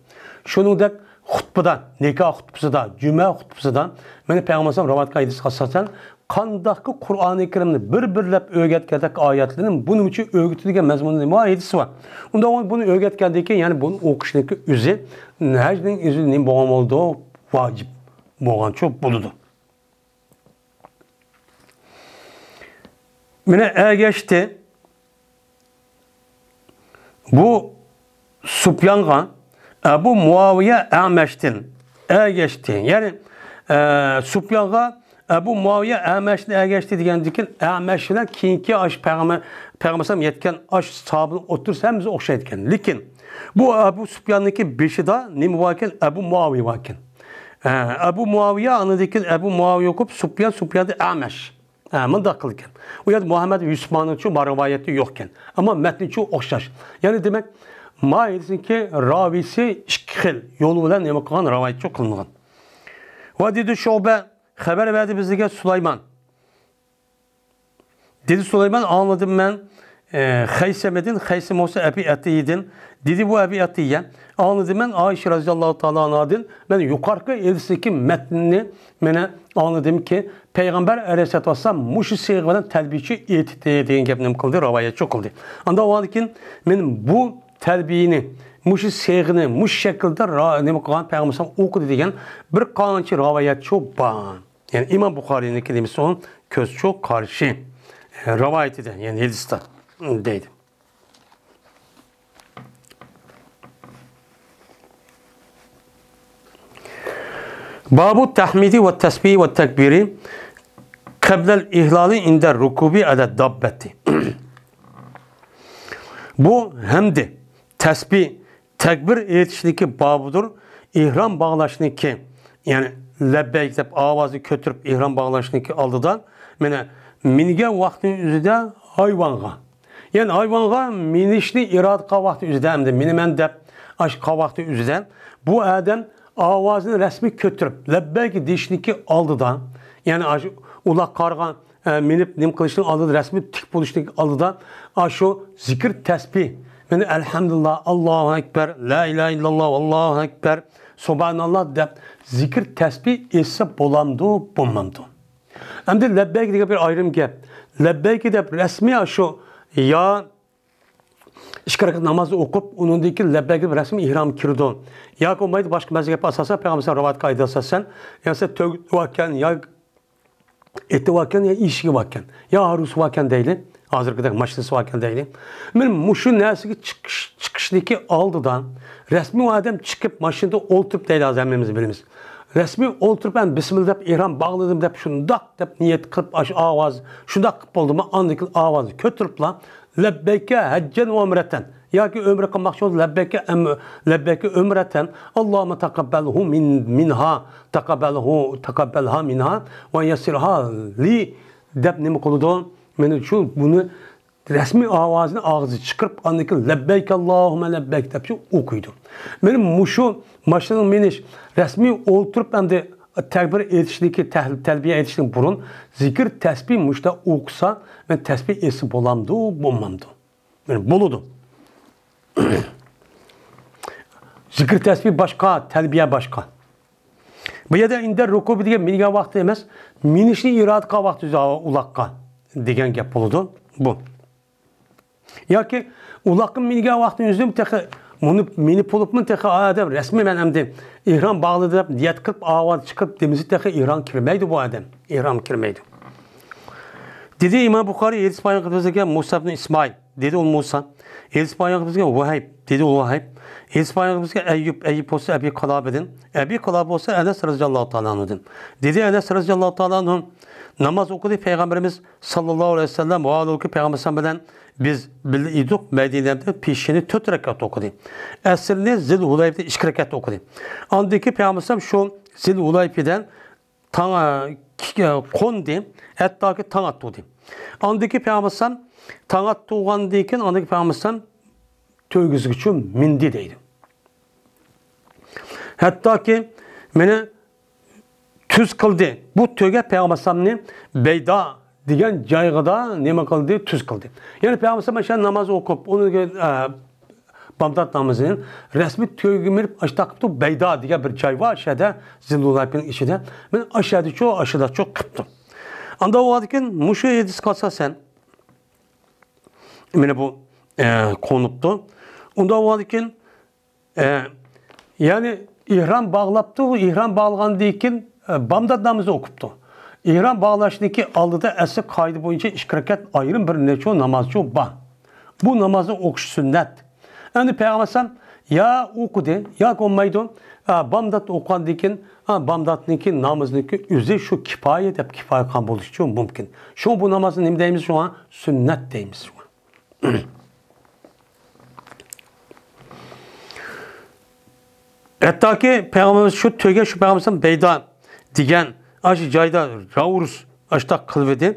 شۇنىڭدەك خۇتبىدا، نىكاھ خۇتبىسىدا، جۈمە خۇتبىسىدا، مانا پەيغەمبەر ئەلەيھىسسالام رىۋايەت قىلغان ھەدىسكە ئاساسەن، قانداقكى قۇرئانى كەرىمنى بىر بىرلەپ ئۆگەتكەندەك ئايەتلىرىنى بۇنىڭچە ئۆگىتىدىغان مەزمۇنى نېمە؟ ھەدىسى بار. ئۇنداق بولغاندا بۇنى ئۆگەتكەندىن كېيىن، يەنى بۇنى ئوقۇشنىڭكى ئۆزى ھەجنىڭ ئۆزى نېمە بولغان بولىدۇ؟ ۋاجىپ بولغانچۇ بولىدۇ. مانا ئەگەشتى. بۇ سۇپيانغا ئەبۇ مۇئاۋىيە ئەمەشتىن ئەگەشتى. يەنى، ئە، سۇپيانغا ئەبۇ مۇئاۋىيە ئەمەشتىن ئەگەشتى دېگەندىن كېيىن، ئەمەش بىلەن كېيىنكى ئاش پەيغەمبەر، پەيغەمبەر ئەلەيھىسسالام يەتكەن ئاش ساھابىنىڭ ئوتتۇرىسى ھەممىسى ئوخشايدىكەن. لېكىن بۇ ئەبۇ سۇپياننىڭكى بېشىدا نېمە باركەن؟ ئەبۇ مۇئاۋىيە باركەن. ئە، ئەبۇ مۇئاۋىيە، ئاندىن كېيىن ئەبۇ مۇئاۋىيە ئوقۇپ، سۇپيان، سۇپياندىن ئەمەش. ھە، مۇنداق قىلغان. ئۇ يەردە مۇھەممەد يۈسۈپ ماڭنىڭچۇ ما رىۋايەتتە يوقكەن. ئەمما مەتنىچۇ ئوخشاش. يەنى دېمەك، ما ھەدىسنىڭكى راۋىسى ئىككى خىل يول بىلەن نېمە قىلغان؟ رىۋايەتچۇ قىلىنغان. ۋە دېدى شۇبە، خەۋەر بەردى بىزگە سۇلايمان. دېدى سۇلايمان، ئاڭلىدىم مەن، ئە، خەيسەمىدىن، خەيسەم بولسا ئەبى ئەتىيىدىن. دېدى بۇ ئەبى ئەتىيە، ئاڭلىدىم مەن ئائىشە رەزىياللاھۇ تائالا ئانھادىن، مەن يۇقىرىقى ھەدىستىكى مەتننى مەن ئاڭلىدىمكى، پەيغەمبەر ئەلەيھىسسالاتۇ ۋەسسالام مۇشۇ سىيغە بىلەن تەلبىيىچى ئېيتتى دېگەن گەپنى نېمە قىلدى، رىۋايەتچى قىلدى. ئاندىن ئاۋۋالكىن مەن بۇ تەلبىيىنى، مۇشۇ سىيغىنى، مۇشۇ شەكىلدە را-، نېمە قىلغان پەيغەمبەر ئەلەيھىسسالام ئوقۇدى دېگەن بىر قانچە رىۋايەتچۇ بار. يەنى ئىمام بۇخارىينىڭكى نېمىسى ئۇ كۆزچۇ قارشى رىۋايىتىدە، يەنى ھەدىستە دەيدۇ. بابۇ تەھمىدى ۋە تەسبىھى ۋە تەكبىرى قەبلەل ئىھلالى ئىندە رۇكۇبى ئەلە داببەتى. بۇ ھەمدى، تەسبىھ، تەكبىر ئېيتىشنىكى بابىدۇر. ئېھرام باغلاشنىكى، يەنى لەببەيك دەپ ئاۋازنى كۆتۈرۈپ ئېھرام باغلاشنىكى ئالدىدا، مانا، مىنگەن ۋاقتى ئۆزىدە ھايۋانغا، يەنى ھايۋانغا مىنىشنى ئىرادە قىلغان ۋاقتى ئۆزىدە، ئەمدى مىنىمەن دەپ ئاشۇ قىلغان ۋاقتى ئۆزىدە بۇ ئادەم ئاۋازىنى رەسمىي كۆتۈرۈپ، لەببەيك دېيىشنىكى ئالدىدا، يەنى ئاشۇ ئۇلاغ قارىغا، ئە، مىنىپ نېمە قىلىشنىڭ ئالدىدا، رەسمىي تىك بولۇشنىڭ ئالدىدا ئاشۇ زىكىر تەسبىھ، مانا، ئەلھەمدۇلىللا، ئاللاھۇ ئەكبەر، لا ئىلاھە ئىللاللا، ئاللاھۇ ئەكبەر، سۇبھاناللا دەپ زىكىر تەسبىھ ئېيتسا بولامدۇ، بولمامدۇ؟ ئەمدى لەببەيك دېگەن بىر ئايرىم گەپ. لەببەيك دەپ رەسمىي ئاشۇ يا ئىككى رەكەت نامازنى ئوقۇپ، ئۇنىڭدىن كېيىن لەببەيك دەپ رەسمىي ئېھرام كىرىدۇ. ياكى بولمايدۇ باشقا مەزھەپكە ئاساسەن، پەيغەمبەر رىۋايەتكە ئاساسەن، يا سەن تۆگە باركەن، يا ئېتى باركەن، يا ئېشىكى باركەن، يا ھارۋىسى باركەن دەيلى. ھازىرقىدەك ماشىنىسى باركەن دەيلى. مانا مۇشۇ نەرسىگە چىقىش، چىقىشتىكى ئالدىدا رەسمىي ئادەم چىقىپ ماشىنىدا ئولتۇرۇپ دەيلى، ھازىر ھەممىمىز بىلىمىز. رەسمىي ئولتۇرۇپ، مەن بىسمىللا دەپ ئېھرام باغلىدىم دەپ شۇنداق دەپ نىيەت قىلىپ، ئاشۇ ئاۋاز شۇنداق قىلىپ بولدىمۇ، ئاندىن كېيىن ئاۋازنى كۆتۈرۈپلا، لەببەيكە ھەججەن ۋە ئۆمرەتەن. ياكى ئۆمرە قىلماقچى بولسا، لەببەيكە ئەم-، لەببەيكە ئۆمرەتەن. ئاللاھۇممە تەقەببەلھۇ مىن-، مىنھا، تەقەببەلھۇ، تەقەببەلھا مىنھا ۋە يەسسىرھا لى دەپ نېمە قىلىدۇ؟ مانا شۇ بۇنى رەسمىي ئاۋازىنى ئاغزى چىقىرىپ، ئاندىن كېيىن لەببەيك ئاللاھۇممە لەببەيك دەپ شۇ ئوقۇيدۇ. مانا مۇشۇ ماشىنىغا مىنىش، رەسمىي ئولتۇرۇپ ئەمدى تەكبىر ئېيتىشنىكى، تەھ-، تەلبىيە ئېيتىشتىن بۇرۇن زىكىر تەسبىھ مۇشۇنداق ئوقۇسا، مەن تەسبىھ ئېيتسا بولامدۇ، بولمامدۇ؟ مانا بولىدۇ. زىكىر تەسبىھ باشقا، تەلبىيە باشقا. بۇ يەردە ئىندە رۇكۇبى دېگەن مىنگەن ۋاقتى ئەمەس، مىنىشنى ئىرادە قىلغان ۋاقتى ئۆزى ئۇلاغقا دېگەن گەپ بولىدۇ بۇ. ياكى ئۇلاغقا مىنگەن ۋاقتى ئۆزىمۇ تېخى مۇنۇ مىنىپ بولۇپمۇ تېخى ئادەم رەسمىي مەن ئەمدى ئېھرام باغلىدى دەپ نىيەت قىلىپ ئاۋاز چىقىرىپ دېمىسە تېخى ئېھرام كىرمەيدۇ بۇ ئادەم. ئېھرام كىرمەيدۇ. دېدى ئىمام بۇخارىي، ھەدىس بايان قىلىپ بىزگە مۇسا ئىبن ئىسمائىل، دېدى ئۇ مۇسا. ھەدىس بايان قىلىپ بىزگە ۋەھىب، دېدى ئۇ ۋەھىب. ھەدىس بايان قىلىپ بىزگە ئەييۇب، ئەييۇب بولسا ئەبى قىلابىدىن، ئەبى قىلابە بولسا ئەنەس رەزىياللاھۇ تائالا ئەنھۇدىن. دېدى ئەنەس رەزىياللاھۇ تائالا ئەنھۇ، ناماز ئوقۇدى پەيغەمبىرىمىز ساللاللاھۇ ئەلەيھى ۋەسەللەم ۋە ئالىھى پەيغەمبەر بىلەن بىز بىللە ئىدۇق، مەدىنەدە پېشىنى تۆت رەكەت ئوقۇدى. ئەسىرنى زىل ھۇلەيپىدە ئىككى رەكەت ئوقۇدى. ئاندىن كېيىن پەيغەمبەر شۇ زىل ھۇلەيپىدە تاڭ، ئە، كىك-، ئە، قوندى، ھەتتاكى تاڭ ئاتتۇردى. ئاندىكى پەيغەمبەر تاڭ ئاتتۇرغاندىن كېيىن، ئاندىكى پەيغەمبەر تۆگىسىگىچە مىندى دەيدۇ. ھەتتاكى مېنى تۈز قىلدى. بۇ تۆگە پەيغەمبەر بەيدا دېگەن جايغىدا نېمە قىلدى؟ تۈز قىلدى. يەنى پەيغەمبەر ئاشۇ ناماز ئوقۇپ، ئۇنى، ئە، بامدات نامىزىنى رەسمىي تۆگىگە مېنىپ ئاشۇنداق قىپتۇ. بەيدا دېگەن بىر جاي بار ئاشۇ يەردە، زىللۇلايپنىڭ ئىچىدە. مەن ئاشۇ يەردىچۇ، ئاشۇنداقچۇ قىپتۇ. ئاندا ئۇ كېيىن مۇشۇ ھەدىسكە ئاساسەن، مانا بۇ، ئە، قونۇپتۇ. ئۇندا ئۇ كېيىن، ئە، يەنى ئېھرام باغلاپتۇ، ئېھرام باغلىغاندىن كېيىن، ئە، بامدات نامىزى ئوقۇپتۇ. ئېھرام باغلاشنىڭكى ئالدىدا ئەسلى قائىدە بويىچە ئىككى رەكەت ئايرىم بىر نەچچە نامازچۇ بار. بۇ نامازنى ئوقۇش سۈننەت. ئەمدى پەيغەمبەر يا ئوقۇدى، ياكى بولمايدۇ. ھە، بامدات ئوقۇغاندىن كېيىن، ھە، بامداتنىڭكى نامىزىنىڭكى ئۆزى شۇ كىپايە دەپ كىپايە قىلغان بولۇشىچۇ مۇمكىن. شۇڭا بۇ نامازنى نېمە دەيمىز شۇڭا؟ سۈننەت دەيمىز شۇڭا. ھەتتاكى پەيغەمبىرىمىز شۇ تۆگە، شۇ پەيغەمبىرىمىز بەيدا دېگەن ئاشۇ جايدا راۋۇرۇس ئاشتاق قىلىۋىدى.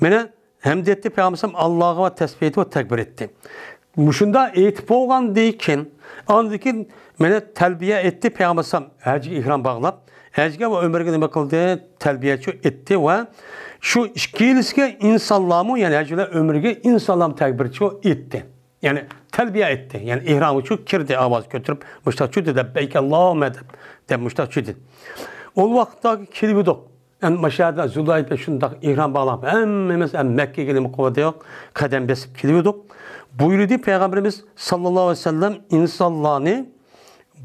مانا ھەمدە ئېيتتى پەيغەمبىرىمىز ئاللاغا ۋە تەسبىھ ئېيتتى ۋە تەكبىر ئېيتتى. مۇشۇنداق ئېيتىپ بولغاندىن كېيىن، ئاندىن كېيىن مانا تەلبىيە ئېيتتى پەيغەمبىرىمىز ھەجگە ئېھرام باغلاپ، ھەجگە ۋە ئۆمرىگە نېمە قىلدى؟ تەلبىيەچۇ ئېيتتى ۋە شۇ ئىككىلىسىگە ئىنسانلارمۇ، يەنى ھەج بىلەن ئۆمرىگە ئىنسانلارمۇ تەكبىرچۇ ئېيتتى. يەنى تەلبىيە ئېيتتى. يەنى ئېھرامغىچۇ كىردى، ئاۋاز كۆتۈرۈپ، مۇشتاقچۇ دېدى، لەببەيك ئاللاھۇممە دەپ، دەپ مۇشتاقچۇ دېدى. ئۇ ۋاقىتتا كېلىۋىدۇق. ئەمدى ماشۇ يەردە زۇلھۇلەيپە شۇنداق ئېھرام باغلاپ، ھەممىمىز ھەم مەككىگە نېمە قىلىۋاتىدۇق؟ قەدەم بېسىپ كېلىۋىدۇق. بۇيرۇدى پەيغەمبىرىمىز ساللاللاھۇ ئەلەيھى ۋەسەللەم ئىنسانلارنى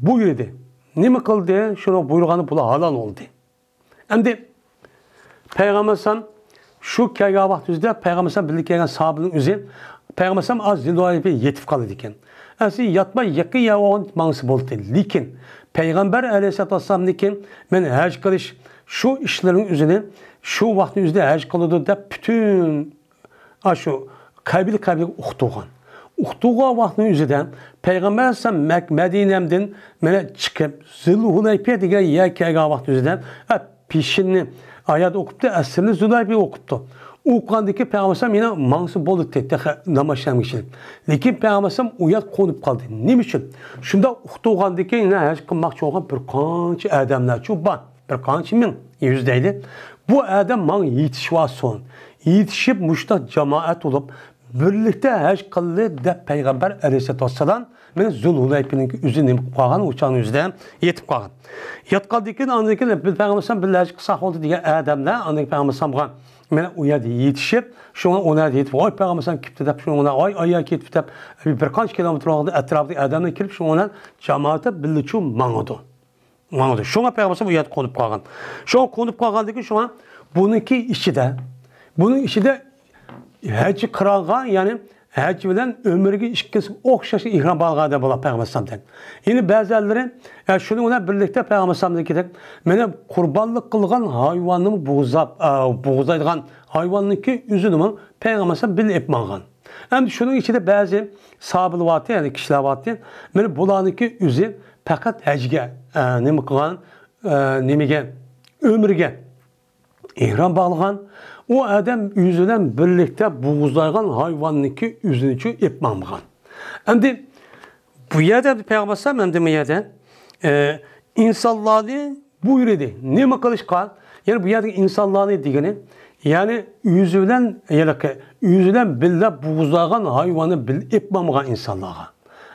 بۇيرۇدى. نېمە قىلدى؟ شۇنى بۇيرۇغاندا بۇلار ھالال بولدى. ئەمدى پەيغەمبەر ئەلەيھىسسالام شۇ كەلگەن ۋاقىت ئۆزىدە پەيغەمبەر ئەلەيھىسسالام بىللە كەلگەن ساھابىلەرنىڭ ئۆزى پەيغەمبەر ئەلەيھىسسالام ئاز زىلھۇلەيپە يېتىپ قالىدىكەن. ئەسلى ياتماي يېقىن يەر بولغان ماڭسا بولدى. لېكىن پەيغەمبەر ئەلەيھىسسالاتۇ ۋەسسالامنىڭكى مەن ھەج قىلىش شۇ ئىشلىرىنىڭ ئۆزىنى شۇ ۋاقىتنىڭ ئۆزىدە ھەج قىلىدۇ دەپ پۈتۈن ئاشۇ قەبىلە قەبىلىگە ئۇقتۇرغان. ئۇقتۇرغان ۋاقتىنىڭ ئۆزىدە پەيغەمبەر ئەلەيھىسسالام مەك-، مەدىنەمدىن مانا چىقىپ، زىلھۇلەيپە دېگەن يەر كەلگەن ۋاقتىنىڭ ئۆزىدە، ئە، پېشىننى ئايەت ئوقۇپتۇ، ئەسىرنى زۇلھۇلەيپە ئوقۇپتۇ. ئوقۇغاندىن كېيىن پەيغەمبەر ئەلەيھىسسالام يەنە ماڭسا بولدى، تېخى ناماز شەمگىچىلىك. لېكىن پەيغەمبەر ئەلەيھىسسالام ئۇ يەردە قونۇپ قالدى. نېمە ئۈچۈن؟ شۇنداق ئۇقتۇرغاندىن كېيىن يەنە ھەج قىلماقچى بولغان بىر قانچە ئادەملەرچۇ بار. بىر قانچە مىڭ، يۈز دەيلى. بۇ ئادەم ماڭا يېتىشىۋالسۇن. يېتىشىپ مۇشۇنداق جامائەت بولۇپ، بىرلىكتە ھەج قىلدى دەپ پەيغەمبەر ئەلەيھىسسالاتۇ ۋەسسالام مانا زۇلھۇلەيپىنىڭكى ئۆزى نېمە قىلىپ قالغان؟ ئۇ چاغنىڭ ئۆزىدە يېتىپ قالغان. ياتقاندىن كېيىن، ئاندىن كېيىن بىز پەيغەمبەر ئەلەيھىسسالام بىللە ھەج قىلساق بولدى دېگەن ئادەملەر ئاندىن كېيىن پەيغەمبەر ئەلەيھىسسالامغا مانا ئۇ يەردە يېتىشىپ، شۇڭا ئۇ يەردە يېتىپ، ۋاي پەيغەمبەر ئەلەيھىسسالام كېتىپتۇ دەپ، شۇنىڭ بىلەن ۋاي ئايا كېتىپتۇ دەپ، بىر قانچە كىلومېتىر ئەتراپىدىكى ئادەملەر كېلىپ، شۇنىڭ بىلەن جامائەت بىللىچۇ ماڭىدۇ. ماڭىدۇ. شۇڭا پەيغەمبەر ئۇ يەردە قونۇپ قالغان. شۇڭا قونۇپ قالغاندىن كېيىن شۇڭا بۇنىڭكى ئىچىدە، بۇنىڭ ئىچىدە ھەج قىرانغا، يەنى ھەج بىلەن ئۆمرىگە ئىككىسى ئوخشاش ئېھرام باغلىغان ئادەم بولار پەيغەمبەر ئەلەيھىسسالامدىن. يەنە بەزىلىرى، ئە، شۇنىڭ بىلەن بىرلىكتە پەيغەمبەر ئەلەيھىسسالامدىكىدەك مانا قۇربانلىق قىلغان ھايۋاننىمۇ بوغۇزلاپ، ئە، بوغۇزلايدىغان ھايۋاننىڭكى ئۆزىنىمۇ پەيغەمبەر ئەلەيھىسسالام بىللە ئېلىپ ماڭغان. ئەمدى شۇنىڭ ئىچىدە بەزى ساھابىلەر بارتى، يەنى كىشىلەر بارتى. مانا بۇلارنىڭكى ئۆزى پەقەت ھەجگە، ئە، نېمە قىلغان، ئە، نېمىگە، ئۆمرىگە ئېھرام باغلىغان. ئۇ ئادەم ئۆزى بىلەن بىرلىكتە بوغۇزلايدىغان ھايۋاننىڭكى ئۆزىنىچۇ ئېلىپ ماڭمىغان. ئەمدى بۇ يەردە پەيغەمبەر ئەلەيھىسسالام ئەمدى بۇ يەردە، ئە، ئىنسانلارنى بۇيرۇدى. نېمە قىلىشقا؟ يەنى بۇ يەردىكى ئىنسانلارنى دېگىنى، يەنى ئۆزى بىلەن، ھېلىقى ئۆزى بىلەن بىللە بوغۇزلايدىغان ھايۋاننى بىللە ئېلىپ ماڭمىغان ئىنسانلارغا.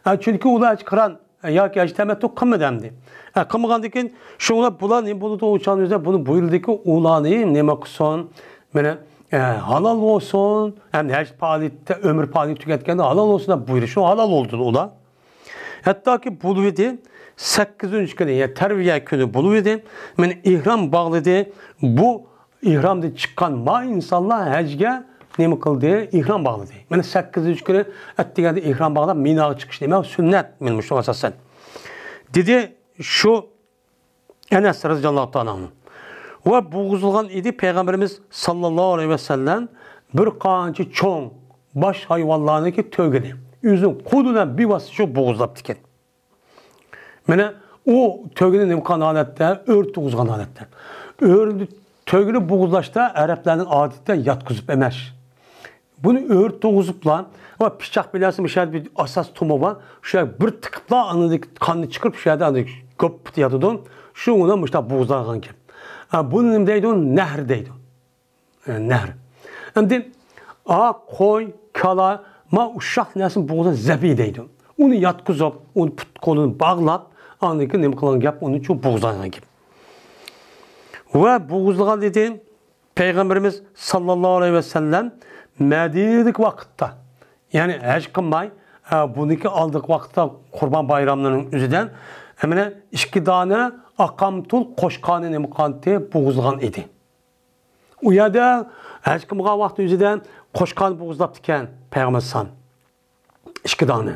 ئە، چۈنكى ئۇلار ھەج قىران، ئە، ياكى ھەج تەمەتتۇ قىلمىدى ئەمدى. ئە، قىلمىغاندىن كېيىن شۇڭلار بۇلار نېمە بولىدۇ؟ ئۇ چاغنىڭ ئۆزىدە بۇنى بۇيرۇدىكى، ئۇلارنى نېمە قىلسۇن؟ مانا، ئە، ھالال بولسۇن، ھەم ھەج پائالىيىتى، ئۆمۈر پائالىيىتى تۈگەتكەندە ھالال بولسۇن دەپ بۇيرۇدى. شۇ ھالال بولدى ئۇلار. ھەتتاكى بولۇۋىدى، سەككىزىنچى كۈنى، يەنى تەرۋىيە كۈنى بولۇۋىدى، مانا ئېھرام باغلىدى. بۇ ئېھرامدىن چىققان ما ئىنسانلار ھەجگە نېمە قىلدى؟ ئېھرام باغلىدى. مانا سەككىزىنچى كۈنى ئەتىگەندە ئېھرام باغلاپ، مىناغا چىقىش نېمە؟ سۈننەت. مانا مۇشۇ ئاساسەن. دېدى شۇ ئەنەس رەزىياللاھۇ تائالا ئەنھۇ. ۋە بوغۇزلىغان ئىدى پەيغەمبىرىمىز ساللاللاھۇ ئەلەيھى ۋەسەللەم بىر قانچە چوڭ باش ھايۋانلارنىڭكى تۆگىنى ئۆزىنىڭ قولى بىلەن بىۋاسىتە شۇ بوغۇزلاپتىكەن. مانا ئۇ تۆگىنى نېمە قىلغان ھالەتتە؟ ئۆرە تۇغۇزغان ھالەتتە. ئۆرە تۆگىنى بوغۇزلاشتا ئەرەبلەرنىڭ ئادىتى ياتقۇزۇپ ئەمەس. بۇنى ئۆرە تۇغۇزۇپلا، ۋە پىچاق بىلەن مۇشۇ يەردە بىر ئاساس تۇمى بار. شۇ يەرگە بىر تىقىپلا، ئاندىن قاننى چىقىرىپ، شۇ يەردە ئاندىن گۆپ ياتىدۇ. شۇ ئۇنى مۇشۇنداق بوغۇزلانغان گەپ. ھە، بۇنى نېمە دەيدۇ؟ نەھر دەيدۇ. ئە، نەھر. ئەمدى ئا، قوي، كالا، ما ئۇششاق نەرسىنى بوغۇزلىغان زەبى دەيدۇ. ئۇنى ياتقۇزۇپ، ئۇنى پۇت قولىنى باغلاپ، ئاندىن كېيىن نېمە قىلغان گەپ؟ ئۇنى چۇ بوغۇزلانغان گەپ. ۋە بوغۇزلىغان دېدى. پەيغەمبىرىمىز ساللاللاھۇ ئەلەيھى ۋەسەللەم مەدىنىدىكى ۋاقىتتا، يەنى ھەج قىلماي، ئە، بۇنىڭكى ئالدىنقى ۋاقىتتا قۇربان بايراملىرىنىڭ ئۆزىدە، ئە، مانا ئىككى دانە ئاقامتۇل قوچقارنى نېمە قىلغانتى؟ بوغۇزلىغان ئىدى. ئۇ يەردە ھەج قىلمىغان ۋاقتى ئۆزىدە قوچقارنى بوغۇزلاپتىكەن پەيغەمبەر ئەلەيھىسسالام. ئىككى دانە.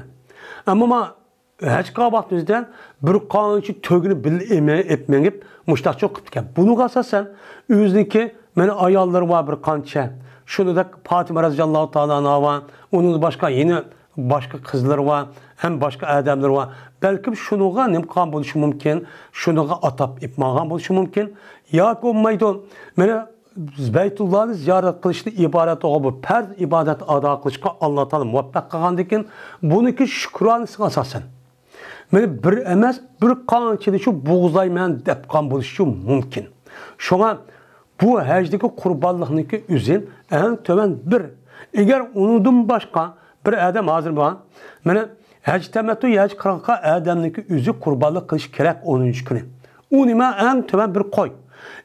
ئەمما ما ھەج قىلغان ۋاقتى ئۆزىدە بىر قانچە تۆگىنى بىللە ئېمە-، ئېپ مېڭىپ، مۇشتاقچىلىق قىپتىكەن. بۇنىڭغا ئاساسەن، ئۆزىنىڭكى، مانا، ئاياللىرى بار بىر قانچە. شۇنىڭدەك پاتىمە رەزىياللاھۇ تائالا ئەنھا بار. ئۇنىڭدىن باشقا يەنە باشقا قىزلىرى بار، ھەم باشقا ئادەملىرى بار. بەلكىم شۇنىڭغا نېمە قىلغان بولۇشى مۇمكىن؟ شۇنىڭغا ئاتاپ ئېپ ماڭغان بولۇشى مۇمكىن. ياكى بولمايدۇ، مانا، بەيتۇللانى زىيارەت قىلىشتىن ئىبارەت بولغان بۇ پەرز ئىبادەت ئادا قىلىشقا ئاللا تائالا مۇۋەپپەق قىلغاندىكىن، بۇنىڭكى شۈكرانىسىغا ئاساسەن. مېنى بىر ئەمەس، بىر قانچىنى شۇ بوغۇزلايمەن دەپ قالغان بولۇشى مۇمكىن. شۇڭا بۇ ھەجدىكى قۇربانلىقنىڭكى ئۆزى ئەڭ تۆۋەن بىر. ئەگەر ئۇنىڭدىن باشقا بىر ئادەم ھازىر بار، مانا، ھەج تەمەتتۇ، ھەج قىلغان ئادەمنىڭكى ئۆزى قۇربانلىق قىلىش كېرەك ئونىنچى كۈنى. ئۇ نېمە؟ ئەڭ تۆۋەن بىر قوي.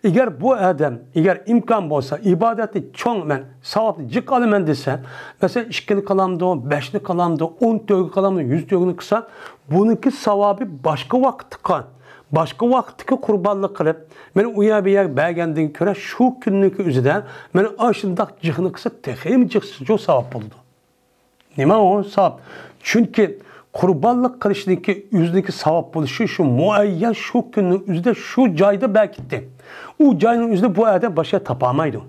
ئەگەر بۇ ئادەم، ئەگەر ئىمكان بولسا، ئىبادەتنى چوڭ، مەن ساۋابنى جىق ئالىمەن دېسە، مەسىلەن، ئىككىنى قىلامدۇ، بەشنى قىلامدۇ، ئون تۆگە قىلامدۇ، يۈز تۆگىنى قىلسا، بۇنىڭكى ساۋابى باشقا ۋاقىتقا، باشقا ۋاقىتتىكى قۇربانلىق قىلىپ، مانا ئۇ يەر بۇ يەرگە بەرگەندىن كۆرە شۇ كۈننىڭكى ئۆزىدە مانا ئاشۇنداق جىقنى قىلسا تېخىمۇ جىقسىزجۇ ساۋاب بولىدۇ. نېمە ئۇ ساۋاب؟ چۈنكى قۇربانلىق قىلىشنىڭكى ئۆزىنىڭكى ساۋاب بولۇشى شۇ مۇئەييەن شۇ كۈننىڭ ئۆزىدە شۇ جايدا بەركىتتى. ئۇ جاينىڭ ئۆزىدە بۇ ئادەم باشقا تاپالمايدۇ.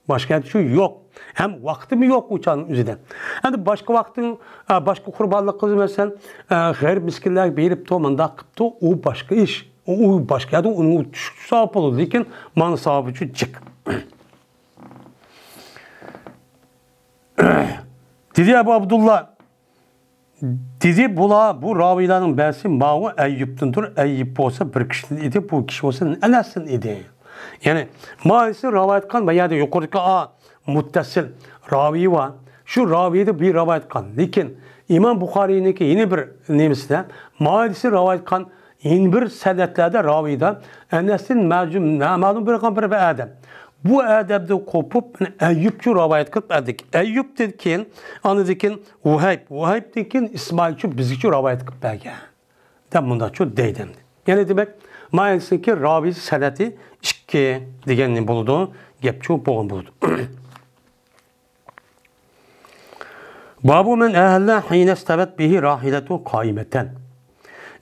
باشقا يەردە شۇ يوق. ھەم ۋاقتىمۇ يوق ئۇ چاغنىڭ ئۆزىدە. ئەمدى باشقا ۋاقىتنىڭ، ئە، باشقا قۇربانلىق قىلسا، مەسىلەن، ئە، غەرىب مىسكىنلەرگە بېرىپتۇ، مۇنداق قىپتۇ، ئۇ باشقا ئىش. ئۇ، ئۇ باشقا يەردە ئۇنىڭ چۈشكۈچە ساۋاب بولىدۇ، لېكىن مانا ساۋابى ئۈچۈن جىق. دېدى ئەبۇ ئابدۇللا، دېدى، بۇلار، بۇ راۋىيلارنىڭ بەزىسى ماۋۇ ئەييۇبتىندۇر، ئەييۇب بولسا بىر كىشىدىن ئىدى، بۇ كىشى بولسا ئەنەستىن ئىدى. يەنى ماۋۇسى راۋايەت قىلغان، بۇ يەردە يۇقىرىدىكى ئا مۇتتەسىل راۋىي بار. شۇ راۋىيدا بىر راۋايەت قىلغان. لېكىن ئىمام بۇخارىينىڭكى يەنە بىر نېمىسىدە ماۋۇسى راۋايەت قىلغان يەنە بىر سەنەدلەردە راۋىيدا ئەنەستىن مەجۇم، نامەلۇم بىر، بىر، بىر ئادەم. بۇ ئادەمدىن قوپۇپ، مانا، ئەييۇبچۇ راۋايەت قىلىپ بەردى. ئەييۇبتىن كېيىن، ئاندىن كېيىن ۋۇھەيب، ۋۇھەيبتىن كېيىن ئىسمائىلچۇ بىزگىچۇ راۋايەت قىلىپ بەرگەن. دەپ مۇنداقچۇ دەيدۇ ئەمدى. يەنى دېمەك، ماۋۇسىنىڭكى راۋىي سەنەدى ئىككى دېگەن نېمە بولىدۇ؟ گەپچۇ بولغان بولىدۇ. بابۇ مەن ئەھەللە ھىنەستەۋەت بىھى راھىلەتۇ قائىمەتەن.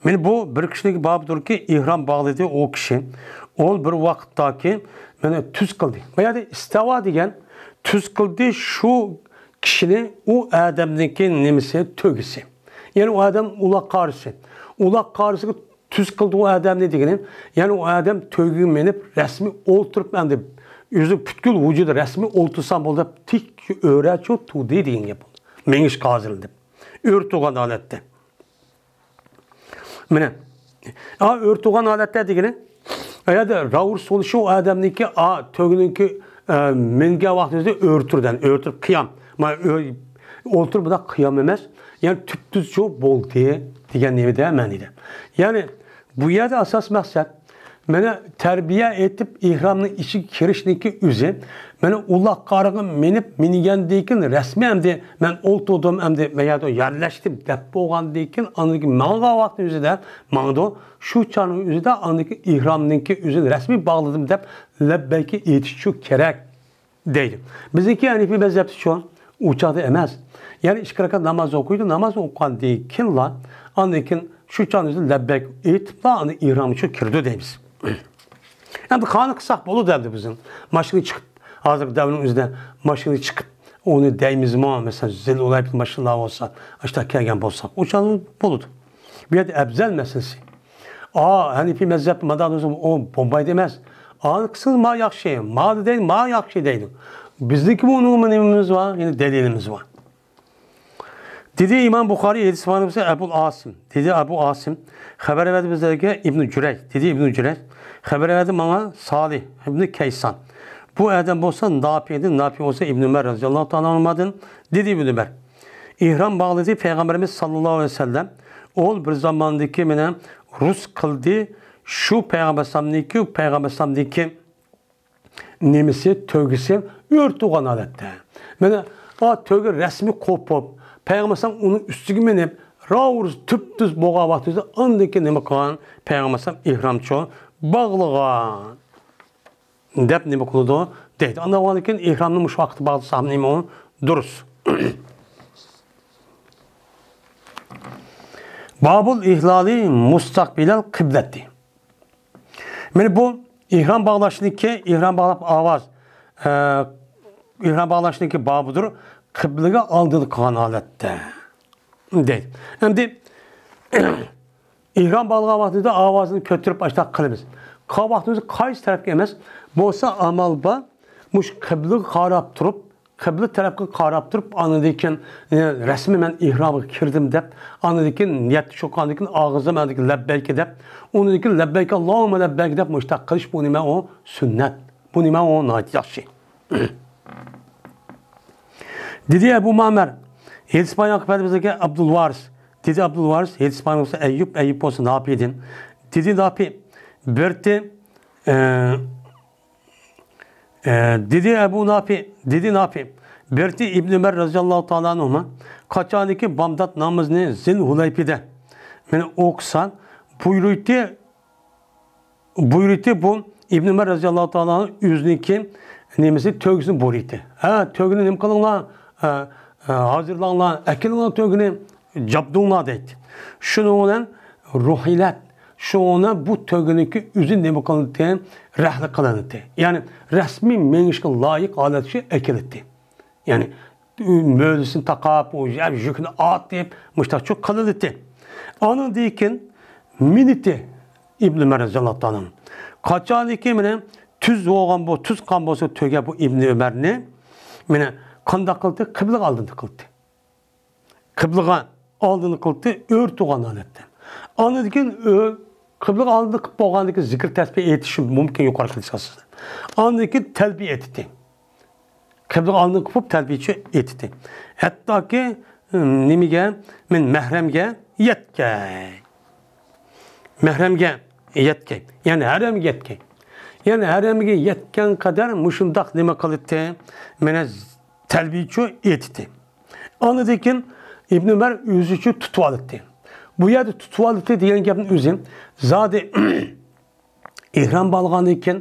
مانا بۇ بىر كىشىلىك بابىدۇركى، ئېھرام باغلىدى ئۇ كىشى. ئۇ بىر ۋاقىتتاكى، مانا، تۈز قىلدى. بۇ يەردە ئىستەۋا دېگەن تۈز قىلدى شۇ كىشىنى، ئۇ ئادەمنىڭكى نېمىسى، تۆگىسى. يەنى ئۇ ئادەم ئۇلاق قارىسى. ئۇلاق قارىسىغا تۈز قىلدى ئۇ ئادەمنى دېگىنى، يەنى ئۇ ئادەم تۆگىگە مىنىپ، رەسمىي ئولتۇرۇپ، ئەمدى ئۆزى پۈتكۈل ۋۇجۇدى رەسمىي ئولتۇرسام بولدى دەپ، تىك ئۆرە چۇ تۇردى دېگەن گەپ بولدى. مېڭىشقا ھازىرلىدى. ئۆرە تۇرغان ھالەتتە. مانا، ئا، ئۆرە تۇرغان ھالەتتە دېگىنى، ئەگەردە راۋۇرۇس بولۇشى ئۇ ئادەمنىڭكى، ئا، تۆگىنىڭكى، ئە، مىنگەن ۋاقتىدا ئۆرە تۇرىدۇ، ئۆرە تۇرۇپ قىيام. مانا، ئۆ-، ئولتۇرۇپ بۇنداق قىيام ئەمەس، يەنى تۈپتۈز شۇ بولدى دېگەن نېمىدە مەنىدە. يەنى بۇ يەردە ئاساس مەقسەت، مانا تەلبىيە ئېيتىپ، ئېھرامنىڭ ئىچىگە كىرىشنىڭكى ئۆزى، مانا ئۇلاق قارىغا مىنىپ، مىنگەندىن كېيىن رەسمىي ئەمدى مەن ئولتۇردۇم، ئەمدى مەن يەردە يەرلەشتىم دەپ بولغاندىن كېيىن، ئاندىن كېيىن ماڭغان ۋاقىتنىڭ ئۆزىدە ماڭىدۇ. شۇ چاغنىڭ ئۆزىدە ئاندىن كېيىن ئېھرامنىڭكى ئۆزىنى رەسمىي باغلىدىم دەپ لەببەيكى ئېيتىشى كېرەك. دەيدۇ. بىزنىڭكى ھەنىفىي مەزھەپتىچۇ؟ ئۇ چاغدا ئەمەس. يەنى ئىككى رەكەت ناماز ئوقۇيدۇ، ناماز ئوقۇغاندىن كېيىنلا، ئاندىن كېيىن شۇ چاغدا لەببەيك ئېيتىپلا، ئاندىن ئېھرامغا كىرىدۇ دەيمىز. ئەمدى قانى قىلساق بولىدۇ ئەمدى بىزنىڭ. ماشىنىغا چىقىپ، ھازىرقى دەۋرنىڭ ئۆزىدە ماشىنىغا چىقىپ، ئۇنى دەيمىزمۇ؟ مەسىلەن، زىل ئۇلايدىغان ماشىنىلار بولسا، ئاشۇنداق كەلگەن بولساق، ئۇ چاغدا بولىدۇ. بۇ يەردە ئەۋزەل مەسىلىسى. ئا، ھەنىفىي مەزھەپتە مانداق دېسە، ئۇ بولمايدۇ ئەمەس. ئانى قىلسىڭىز ما ياخشى، ما دەيدۇ، ما ياخشى دەيدۇ. بىزنىڭكىمۇ ئۇنىڭغا نېمىمىز بار؟ يەنە دەلىلىمىز بار. دېدى ئىمام بۇخارىي، ھەدىس ئىمامى ئەبۇل ئاسىم. دېدى ئەبۇ ئاسىم، خەۋەر بەردى بىزلەرگە ئىبنى جۈرەيج. دېدى ئىبنى جۈرەيج، خەۋەر بەردى ماڭا سالىھ ئىبنى كەيسان. بۇ ئادەم بولسا نافىئدىن، نافىئ بولسا ئىبنى ئۆمەر رەزىياللاھۇ تائالا ئەنھۇمادىن. دېدى ئىبنى ئۆمەر، ئېھرام باغلىدى پەيغەمبىرىمىز ساللاللاھۇ ئەلەيھى ۋەسەللەم. ئۇ بىر زاماندىكى مېنى رۇس قىلدى. شۇ پەيغەمبەر ئەلەيھىسسالامنىڭكى، پەيغەمبەر ئەلەيھىسسالامنىڭكى نېمىسى، تۆگىسى ئۆرە تۇرغان ھالەتتە. مانا، ئا، تۆگە رەسمىي قوپۇپ، پەيغەمبەر ئەلەيھىسسالام ئۇنىڭ ئۈستىگە مىنىپ، راۋۇرۇس تۈپتۈز بولغان ۋاقتىدا ئاندىن كېيىن نېمە قىلغان؟ پەيغەمبەر ئەلەيھىسسالام ئېھرامچۇ باغلىغان. دەپ نېمە قىلىدۇ؟ دەيدۇ. ئاندىن كېيىن ئېھرامنى مۇشۇ ۋاقىتتا باغلىسام نېمە ئۇ؟ دۇرۇس. بابۇل ئىھلالى مۇستەقبىلەل قىبلەتى. مانا بۇ ئېھرام باغلاشنىڭكى، ئېھرام باغلاپ ئاۋاز، ئە، ئېھرام باغلاشنىڭكى بابىدۇر، قىبلىگە ئالدىدا قىلغان ھالەتتە. دەيدۇ. ئەمدى ئېھرام باغلىغان ۋاقتىدا ئاۋازنى كۆتۈرۈپ ئاشۇنداق قىلىمىز. قىلغان ۋاقتىمىزدا قايسى تەرەپكە ئەمەس، بولسا ئامال بار، مۇشۇ قىبلىگە قاراپ تۇرۇپ قىبلە تەرەپكە قاراپ تۇرۇپ، ئاندىن كېيىن، ئە، رەسمىي مەن ئېھرامغا كىردىم دەپ، ئاندىن كېيىن نىيەتكە چوققاندىن كېيىن ئاغزىدا مەندىكى لەببەيكە دەپ، ئۇنىڭدىن كېيىن لەببەيكە ئاللاھۇممە لەببەيك دەپ مۇشۇنداق قىلىش، بۇ نېمە ئۇ؟ سۈننەت. بۇ نېمە ئۇ؟ ناھايىتى ياخشى. دېدى ئەبۇ مەمەر، ھېدىس بايان قىلىپ بەردى بىزگە ئابدۇلۋارىس. دېدى ئابدۇلۋارىس، ھېدىس بايان قىلسا ئەييۇب، ئەييۇب بولسا ناپىدىن. دېدى ناپى، بىرتى، ئە، ئە، دېدى ئەبۇ ناپى، دېدى ناپى، بىرتى ئىبن ئۆمەر رەزىياللاھۇ تائالا ئەنھۇما، قاچانكى بامدات نامىزىنى زىل ھۇلەيپىدە مېنى ئوقۇسا، بۇيرۇيتتى، بۇيرۇيتتى بۇ ئىبن ئۆمەر رەزىياللاھۇ تائالا ئۆزىنىڭكى نېمىسى، تۆگىسىنى بۇيرۇيتتى. ھە، تۆگىنى نېمە قىلىڭلار؟ ھە، ھە، ھازىرلاڭلار، ئەكېلىڭلار تۆگىنى، جابدۇڭلار دەيتتى. شۇنىڭ بىلەن روھىلەت، شۇنىڭ بىلەن بۇ تۆگىنىڭكى ئۆزى نېمە قىلىناتتى؟ رەھلە قىلىناتتى. يەنى رەسمىي مېڭىشقا لايىق ھالەتكە ئەكېلىتتى. يەنى مۆلىسىنى تاقاپ، ئۇ يەر يۈكنى ئارتىپ، مۇشتاقچۇ قىلىلىتى. ئانىڭدىن كېيىن مىنىتى ئىبن ئۆمەر رەزىياللاھۇ تائالا ئەنھۇ. قاچانكى مانا تۈز بولغان بۇ، تۈز قان بولسا تۆگە بۇ ئىبن ئۆمەرنى، مانا قانداق قىلدى؟ قىبلىگە ئالدىندا قىلدى. قىبلىغا ئالدىنى قىلدى، ئۆرە تۇرغان ھالەتتە. ئاندىن كېيىن ئۆ-، قىبلىغا ئالدىنى قىلىپ بولغاندىن كېيىن زىكىر تەسبىھ ئېيتىشى مۇمكىن يۇقىرىقى ھەدىسكە ئاساسەن. ئاندىن كېيىن تەلبىيە ئېيتتى. قىبلىغا ئالدىنى قىلىپ تەلبىيە ئېيتتى. ھەتتاكى، ئىم، نېمىگە؟ مەن مەھرەمگە يەتكەي. مەھرەمگە يەتكەي. يەنى ھەرەمگە يەتكەي. يەنى ھەرەمگە يەتكەن قەدەر مۇشۇنداق نېمە قىلىتتى؟ مانا تەلبىيە ئېيتتى. ئاندىن كېيىن ئىبن ئۆمەر ئۆزىچۇ تۇتۇۋالاتتى. بۇ يەردە تۇتۇۋالاتتى دېگەن گەپنىڭ ئۆزى زادى ئېھرام بولغاندىن كېيىن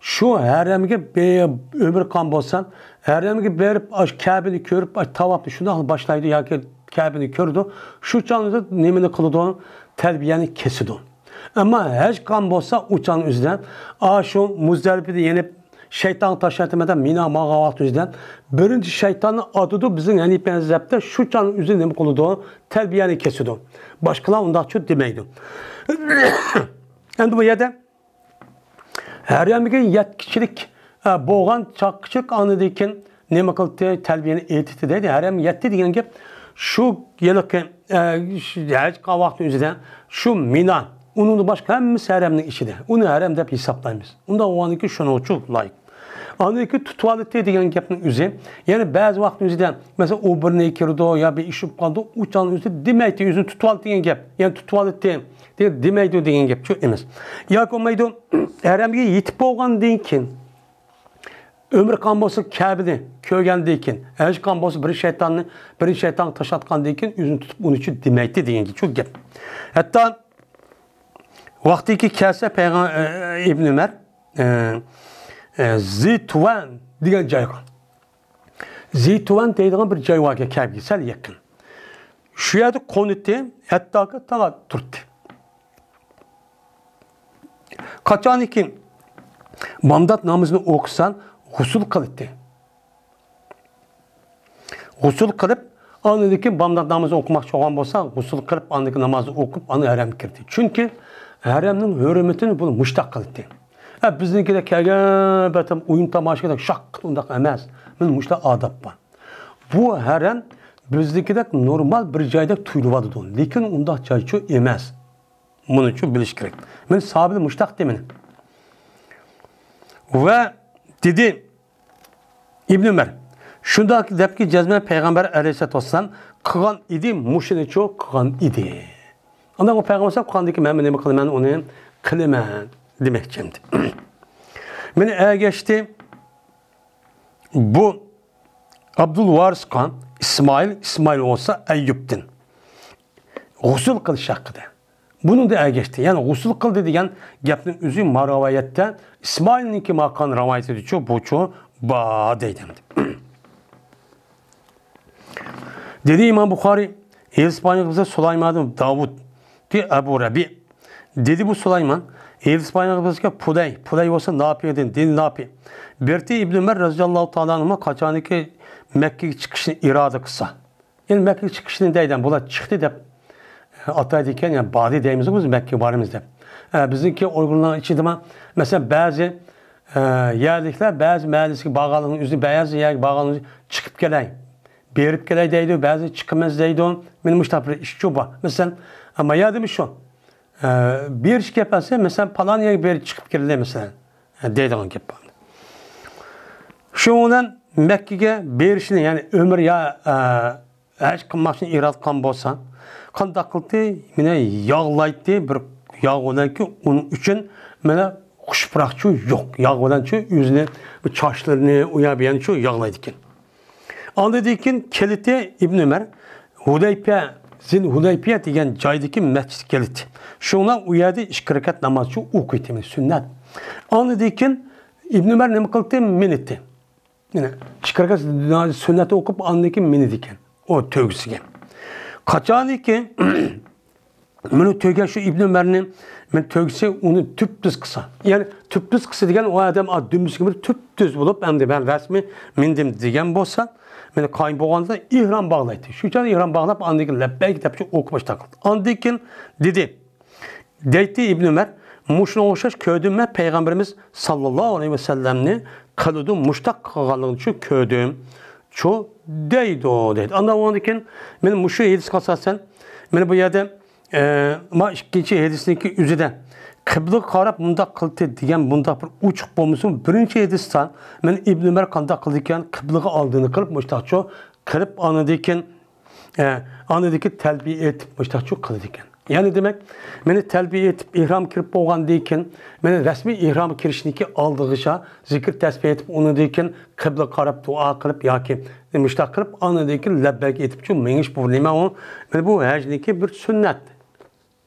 شۇ ھەرەمگە بې-، ئۆمرە قىلغان بولسا، ھەرەمگە بېرىپ، ئاشۇ كەبىنى كۆرۈپ، ئاشۇ تاۋاپنى شۇنداق باشلايدۇ ياكى كەبىنى كۆرىدۇ، شۇ چاغدا نېمىنى قىلىدۇ؟ تەلبىيەنى كېسىدۇ. ئەمما ھەج قىلغان بولسا، ئۇ چاغنىڭ ئۆزىدە، ئاشۇ مۇزدەلىپىدە يېنىپ، شەيتانغا تاش ئاتىمەن دەپ مىنا ماڭغان ۋاقىت ئۆزىدە بىرىنچى شەيتاننى ئاتىدۇ. بىزنىڭ ھەنىپىي مەزھەپتە شۇ چاغنىڭ ئۆزىدە نېمە قىلىدۇ؟ تەلبىيەنى كېسىدۇ. باشقىلار ئۇنداقچۇ دېمەيدۇ. ئەمدى بۇ يەردە ھەرەمگە يەتكۈچىلىك، ئە، بولغان چاغقىچىلىك ئاندىن كېيىن نېمە قىلدى؟ تەلبىيەنى ئېيتتى دەيدۇ. ھەرەمگە يەتتى دېگەن گەپ شۇ ھېلىقى، ئە، شۇ ھەج قىلغان ۋاقتى ئۆزىدە شۇ مىنا، ئۇنىڭدىن باشقا ھەممىسى ھەرەمنىڭ ئىچىدە. ئۇنى ھەرەم دەپ ھېسابلايمىز. ئۇنداق بولغاندىن كېيىن شۇنىڭ ئۈچۈن لايىق. ئاندىن كېيىن تۇتۇۋالدى دېگەن گەپنىڭ ئۆزى، يەنى بەزى ۋاقىتنىڭ ئۆزىدە، مەسىلەن، ئۇ بىر نېمە كىرىدۇ يا بىر ئىش بولۇپ قالىدۇ، ئۇ چاغنىڭ ئۆزىدە دېمەيتتى، ئۆزىنى تۇتۇۋالدى دېگەن گەپ. يەنى تۇتۇۋالدى دېگەن دېمەيدۇ دېگەن گەپ شۇ ئەمەس. ياكى بولمايدۇ، ھەرەمگە يېتىپ بولغاندىن كېيىن، ئۆمرە قىلغان بولسا كەبىنى كۆرگەندىن كېيىن، ھەج قىلغان بولسا بىر شەيتاننى، بىر شەيتانغا تاش ئاتقاندىن كېيىن ئۆزىنى تۇتۇپ ئۇنى شۇ دېمەيتتى دېگەن شۇ گەپ. ھەتتا ۋاقتىكى كەلسە پەيغەم-، ئە، ئىبن ئۆمەر، ئە، ئە، زىتۇۋەن دېگەن جايغا. زىتۇۋەن دەيدىغان بىر جاي باركەن، كەبىگە سەل يېقىن. شۇ يەردە قونۇتتى، ھەتتاكى تاڭ تۇرتتى. قاچانكى بامدات نامىزىنى ئوقۇسا، غۇسۇل قىلاتتى. غۇسۇل قىلىپ، ئاندىن كېيىن بامدات نامىزىنى ئوقۇماقچى بولغان بولسا، غۇسۇل قىلىپ، ئاندىن كېيىن نامازنى ئوقۇپ، ئاندىن ھەرەمگە كىردى. چۈنكى ھەرەمنىڭ ھۆرمىتىنى بۇ مۇشتاق قىلاتتى. ھە، بىزنىڭكىدەك كەلگەن بەتەم ئويۇن تاماشىگىدەك شاققىت ئۇنداق ئەمەس. مانا مۇشۇنداق ئاداب بار. بۇ ھەرەم بىزنىڭكىدەك نورمال بىر جايدەك تۇيۇلۇۋاتىدۇ، لېكىن ئۇنداق جايچۇ ئەمەس. مۇنىچۇ بىلىش كېرەك. مانا ساھابىلەر مۇشتاق دېمىدى. ۋە دېدى ئىبن ئۆمەر، شۇنداق دەپكى جەزمەن پەيغەمبەر ئەلەيھىسسالاتۇ ۋەسسالام قىلغان ئىدى، مۇشۇنىچۇ قىلغان ئىدى. ئاندىن ئۇ پەيغەمبەر ئەلەيھىسسالام قىلغاندىكى مەن نېمە قىلىمەن، ئۇنى قىلىمەن دېمەكچى ئەمدى. مانا ئەگەشتى بۇ ئابدۇلۋارىسقا ئىسمائىل، ئىسمائىل بولسا ئەييۇبتىن غۇسۇل قىلىش ھەققىدە. بۇنىڭدا ئەگەشتى. يەنى غۇسۇل قىلدى دېگەن گەپنىڭ ئۆزى ما رىۋايەتتە ئىسمائىلنىڭكى ماقان رىۋايىتىدىچۇ بۇچۇ بار دەيدۇ. دېدى ئىمام بۇخارىي، ھېدىس بايان قىلسا سۇلايمان ئىبن داۋۇد، دى ئەبۇ رەبىئە. دېدى بۇ سۇلايمان، ھېدىس بايان قىلسا پۇدەي، پۇدەي بولسا ناپىدىن، دېدى ناپى. بىرتى ئىبن ئۆمەر رەزىياللاھۇ تائالا ئەنھۇما قاچانكى مەككىگە چىقىشنى ئىرادە قىلسا. يەنى مەككىگە چىقىشنى دەيدۇ، بۇلار چىقتى دەپ ئاتايدىكەن، يەنى باردى دەيمىزغۇ بىز مەككىگە بارىمىز دەپ. ئە، بىزنىڭكى ئۇيغۇرلارنىڭ ئىچىدىمۇ، مەسىلەن، بەزى ئە، يەرلىكلەر بەزى مەھەللىسىگە بارغانلىقىنى ئۆزى، بەزى يەرگە بارغانلىقىنى چىقىپ كېلەي، بېرىپ كېلەي دەيدۇ، بەزى چىقىمىز دەيدۇ. مېنىڭ مۇشۇنداق بىر ئىشچۇ بار. مەسىلەن، ئەمما يەردىمۇ شۇ. ئە، بېرىش گەپ ئەسلى، مەسىلەن، پالان يەرگە بېرىپ چىقىپ كېلەي، مەسىلەن، ئە، دەيدىغان گەپ بار. شۇنىڭ بىلەن مەككىگە بېرىشنى، يەنى ئۆمرە يا، ئە، ھەج قىلماقچىنى ئىرادە قىلغان بولسا، قانداق قىلدى؟ مانا ياغلايتتى، بىر ياغ بىلەنكى ئۇنىڭ ئۈچۈن مانا خۇش پۇراقچۇ يوق. ياغ بىلەنچۇ ئۆزىنى، بۇ چاچلىرىنى ئۇ يەر بۇ يەرنىچۇ ياغلايدىكەن. ئاندىن كېيىن كېلىتى ئىبن ئۆمەر ھۇدەيپىيە، زىل ھۇدەيپىيە دېگەن جايدىكى مەسچىتكە كېلىتى. شۇڭلار ئۇ يەردە ئىككى رەكەت نامازچۇ ئوقۇيتتى، سۈننەت. ئاندىن كېيىن ئىبن ئۆمەر نېمە قىلدى؟ مىنىتى. يەنە ئىككى رەكەت سۈننەتنى ئوقۇپ، ئاندىن كېيىن مىنىدىكەن ئۇ تۆگىسىگە. قاچانكى مانا تۆگە شۇ ئىبن ئۆمەرنى، مانا تۆگىسى ئۇنى تۈپتۈز قىلسا. يەنى تۈپتۈز قىلسا دېگەن ئۇ ئادەم ئا، دۈمبىسىگە بىر تۈپتۈز بولۇپ، ئەمدى مەن رەسمىي مىندىم دېگەن بولسا، مانا قايىم بولغاندا ئېھرام باغلايتتى. شۇ چاغدا ئېھرام باغلاپ، ئاندىن كېيىن لەببەيك دەپ ئوقۇپ باشلاپ قىلدى. ئاندىن كېيىن دېدى، دەيتتى ئىبن ئۆمەر، مۇشۇنىڭغا ئوخشاش كۆردۈم مەن پەيغەمبىرىمىز ساللاللاھۇ ئەلەيھى ۋەسەللەمنى قىلىدۇ، مۇشتاق قىلغانلىقىنى شۇ كۆردۈم، شۇ دەيدۇ، دەيدۇ. ئاندىن ئۇنىڭدىن كېيىن مانا مۇشۇ ھەدىسكە ئاساسەن، مانا بۇ يەردە، ئە، ما ئىككىنچى ھەدىسنىڭكى ئۆزىدە قىبلىگە قاراپ مۇنداق قىلدى دېگەن مۇنداق بىر ئوچۇق بولمىسۇن، بىرىنچى ھەدىستە مانا ئىبن ئۆمەر قانداق قىلىدىكەن، قىبلىگە ئالدىنى قىلىپ، مۇشتاقچۇ قىلىپ، ئاندىن كېيىن ئە، ئاندىن كېيىن تەلبىيە ئېيتىپ، مۇشتاقچۇ قىلىدىكەن. يەنى دېمەك، مانا تەلبىيە ئېيتىپ، ئېھرام كىرىپ بولغاندىن كېيىن، مانا رەسمىي ئېھرام كىرىشنىڭكى ئالدىغىچە زىكىر تەسبىھ ئېيتىپ، ئۇنىڭدىن كېيىن قىبلىگە قاراپ دۇئا قىلىپ ياكى مۇشتاق قىلىپ، ئاندىن كېيىن لەببەيك ئېيتىپچۇ مېڭىش، بۇ نېمە ئۇ؟ مانا بۇ ھەجنىڭكى بىر سۈننەت.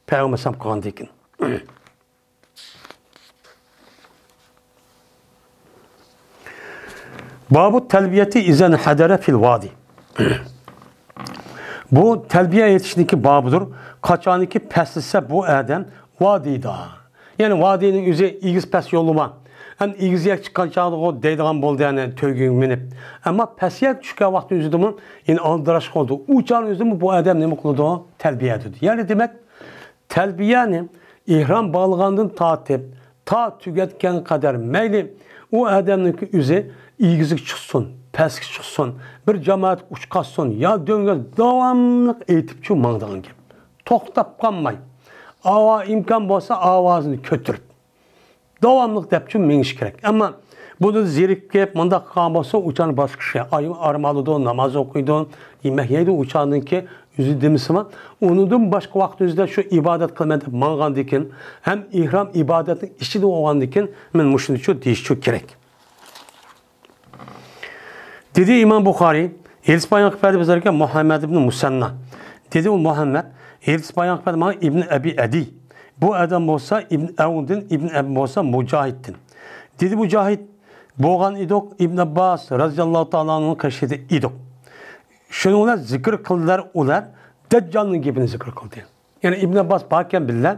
پەيغەمبەر ئەلەيھىسسالام قىلغاندىن كېيىن. بابۇ تەلبىيەتى ئىزەن ھەدەرە فىل ۋادى. بۇ تەلبىيە ئېيتىشنىڭكى بابىدۇر. قاچانكى پەسلىسە بۇ ئادەم ۋادىدا. يەنى ۋادىنىڭ ئۆزى ئېگىز پەس يولى بار. ئەمدى ئېگىز يەرگە چىققان چاغدىغۇ دەيدىغان بولدى، يەنى تۆگىگە مىنىپ. ئەمما پەس يەرگە چۈشكەن ۋاقىتنىڭ ئۆزىدىمۇ يەنە ئالدىراش قىلىدۇ. ئۇ چاغنىڭ ئۆزىدىمۇ بۇ ئادەم نېمە قىلىدۇ؟ تەلبىيە دېدى. يەنى دېمەك، تەلبىيەنى ئېھرام باغلىغاندىن تارتىپ تا تۈگەتكەن قەدەر، مەيلى ئۇ ئادەمنىڭكى ئۆزى ئېگىزگە چىقسۇن، پەسكە چىقسۇن، بىر جامائەتكە ئۇچقازسۇن يا دۆڭگە، داۋاملىق ئېيتىپچۇ ماڭىدىغان گەپ. توختاپ قالماي، ئاۋا-، ئىمكان بولسا ئاۋازىنى كۆتۈرۈپ، داۋاملىق دەپچۇ مېڭىش كېرەك. ئەمما بۇنى زېرىكىپ، مۇنداق قىلغان بولسا، ئۇ چاغنى باشقا كىشى ئايىم ئارام ئالىدۇ، ناماز ئوقۇيدۇ، يېمەك يەيدۇ، ئۇ چاغدىكى ئۆزى دېمىسىمۇ، ئۇنىڭدىن باشقا ۋاقىت ئۆزىدە شۇ ئىبادەت قىلىمەن دەپ ماڭغاندىكىن، ھەم ئېھرام ئىبادەتنىڭ ئىچىدە بولغاندىكىن، مەن مۇشۇنىچۇ دېيىشچۇ كېرەك. دېدى ئىمام بۇخارىي، ھەدىس بايان قىلىپ بەردى بىزلەرگە مۇھەممەد ئىبنى مۇسەننا. دېدى ئۇ مۇھەممەد، ھەدىس بايان قىلىپ بەردى ماڭا ئىبنى ئەبى ئەدىي. بۇ ئادەم بولسا ئىبن ئەۋندىن، ئىبن ئەبى بولسا مۇجاھىدتىن. دېدى مۇجاھىد، بولغان ئىدۇق، ئىبن ئابباس رازىياللاھۇ تائالا ئەنھۇنىڭ قېشىدا ئىدۇق. شۇنىڭ بىلەن زىكىر قىلدىلار ئۇلار، دەججالنىڭ گېپىنى زىكىر قىلدى. يەنى ئىبن ئابباس باركەن بىللە،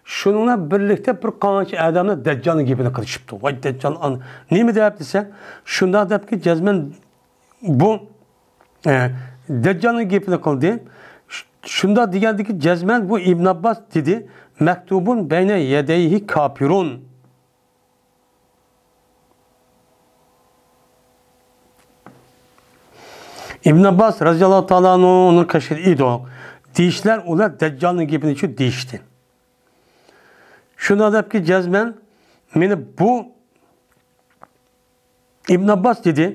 شۇنىڭ بىلەن بىرلىكتە بىر قانچە ئادەملەر دەججالنىڭ گېپىنى قىلىشىپتۇ. ۋاي دەججال ئان-، نېمە دەپ دېسە، شۇنداق دەپكى جەزمەن بۇ، ئە، دەججالنىڭ گېپىنى قىلدى. شۇ-، شۇنداق دېگەندىكى جەزمەن بۇ ئىبن ئابباس دېدى، مەكتۇبۇن بەينە يەدەيھى كاپىرۇن. ئىبن ئابباس رازىياللاھۇ تائالا ئەنھۇنىڭ قېشىدا ئىدۇق. دېيىشلەر ئۇلار دەججالنىڭ گېپىنىچۇ دېيىشتى. شۇنداق دەپكى جەزمەن، مېنى بۇ ئىبن ئابباس دېدى،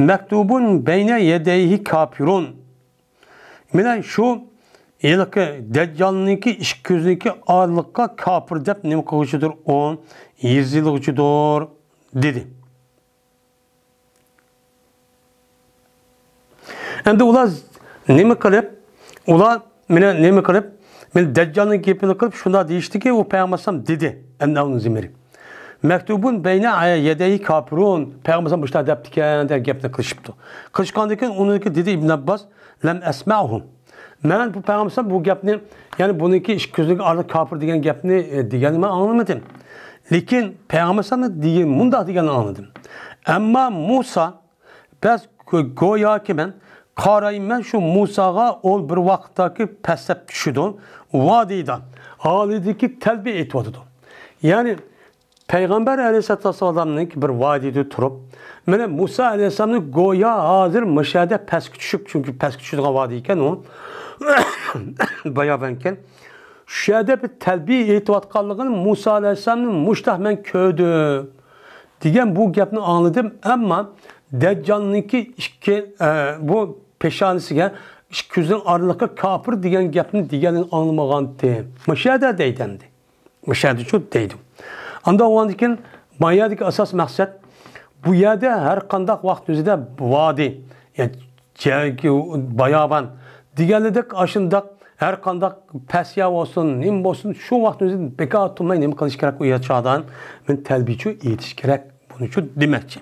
مەكتۇبۇن بەينە يەدەيھى كاپىرۇن. مانا شۇ ھېلىقى دەججالنىڭكى ئىككى كۆزىنىڭكى ئارىلىققا كاپىر دەپ نېمە قىلغۇچىدۇر ئۇ؟ يېزىلغۇچىدۇر، دېدى. ئەمدى ئۇلار نېمە قىلىپ، ئۇلار مانا نېمە قىلىپ، مانا دەججالنىڭ گېپىنى قىلىپ، شۇنداق دېيىشتىكى، ئۇ پەيغەمبەر ئەلەيھىسسالام دېدى، ئەننەھۇ زىمرى. مەكتۇبۇن بەينە يەدەيھى كاپىرۇن. پەيغەمبەر ئەلەيھىسسالام مۇشۇنداق دەپتىكەن دېگەن گەپنى قىلىشىپتۇ. قىلىشقاندىن كېيىن ئۇنىڭكى دېدى ئىبن ئابباس، لەم ئەسمەھۇ. مەن بۇ پەيغەمبەر ئەلەيھىسسالام بۇ گەپنى، يەنى بۇنىڭكى ئىككى كۆزىنىڭ ئارىلىق كاپىر دېگەن گەپنى، ئە، دېگەننى مەن ئاڭلىمىدىم. لېكىن پەيغەمبەر ئەلەيھىسسالامنى دېگەن، مۇنداق دېگەننى ئاڭلىدىم. ئەمما مۇسا، بەس گو-، گوياكى مەن قارايمەن شۇ مۇساغا، ئۇ بىر ۋاقىتتاكى پەسلەپ چۈشىدۇ، ۋادىدا، ھالىدىكى تەلبىيە ئېيتىۋاتىدۇ. يەنى پەيغەمبەر ئەلەيھىسسالاتۇ ۋەسسالامنىڭ بىر ۋادىدە تۇرۇپ، مانا مۇسا ئەلەيھىسسالامنى گويا ھازىر مۇشۇ يەردە پەسكە چۈشۈپ، چۈنكى پەسكە چۈشىدىغان ۋادى ئىكەن ئۇ، بايابان ئىكەن. شۇ يەردە بىر تەلبىيە ئېيتىۋاتقانلىقىنى، مۇسا ئەلەيھىسسالامنى مۇشتاق مەن كۆردۈم دېگەن بۇ گەپنى ئاڭلىدىم. ئەمما دەججالنىڭكى ئىككى، ئە، بۇ پېشانىسىگە ئىككى كۆزىنىڭ ئارىلىقى كاپىر دېگەن گەپنى دېگەنلىكىنى ئاڭلىمىغانتىم. مۇشۇ يەردە دەيدۇ ئەمدى. مۇشۇ يەردىچۇ دەيدۇ. ئاندا بولغاندىن كېيىن، ما يەردىكى ئاساس مەقسەت، بۇ يەردە ھەر قانداق ۋاقىت ئۆزىدە ۋادى، يا جەگى، بايابان دېگەنلىدەك ئاشۇنداق ھەر قانداق پەس يەر بولسۇن، نېمە بولسۇن، شۇ ۋاقىت ئۆزىدە بىكار تۇرماي نېمە قىلىش كېرەك؟ ئۇ يەر چاغدا مەن تەلبىيە ئېيتىش كېرەك. بۇنىچۇ دېمەكچى.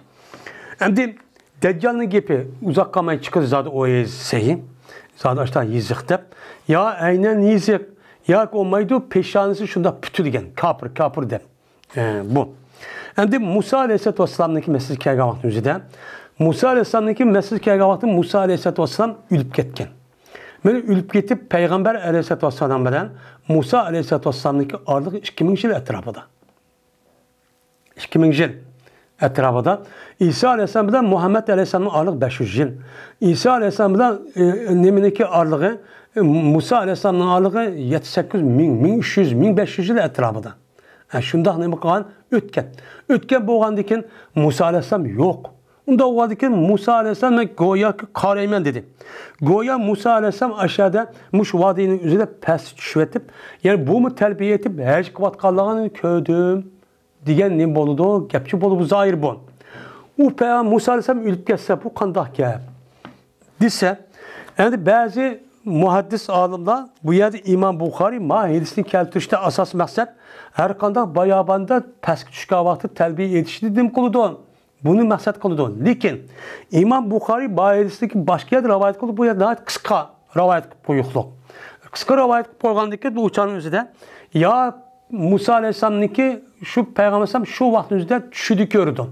ئەمدى دەججالنىڭ گېپى ئۇزاق قالماي چىقىدۇ زادى ئۇ سەھى. زادى ئاشتا يېزىق دەپ. يا ئەينەن يېزىق، ياكى بولمايدۇ، پېشانىسى شۇنداق پۈتۈلگەن، كاپىر، كاپىر دەپ. ئە، بۇ. ئەمدى مۇسا ئەلەيھىسسالاتۇ ۋەسسالامنىڭكى مەسىلىسى كەلگەن ۋاقىتنىڭ ئۆزىدە، مۇسا ئەلەيھىسسالامنىڭكى مەسىلىسى كەلگەن ۋاقىتتا مۇسا ئەلەيھىسسالاتۇ ۋەسسالام ئۆلۈپ كەتكەن. مانا ئۆلۈپ كېتىپ، پەيغەمبەر ئەلەيھىسسالاتۇ ۋەسسالام بىلەن مۇسا ئەلەيھىسسالاتۇ ۋەسسالامنىڭكى ئارىلىقى ئىككى مىڭ يىل ئەتراپىدا. ئىككى مىڭ يىل ئەتراپىدا. ئىسا ئەلەيھىسسالام بىلەن مۇھەممەد ئەلەيھىسسالامنىڭ ئارىلىقى بەش يۈز يىل. ئىسا ئەلەيھىسسالام بىلەن، ئە، نېمىنىڭكى ئارىلىقى، ئە، مۇسا ئەلەيھىسسالامنىڭ ئارىلىقى يەتتە سەككىز مىڭ، مىڭ ئۈچ يۈز، مىڭ بەش يۈز يىل ئەتراپىدا. ئە، شۇنداق نېمە قىلغان؟ ئۆتكەن. ئۆتكەن بولغاندىن كېيىن مۇسا ئەلەيھىسسالام يوق. ئۇنداق بولغاندىن كېيىن مۇسا ئەلەيھىسسالام مەن گوياكى قارايمەن دېدى. گويا مۇسا ئەلەيھىسسالام ئاشۇ يەردە مۇشۇ ۋادىنىڭ ئۆزىدە پەس چۈشۈۋېتىپ، يەنى بۇمۇ تەلبىيە ئېيتىپ ھەج قىلىۋاتقانلىقىنى كۆردۈم دېگەن نېمە بولىدۇ؟ گەپچۇ بولىدۇ، زاھىر بۇ. ئۇ پەيغەمبەر مۇسا ئەلەيھىسسالام ئۆلۈپ كەتسە، بۇ قانداق گەپ؟ دېسە، ئەمدى بەزى مۇھەددىس ئالىملار بۇ يەردە ئىمام بۇخارىي ما ھەدىسنى كەلتۈرۈشتە ئاساس مەقسەت ھەر قانداق باياباندا پەسكە چۈشكەن ۋاقتى تەلبىيە ئېيتىشنى نېمە قىلىدۇ؟ بۇنى مەقسەت قىلىدۇ. لېكىن ئىمام بۇخارىي ما ھەدىسنى باشقا يەردە رىۋايەت قىلىپ، بۇ يەردە ناھايىتى قىسقا رىۋايەت قىلىپ قويۇقلۇق. قىسقا رىۋايەت قىلىپ قويغاندىن كېيىن بۇ ئۇچارنىڭ ئۆزىدە يا مۇسا ئەلەيھىسسالامنىڭكى شۇ پەيغەمبەر ئەلەيھىسسالام شۇ ۋاقىتنىڭ ئۆزىدە چۈشىدە كۆردى.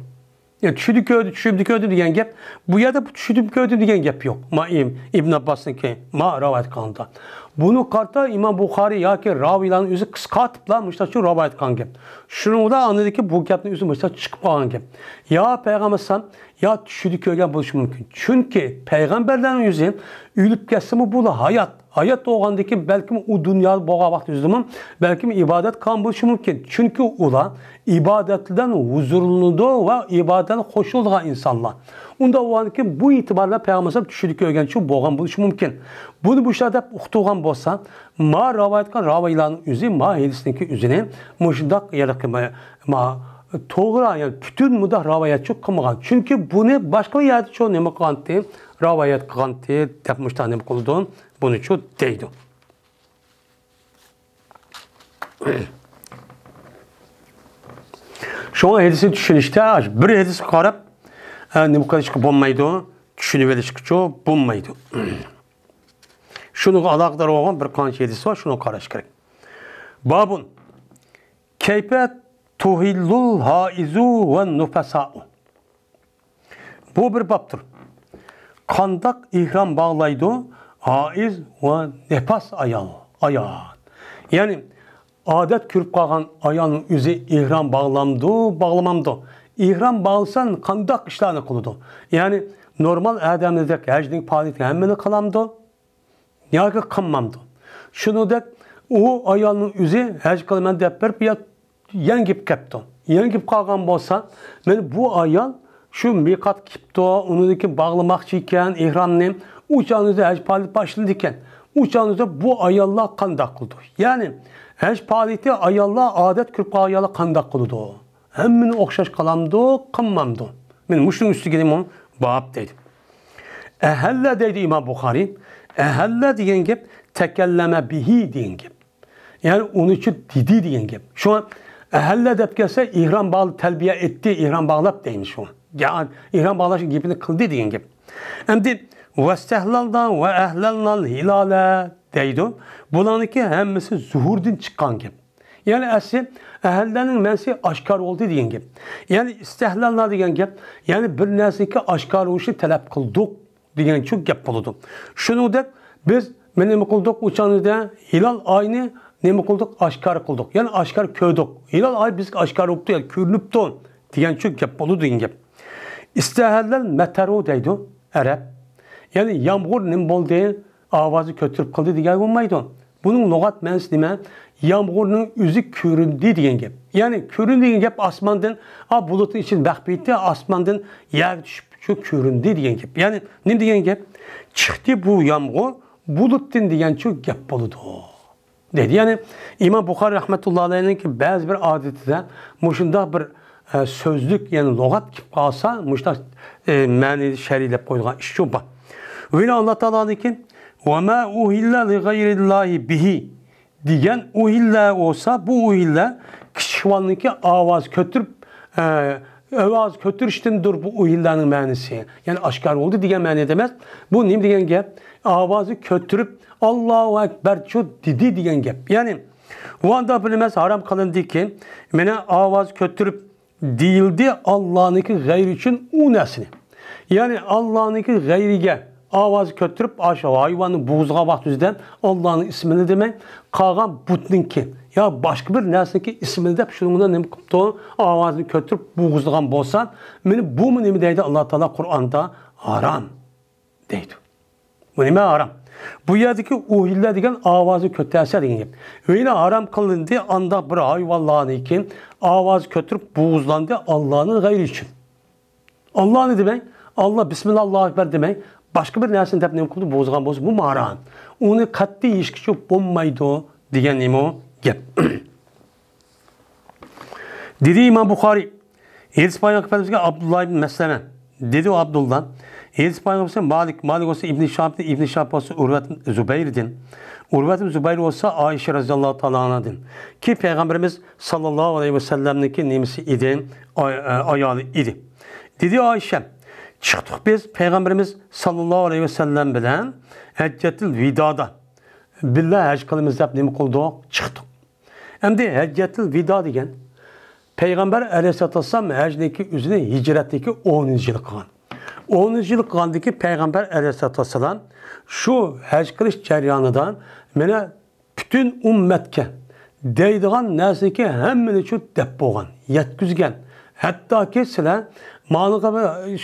يا چۈشىدە كۆردى، چۈشىدە كۆردى دېگەن گەپ. بۇ يەردە بۇ چۈشىدە كۆردى دېگەن گەپ يوق. ما ئىم-، ئىبن ئابباسنىڭكى ما رىۋايەت قىلغاندا. بۇنى قارىتا ئىمام بۇخارىي ياكى راۋىيلارنىڭ ئۆزى قىسقارتىپلا مۇشۇنداق رىۋايەت قىلغان گەپ. شۇنىڭدا ئاندىن كېيىن بۇ گەپنىڭ ئۆزى مۇشۇنداق چىقىپ قالغان گەپ. يا پەيغەمبەر ئەلەيھىسسالام يا چۈشىدە كۆرگەن بولۇشى مۇمكىن. چۈنكى پەيغەمبەرلەرنىڭ ئۆزى ئۆلۈپ كەتسىمۇ بۇلار ھايات. ھايات بولغاندىن كېيىن بەلكىم ئۇ دۇنيادا بولغان ۋاقتى ئۆزىدىمۇ بەلكىم ئىبادەت قىلغان بولۇشى مۇمكىن. چۈنكى ئۇلار ئىبادەت بىلەن ھۇزۇرلىنىدۇ ۋە ئىبادەت بىلەن خۇشۇ بولغان ئىنسانلار. ئۇنداق بولغاندىن كېيىن بۇ ئېتىبار بىلەن پەيغەمبەر ئەلەيھىسسالام چۈشىدە كۆرگەنچە بولغان بولۇشى مۇمكىن. بۇنى مۇشۇنداق دەپ ئۇقتۇرغان بولسا، ما رىۋايەت قىلغان راۋىيلارنىڭ ئۆزى ما ھەدىسنىڭكى ئۆزىنى مۇشۇنداق ھېلىقى ما، ما توغرا، يەنى پۈتۈن مۇنداق رىۋايەتچۇ قىلمىغان. چۈنكى بۇنى باشقا يەردىچۇ نېمە قىلغانتى، رىۋايەت قىلغانتى دەپ مۇشۇنداق نېمە قىلىدۇ، بۇنىچۇ دەيدۇ. شۇڭا ھەدىسنى چۈشىنىشتە بىر ھەدىسكە قاراپ، ئە، نېمە قىلىشقا بولمايدۇ، چۈشىنىۋېلىشقىچۇ بولمايدۇ. شۇنىڭغا ئالاقىدار بولغان بىر قانچە ھەدىس بار، شۇنىڭغا قاراش كېرەك. بابۇن كەيپە تۇھىللۇل ھائىزۇ ۋە نۇپەسائۇ. بۇ بىر بابتۇر. قانداق ئېھرام باغلايدۇ ھائىز ۋە نىپاس ئايال، ئايال. يەنى ئادەت كۆرۈپ قالغان ئايالنىڭ ئۆزى ئېھرام باغلامدۇ، باغلىمامدۇ؟ ئېھرام باغلىسا قانداق ئىشلارنى قىلىدۇ؟ يەنى نورمال ئادەملەردەك ھەجنىڭ پائالىيىتى ھەممىنى قىلامدۇ؟ ياكى قىلمامدۇ؟ شۇنىڭدەك ئۇ ئايالنىڭ ئۆزى ھەج قىلىمەن دەپ بېرىپ يا يەڭگىپ كەپتۇ. يەڭگىپ قالغان بولسا، مانا بۇ ئايال شۇ مىقات كېپتۇ، ئۇنىڭدىن كېيىن باغلىماقچى ئىكەن ئېھرامنى، ئۇ چاغنىڭدا ھەج پائالىيىتى باشلىنىدىكەن. ئۇ چاغنىڭدا بۇ ئاياللار قانداق قىلىدۇ؟ يەنى ھەج پائالىيىتى ئاياللار ئادەت كۆرۈپ قالغان ئاياللار قانداق قىلىدۇ؟ ھەممىنى ئوخشاش قىلامدۇ، قىلمامدۇ؟ مانا مۇشۇنىڭ ئۈستىگە دېمۇ باب دەيدۇ. ئەھەللە دەيدۇ ئىمام بۇخارىي. ئەھەللە دېگەن گەپ تەكەللەمە بىھى دېگەن گەپ. يەنى ئۇنىچۇ دېدى دېگەن گەپ. شۇڭا ئەھەللە دەپ كەلسە، ئېھرام باغلا-، تەلبىيە ئېيتتى، ئېھرام باغلاپ دەيمىز شۇڭا. يا-، ئېھرام باغلاش گېپىنى قىلدى دېگەن گەپ. ئەمدى ۋەستەھلەلنا ۋە ئەھلەلنال ھىلالە دەيدۇ. بۇلارنىڭكى ھەممىسى زۇھۇردىن چىققان گەپ. يەنى ئەسلى ئەھەللەنىڭ مەنىسى ئاشكارا بولدى دېگەن گەپ. يەنى ئىستەھلەلنا دېگەن گەپ، يەنى بىر نەرسىنىڭكى ئاشكارا بولۇشىنى تەلەپ قىلدۇق دېگەنچۇ گەپ بولىدۇ. شۇنىڭدەك بىز مانا نېمە قىلدۇق، ئۇ چاغدا ھىلال ئاينى نېمە قىلدۇق؟ ئاشكارا قىلدۇق. يەنى ئاشكارا كۆردۇق. ھىلال ئاي بىزگە ئاشكارا بوپتۇ، يەنى كۆرۈنۈپتۇ دېگەن شۇ گەپ بولىدۇ دېگەن گەپ. ئىستەھەللەل مەتەرۇ دەيدۇ ئەرەب. يەنى يامغۇر نېمە بولدى؟ ئاۋازى كۆتۈرۈپ قىلدى دېگەن بولمايدۇ. بۇنىڭ لۇغەت مەنىسى نېمە؟ يامغۇرنىڭ ئۆزى كۆرۈندى دېگەن گەپ. يەنى كۆرۈندى دېگەن گەپ ئاسماندىن، ئا، بۇلۇتنىڭ ئىچىدە بەخپىيتى ئاسماندىن يەرگە چۈشۈپ شۇ كۆرۈندى دېگەن گەپ. يەنى نېمە دېگەن گەپ؟ چىقتى بۇ يامغۇر بۇلۇتتىن دېگەن شۇ گەپ بولىدۇ. دەيدۇ. يەنى ئىمام بۇخارىي رەھمەتۇللا ئەلەيھنىڭكى بەزى بىر ئادىتىدە مۇشۇنداق بىر، ئە، سۆزلۈك، يەنى لۇغەت كېلىپ قالسا، مۇشۇنداق، ئە، مەنىنى شەرھلەپ قويىدىغان ئىش شۇ بار. ۋە ئاللا تائالانىڭكى «ۋە ما ئۇھىللە لىغەيرىللاھى بىھى» دېگەن ئۇھىللە بولسا، بۇ ئۇھىللە كىچىك بالىنىڭكى ئاۋاز كۆتۈرۈپ، ئە، ئاۋاز كۆتۈرۈشتىندۇر بۇ ئۇھىللەنىڭ مەنىسى. يەنى ئاشكارا بولدى دېگەن مەنىدە ئەمەس. بۇ نېمە دېگەن گەپ؟ ئاۋازى كۆتۈرۈپ، «ئاللاھۇ ئەكبەرچۇ» دېدى دېگەن گەپ. يەنى، ئۇ ئانداق بىر نېمە ھارام قىلىندىكى، مانا ئاۋاز كۆتۈرۈپ دېيىلدى، ئاللانىڭكى غەيرى ئۈچۈن ئۇ نەرسىنى. يەنى، ئاللانىڭكى غەيرىگە ئاۋاز كۆتۈرۈپ، ئاشۇ ھايۋاننى بوغۇزلىغان ۋاقتى ئۆزىدە ئاللانىڭ ئىسمىنى دېمەي، قالغان بۇتنىڭكى يا باشقا بىر نەرسىنىڭكى ئىسمىنى دەپ، شۇنىڭ بىلەن نېمە قىپتۇ؟ ئاۋازنى كۆتۈرۈپ بوغۇزلىغان بولسا، مانا بۇمۇ نېمە دەيدۇ؟ ئاللا تائالا قۇرئاندا ھارام دەيدۇ. بۇ نېمە ھارام؟ بۇ يەردىكى ئۇھىللە دېگەن ئاۋازنى كۆتەرسە دېگەن گەپ. ۋە يەنە ھارام قىلىندى ئانداق بىر ھايۋانلارنىڭكى ئاۋاز كۆتۈرۈپ بوغۇزلاندى ئاللانىڭ غەيرى ئۈچۈن. ئاللانى دېمەي، ئاللا، بىسمىللا، ئاللاھۇ ئەكبەر دېمەي، باشقا بىر نەرسىنى دەپ نېمە قىلىدۇ؟ بوغۇزغان بولسا، بۇ ھارام. ئۇنى قەتئىي يېيىشكە بولمايدۇ دېگەن نېمە گەپ. دېدى ئىمام بۇخارىي، ھەدىس بايان قىلىپ بەرگەن ئابدۇللا ئىبن مەسلەمە. دېدى ئۇ ئابدۇللا، ھەدىس بايان قىلسا مالىك، مالىك بولسا ئىبن شىھابتىن، ئىبن شىھاب بولسا ئۇرۋەت زۇبەيردىن، ئۇرۋەت زۇبەير بولسا ئائىشە رەزىياللاھۇ تائالا ئانھادىن. كى پەيغەمبىرىمىز ساللاللاھۇ ئەلەيھى ۋەسەللەمنىڭكى نېمىسى ئىدى؟ ئاي-، ئايالى ئىدى. دېدى ئائىشە، چىقتۇق بىز پەيغەمبىرىمىز ساللاللاھۇ ئەلەيھى ۋەسەللەم بىلەن ھەججەتىل ۋىدادا بىللە ھەج قىلىمىز دەپ نېمە قىلدۇق؟ چىقتۇق. ئەمدى ھەججەتىل ۋىدا دېگەن پەيغەمبەر ئەلەيھىسسالاتۇ ۋەسسالام ھەجنىڭكى ئۆزىنى ھىجرەتتىكى ئونىنچى يىلى قىلغان. ئونىنچى يىلى قىلغاندىكى پەيغەمبەر ئەلەيھىسسالاتۇ ۋەسسالام شۇ ھەج قىلىش جەريانىدا مانا پۈتۈن ئۈممەتكە دەيدىغان نەرسىنىڭكى ھەممىنى شۇ دەپ بولغان، يەتكۈزگەن. ھەتتاكى سىلەر ماڭا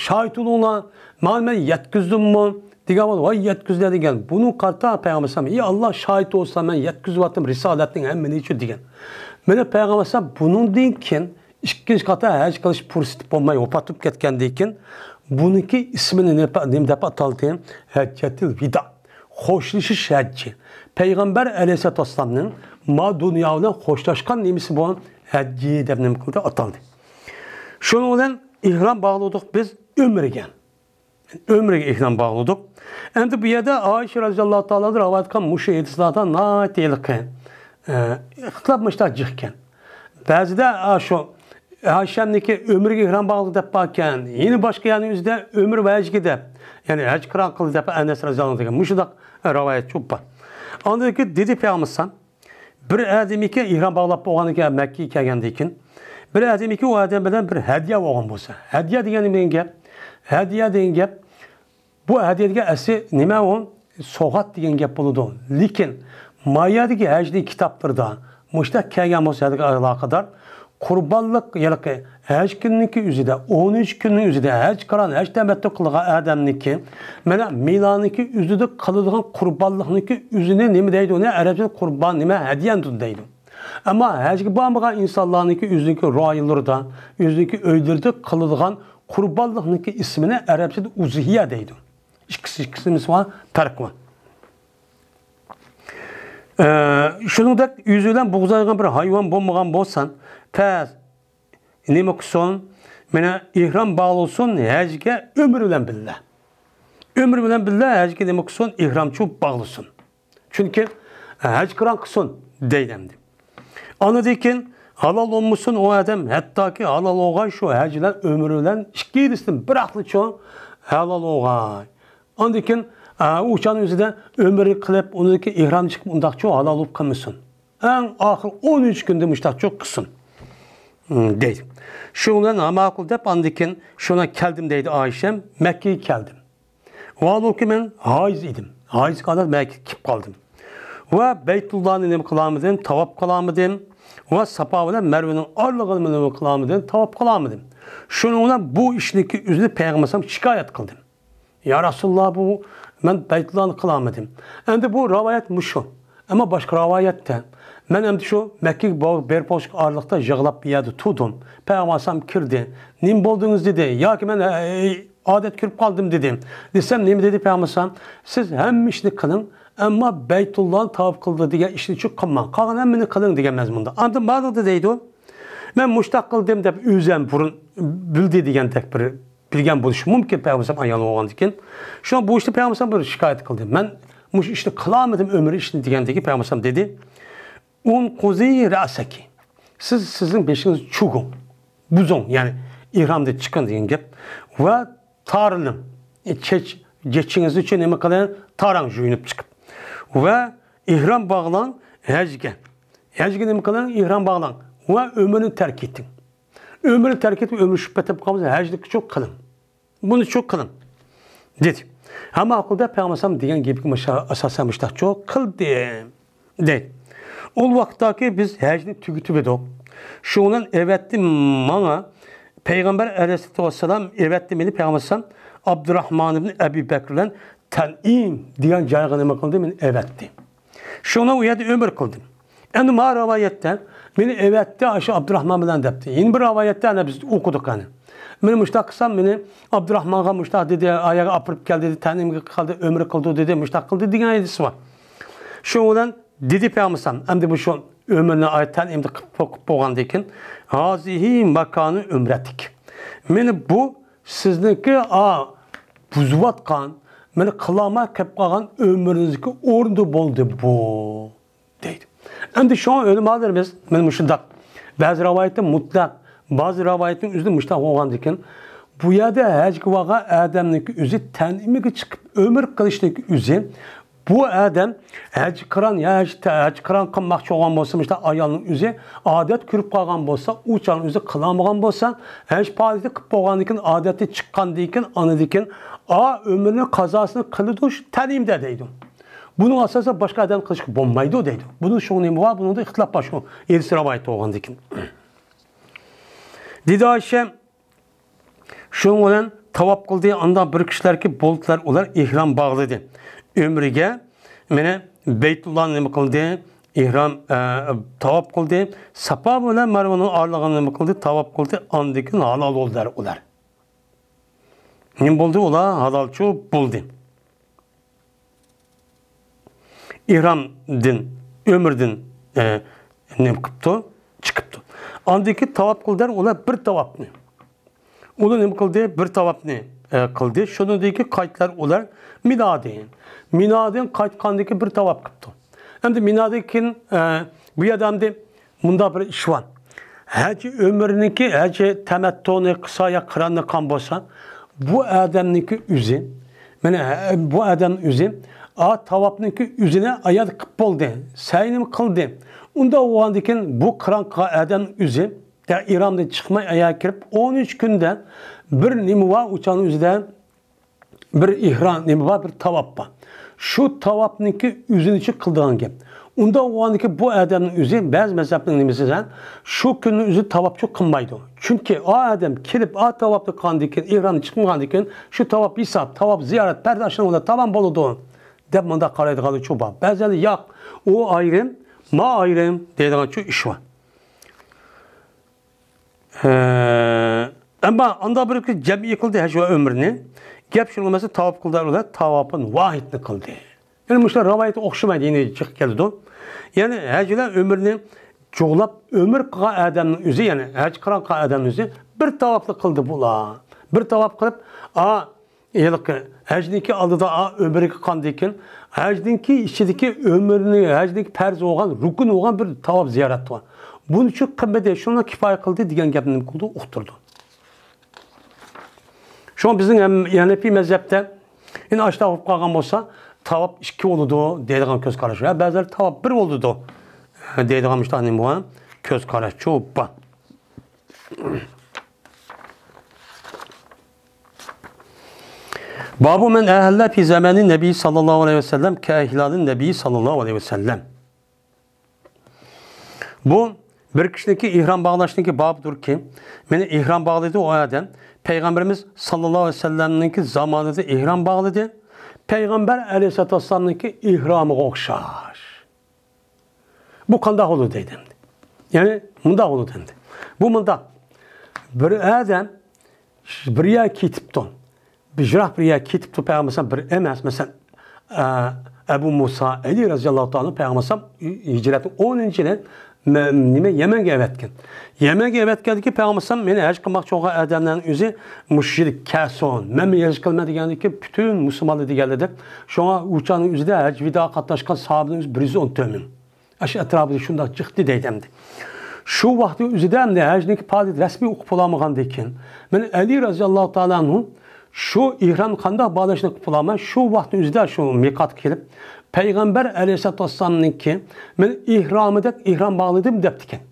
شاھىت بولۇڭلار، مانا مەن يەتكۈزدۈممۇ دېگەن بولدى، ۋاي يەتكۈزدى دېگەن. بۇنىڭغا قارىتا پەيغەمبەر ئەلەيھىسسالام، ئى ئاللا شاھىت بولسا مەن يەتكۈزۈۋەتتىم رىسالەتنىڭ ھەممىنى شۇ دېگەن. مانا پەيغەمبەر ئەلەيھىسسالام بۇنىڭدىن كېيىن ئىككىنچى قېتىم ھەج قىلىش پۇرسىتى بولماي ۋاپات بولۇپ كەتكەندىن كېيىن بۇنىڭكى ئىسمىنى نېمە، نېمە دەپ ئاتالدى؟ ھەججەتىل ۋىدا. خوشلىشىش ھەججى. پەيغەمبەر ئەلەيھىسسالاتۇ ۋەسسالامنىڭ ما دۇنيا بىلەن خوشلاشقان نېمىسى بۇ؟ ھەججى دەپ نېمە قىلدى؟ ئاتالدى. شۇنىڭ بىلەن ئېھرام باغلىدۇق بىز ئۆمرىگە. ئۆمرىگە ئېھرام باغلىدۇق. ئەمدى بۇ يەردە ئائىشە رەزىياللاھۇ تائالا رىۋايەت قىلغان مۇشۇ ھەدىسلەردە ناھايىتى ھېلىقى، ئە، ئىختىلاپ مۇشتاق جىقكەن. بەزىدە، ئا، شۇ ھاشەمنىڭكى ئۆمرىگە ئېھرام باغلىدى دەپ باركەن. يەنە باشقا يەرنىڭ ئۆزىدە ئۆمرە ۋە ھەجگە دەپ، يەنى ھەج قىران قىلدى دەپ ئەنەس رەزىياللاھۇ ئەنھۇ دېگەن مۇشۇنداق رىۋايەت شۇ بار. ئاندىن كېيىن دېدى پەيغەمبەر ئەلەيھىسسالام، بىر ئادەمگە ئېھرام باغلاپ بولغاندىن كېيىن، مەككىگە كەلگەندىن كېيىن، بىر ئادەمگە ئۇ ئادەم بىلەن بىر ھەدىيە بولغان بولسا، ھەدىيە دېگەن نېمە دېگەن گەپ؟ ھەدىيە دېگەن گەپ، بۇ ھەدىيە دېگەن ئەسلى نېمە ئۇ؟ سوغات دېگەن گەپ بولىدۇ. لېكىن ما يەردىكى ھەجنىڭ كىتابلىرىدا مۇشۇنداق كەلگەن بولسا، ھەدىگە ئالاقىدار قۇربانلىق، ھېلىقى ھەج كۈنىنىڭكى ئۆزىدە، ئون ئۈچ كۈننىڭ ئۆزىدە ھەج قىران، ھەج تەمەتتۇ قىلغان ئادەمنىڭكى، مانا مىنانىڭكى ئۆزىدە قىلىدىغان قۇربانلىقنىڭكى ئۆزىنى نېمە دەيدۇ؟ ئۇنى ئەرەبچىدە قۇربان، نېمە، ھەدىيەندۇر دەيدۇ. ئەمما ھەجگە بارمىغان ئىنسانلارنىڭكى ئۆزىنىڭكى رايونلىرىدا، ئۆزىنىڭكى ئۆيلىرىدە قىلىدىغان قۇربانلىقنىڭكى ئىسمىنى ئەرەبچىدە ئۇزھىيە دەيدۇ. ئىككىسى، ئىككىسىنىڭ پەرقى بار. ئە، شۇنىڭدەك ئۆزى بىلەن بوغۇزلايدىغان بىر ھايۋان بولمىغان بولسا، پەس نېمە قىلسۇن؟ مانا ئېھرام باغلىسۇن ھەجگە ئۆمرى بىلەن بىللە. ئۆمرى بىلەن بىللە ھەجگە نېمە قىلسۇن؟ ئېھرامچۇ باغلىسۇن. چۈنكى ھەج قىران قىلسۇن دەيدۇ ئەمدى. ئاندىن كېيىن ھالال بولمىسۇن ئۇ ئادەم، ھەتتاكى ھالال بولغاي شۇ ھەج بىلەن ئۆمرى بىلەن ئىككىلىسىدىن بىراقلىچۇ ھالال بولغاي. ئاندىن كېيىن، ئا، ئۇ چاغنىڭ ئۆزىدە ئۆمرە قىلىپ، ئۇنىڭدىن كېيىن ئېھرام چىقىپ، ئۇنداقچۇ ھالال بولۇپ قالمىسۇن. ئەڭ ئاخىر ئون ئۈچ كۈندە مۇشتاقچۇ قىلسۇن، م، دەيدۇ. شۇنىڭ بىلەن ماقۇل دەپ، ئاندىن كېيىن شۇنىڭ بىلەن كەلدىم دەيدۇ ئائىشەم، مەككىگە كەلدىم. ۋاھالۇكى مەن ھايز ئىدىم. ھايز قالدىم، مەككىگە كېلىپ قالدىم. ۋە بەيتۇللانى نېمە قىلالمىدىم، تاۋاپ قىلالمىدىم. ۋە ساپا بىلەن مەرۋىنىڭ ئارىلىقىنى نېمە قىلالمىدىم، تاۋاپ قىلالمىدىم. شۇنىڭ بىلەن بۇ ئىشنىڭكى ئۆزىنى پەيغەمبەر ئەلەيھىسسالام شىكايەت قىلدى. يا رەسۇلاللا، بۇ مەن بەيتۇللانى قىلالمىدىم. ئەمدى بۇ رىۋايەت مۇشۇ. ئەمما باشقا رىۋايەتتە، مەن ئەمدى شۇ مەككىگە بېرىپ بولۇشلۇق ئارىلىقتا يىغلاپ بۇ يەردە تۇردۇم. پەيغەمبەر ئەلەيھىسسالام كىردى. نېمە بولدىڭىز دېدى. ياكى مەن، ئە، ئادەت كۆرۈپ قالدىم دېدى. دېسەم، نېمە دېدى پەيغەمبەر ئەلەيھىسسالام؟ سىز ھەممە ئىشنى قىلىڭ، ئەمما بەيتۇللانى تاۋاپ قىلدى دېگەن ئىشنىچۇ قىلماڭ. قالغان ھەممىنى قىلىڭ دېگەن مەزمۇندا. ئاندىن ماڭا دېدى، مەن مۇشتاق قىلدىم دەپ ئۆزى ھەم بۇرۇن بىلدى دېگەندەك بىر بىلگەن بولۇشى مۇمكىن پەيغەمبەر ئەلەيھىسسالام ئايان بولغاندىكىن. شۇڭا بۇ ئىشنى پەيغەمبەر ئەلەيھىسسالام بىر شىكايەت قىلدى. مەن مۇشۇ ئىشنى قىلالمىدىم ئۆمرى ئىشىنى دېگەندىكىن پەيغەمبەر ئەلەيھىسسالام دېدى، ئۇنقۇزى رەسەكى. سىز سىزنىڭ بېشىڭىزنى چۈگۈڭ، بۇزۇڭ، يەنى ئېھرامدىن چىقىڭ دېگەن گەپ. ۋە تارىلىڭ. ئە، چېچ-، چېچىڭىزنى نېمە قىلىڭ؟ تاراڭ يۇيۇنۇپ چىقىپ. ۋە ئېھرام باغلاڭ ھەجگە. ھەجگە نېمە قىلىڭ؟ ئېھرام باغلاڭ. ۋە ئۆمرىنى تەرك ئېتىڭ. ئۆمرىنى تەرك ئېتىپ، ئۆمرى شۇ پېتىپ قالمىسا، ھەجنىكىچۇ قىلىڭ. بۇنىچۇ قىلىڭ، دېدى. ھەم ماقۇل دەپ پەيغەمبەر ئەلەيھىسسالام دېگەن گېپىگە مۇشا-، ئاساسەن مۇشتاقچۇ قىلدى، دەيدۇ. ئۇ ۋاقىتتاكى بىز ھەجنى تۈگىتىپ ئىدۇق. شۇنىڭ بىلەن ئەۋەتتى ماڭا پەيغەمبەر ئەلەيھىسسالاتۇ ۋەسسالام، ئەۋەتتى مېنى پەيغەمبەر ئەلەيھىسسالام ئابدۇراھمان ئىبن ئەبى بەكر بىلەن تەنئىم دېگەن جايغا نېمە قىلدى؟ مېنى ئەۋەتتى. شۇڭا ئۇ يەردە ئۆمرە قىلدىم. ئەمدى ما رىۋايەتتە مېنى ئەۋەتتى ئاشۇ ئابدۇراھمان بىلەن دەپتۇ. يەنە بىر رىۋايەتتە ئەنە بىز ئوقۇدۇق ئەنە. مېنى مۇشتاق قىلسام، مېنى ئابدۇراھمانغا مۇشتاق دېدى، ئاياغا ئاپىرىپ كەل دېدى، تەنئىمگە قىل دېدى، ئۆمرە قىلدۇر دېدى، مۇشتاق قىلدى دېگەن ھەدىس بار. شۇنىڭ بىلەن دېدى پەيغەمبەر ئەلەيھىسسالام، ئەمدى بۇ شۇ ئۆمرىنى ئاي-، تەنئىمدە قىلىپ، قىلىپ بولغاندىن كېيىن، ھازىھى ماكانى ئۆمرەتىك. مېنى بۇ سىزنىڭكى، ئا، بۇزۇۋاتقان، مېنى قىلالماي قېلىپ قالغان ئۆمرىڭىزدىكى ئورنىدا بولدى بۇ، دەيدۇ. ئەمدى شۇڭا ئۆلىمالىرىمىز، مانا مۇشۇنداق، بەزى رىۋايەتتە مۇتلەق، بەزى رىۋايەتنىڭ ئۆزىدە مۇشۇنداق بولغاندىكىن، بۇ يەردە ھەجگە بارغان ئادەمنىڭكى ئۆزى تەنئىمگە چىقىپ ئۆمرە قىلىشنىڭكى ئۆزى، بۇ ئادەم ھەج قىران يا ھەج، ھەج قىران قىلماقچى بولغان بولسا، مۇشۇنداق ئايالنىڭ ئۆزى ئادەت كۆرۈپ قالغان بولسا، ئۇ چاغنىڭ ئۆزى قىلالمىغان بولسا، ھەج پائالىيىتى قىلىپ بولغاندىن كېيىن، ئادەتتىن چىققاندىن كېيىن، ئاندىن كېيىن، ئا، ئۆمرىنىڭ قازاسىنى قىلىدۇ شۇ تەنئىمدە دەيدۇ. بۇنىڭ ئاساسىدا باشقا ئادەم قىلىشقا بولمايدۇ دەيدۇ. بۇنىڭ شۇ نېمە بار؟ بۇنىڭدا ئىختىلاپ بار شۇ ھەدىس رىۋايەت بولغاندىن كېيىن. دېدى ئائىشە، شۇنىڭ بىلەن تاۋاپ قىلدى. ئاندىن بىر كىشىلەركى بولدىلار، ئۇلار ئېھرام باغلىدى. ئۆمرىگە، مانا، بەيتۇللانى نېمە قىلدى؟ ئېھرام، ئە، تاۋاپ قىلدى. ساپا بىلەن مەرۋىنىڭ ئارىلىقىنى نېمە قىلدى؟ تاۋاپ قىلدى. ئاندىن كېيىن ھالال بولدىلار ئۇلار. نېمە بولدى؟ ئۇلار ھالالچۇ بولدى. ئېھرامدىن، ئۆمرىدىن، ئە، نېمە قىپتۇ؟ چىقىپتۇ. ئاندىن كېيىن تاۋاپ قىلدىلار ئۇلار بىر تاۋاپنى. ئۇلار نېمە قىلدى؟ بىر تاۋاپنى، ئە، قىلدى. شۇنىڭدىن كېيىن قايتتىلار ئۇلار مىنادىن. مىنادىن قايتقاندىن كېيىن بىر تاۋاپ قىپتۇ. ئەمدى مىنادىن كېيىن، ئە، بۇ يەردە ئەمدى مۇنداق بىر ئىش بار. ھەج ئۆمرىنىڭكى، ھەج تەمەتتۇنى قىلسا يا قىراننى قىلغان بولسا، بۇ ئادەمنىڭكى ئۆزى، مانا، ھە، بۇ ئادەم ئۆزى، ئا، تاۋاپنىڭكى ئۆزىنى ئايان قىلىپ بولدى، سەينىمۇ قىلدى. ئۇنداق بولغاندىن كېيىن بۇ قىران قىلغان ئادەم ئۆزى، يا ئېھرامدىن چىقماي ئاياغ كىرىپ، ئون ئۈچ كۈندە بىر نېمە بار ئۇ چاغنىڭ ئۆزىدە، بىر ئېھرام نېمە بار، بىر تاۋاپ بار. شۇ تاۋاپنىڭكى ئۆزىنىچۇ قىلىدىغان گەپ. ئۇنداق بولغاندىكىن بۇ ئادەمنىڭ ئۆزى بەزى مەزھەپنىڭ نېمىسى بىلەن شۇ كۈننىڭ ئۆزى تاۋاپچۇ قىلمايدۇ. چۈنكى ئا ئادەم كېلىپ ئا تاۋاپنى قىلغاندىن كېيىن، ئېھرامنى چىقمىغاندىن كېيىن شۇ تاۋاپ ھېساب، تاۋاپ زىيارەت، پەرز ئاشۇنىڭ بىلەن تامام بولىدۇ دەپ مۇنداق قارايدىغانلىرىچۇ بار. بەزىلەر ياق، ئۇ ئايرىم، ما ئايرىم دەيدىغانچۇ ئىش بار. ھە، ئەمما ئاندا بىر جەمئىي قىلدى ھەج ۋە ئۆمرىنى. گەپ شۇنىڭغا مەسىلەن، تاۋاپ قىلدى، ئۇلار تاۋاپىن ۋاھىدنى قىلدى. يەنى مۇشۇلار رىۋايىتى ئوخشىمايدۇ، يەنە چىقىپ كېلىدۇ. يەنى ھەج بىلەن ئۆمرىنى جۇغلاپ ئۆمرە قىلغان ئادەمنىڭ ئۆزى، يەنى ھەج قىران قىلغان ئادەمنىڭ ئۆزى بىر تاۋاپلا قىلدى بۇلار. بىر تاۋاپ قىلىپ، ئا، ھېلىقى ھەجنىڭكى ئالدىدا، ئا، ئۆمرىگە قاندىن كېيىن، ھەجنىڭكى ئىچىدىكى ئۆمرىنى، ھەجنىڭكى پەرز بولغان، رۇكۇن بولغان بىر تاۋاپ زىيارەت بار. بۇنى چۈ قىلمىدى، شۇنىڭ كىپايە قىلدى دېگەن گەپنى نېمە قىلدى؟ ئۇقتۇردى. شۇڭا بىزنىڭ ھەم ھەنەپىي مەزھەپتە، ئەنە ئاشۇنداق بولۇپ قالغان بولسا، تاۋاپ ئىككى بولىدۇ دەيدىغان كۆز قاراش. ھە، بەزىلەر تاۋاپ بىر بولىدۇ دەيدىغان مۇشۇنداق نېمە بار؟ كۆز قاراشچۇ بار. باب من أهل في زمان النبي صلى الله عليه وسلم كإهلال النبي صلى الله عليه وسلم. بۇ بىر كىشىنىڭكى ئېھرام باغلاشنىڭكى بابىدۇركى، مېنى ئېھرام باغلىدى ئۇ ئادەم، پەيغەمبىرىمىز ساللاللاھۇ ئەلەيھى ۋەسەللەمنىڭكى زامانىدا ئېھرام باغلىدى، پەيغەمبەر ئەلەيھىسسالاتۇ ۋەسسالامنىڭكى ئېھرامىغا ئوخشاش. بۇ قانداق بولىدۇ دەيدۇ ئەمدى. يەنى مۇنداق بولىدۇ ئەمدى. بۇ مۇنداق. بىر ئادەم بىر يەرگە كېتىپتۇ. بىر يىراق بىر يەرگە كېتىپتۇ. پەيغەمبەر ئەلەيھىسسالام بىر ئەمەس، مەسىلەن، ئە، ئەبۇ مۇسا ئەلى رەزىياللاھۇ تائالا ھەيجرەتنىڭ ئونىنچى يىلى مە-، نېمە، يەمەنگە ئەۋەتكەن. يەمەنگە ئەۋەتكەندىكى پەيغەمبەر ئەلەيھىسسالام مېنى ھەج قىلماقچى بولغان ئادەملەرنىڭ ئۆزى مۇشۇ يىل كەلسۇن. مەن ھەج قىلىمەن دېگەندىكى پۈتۈن مۇسۇلمانلار دېگەنلىدى. شۇڭا ئۇ چاغنىڭ ئۆزىدە ھەج ۋىدا قاتناشقان ساھابىنىڭ ئۆزى بىر يۈز ئون تۆت مىڭ. ئاشۇ ئەتراپىدا شۇنداق جىقتى دەيدۇ ئەمدى. شۇ ۋاقىتنىڭ ئۆزىدە ئەمدى ھەجنىڭكى پائالىيىتى رەسمىي ئوقۇپ بولالمىغاندىكىن، مانا ئەلى رەزىياللاھۇ تائالا ئەنھۇ شۇ ئېھرام قانداق باغلاشنى ئوقۇپ بولالماي، شۇ ۋاقىتنىڭ ئۆزىدە شۇ مىقاتقا كېلىپ، پەيغەمبەر ئەلەيھىسسالاتۇ ۋەسسالامنىڭكى مانا ئېھرامىدەك ئېھرام باغلىدىم دەپتىكەن.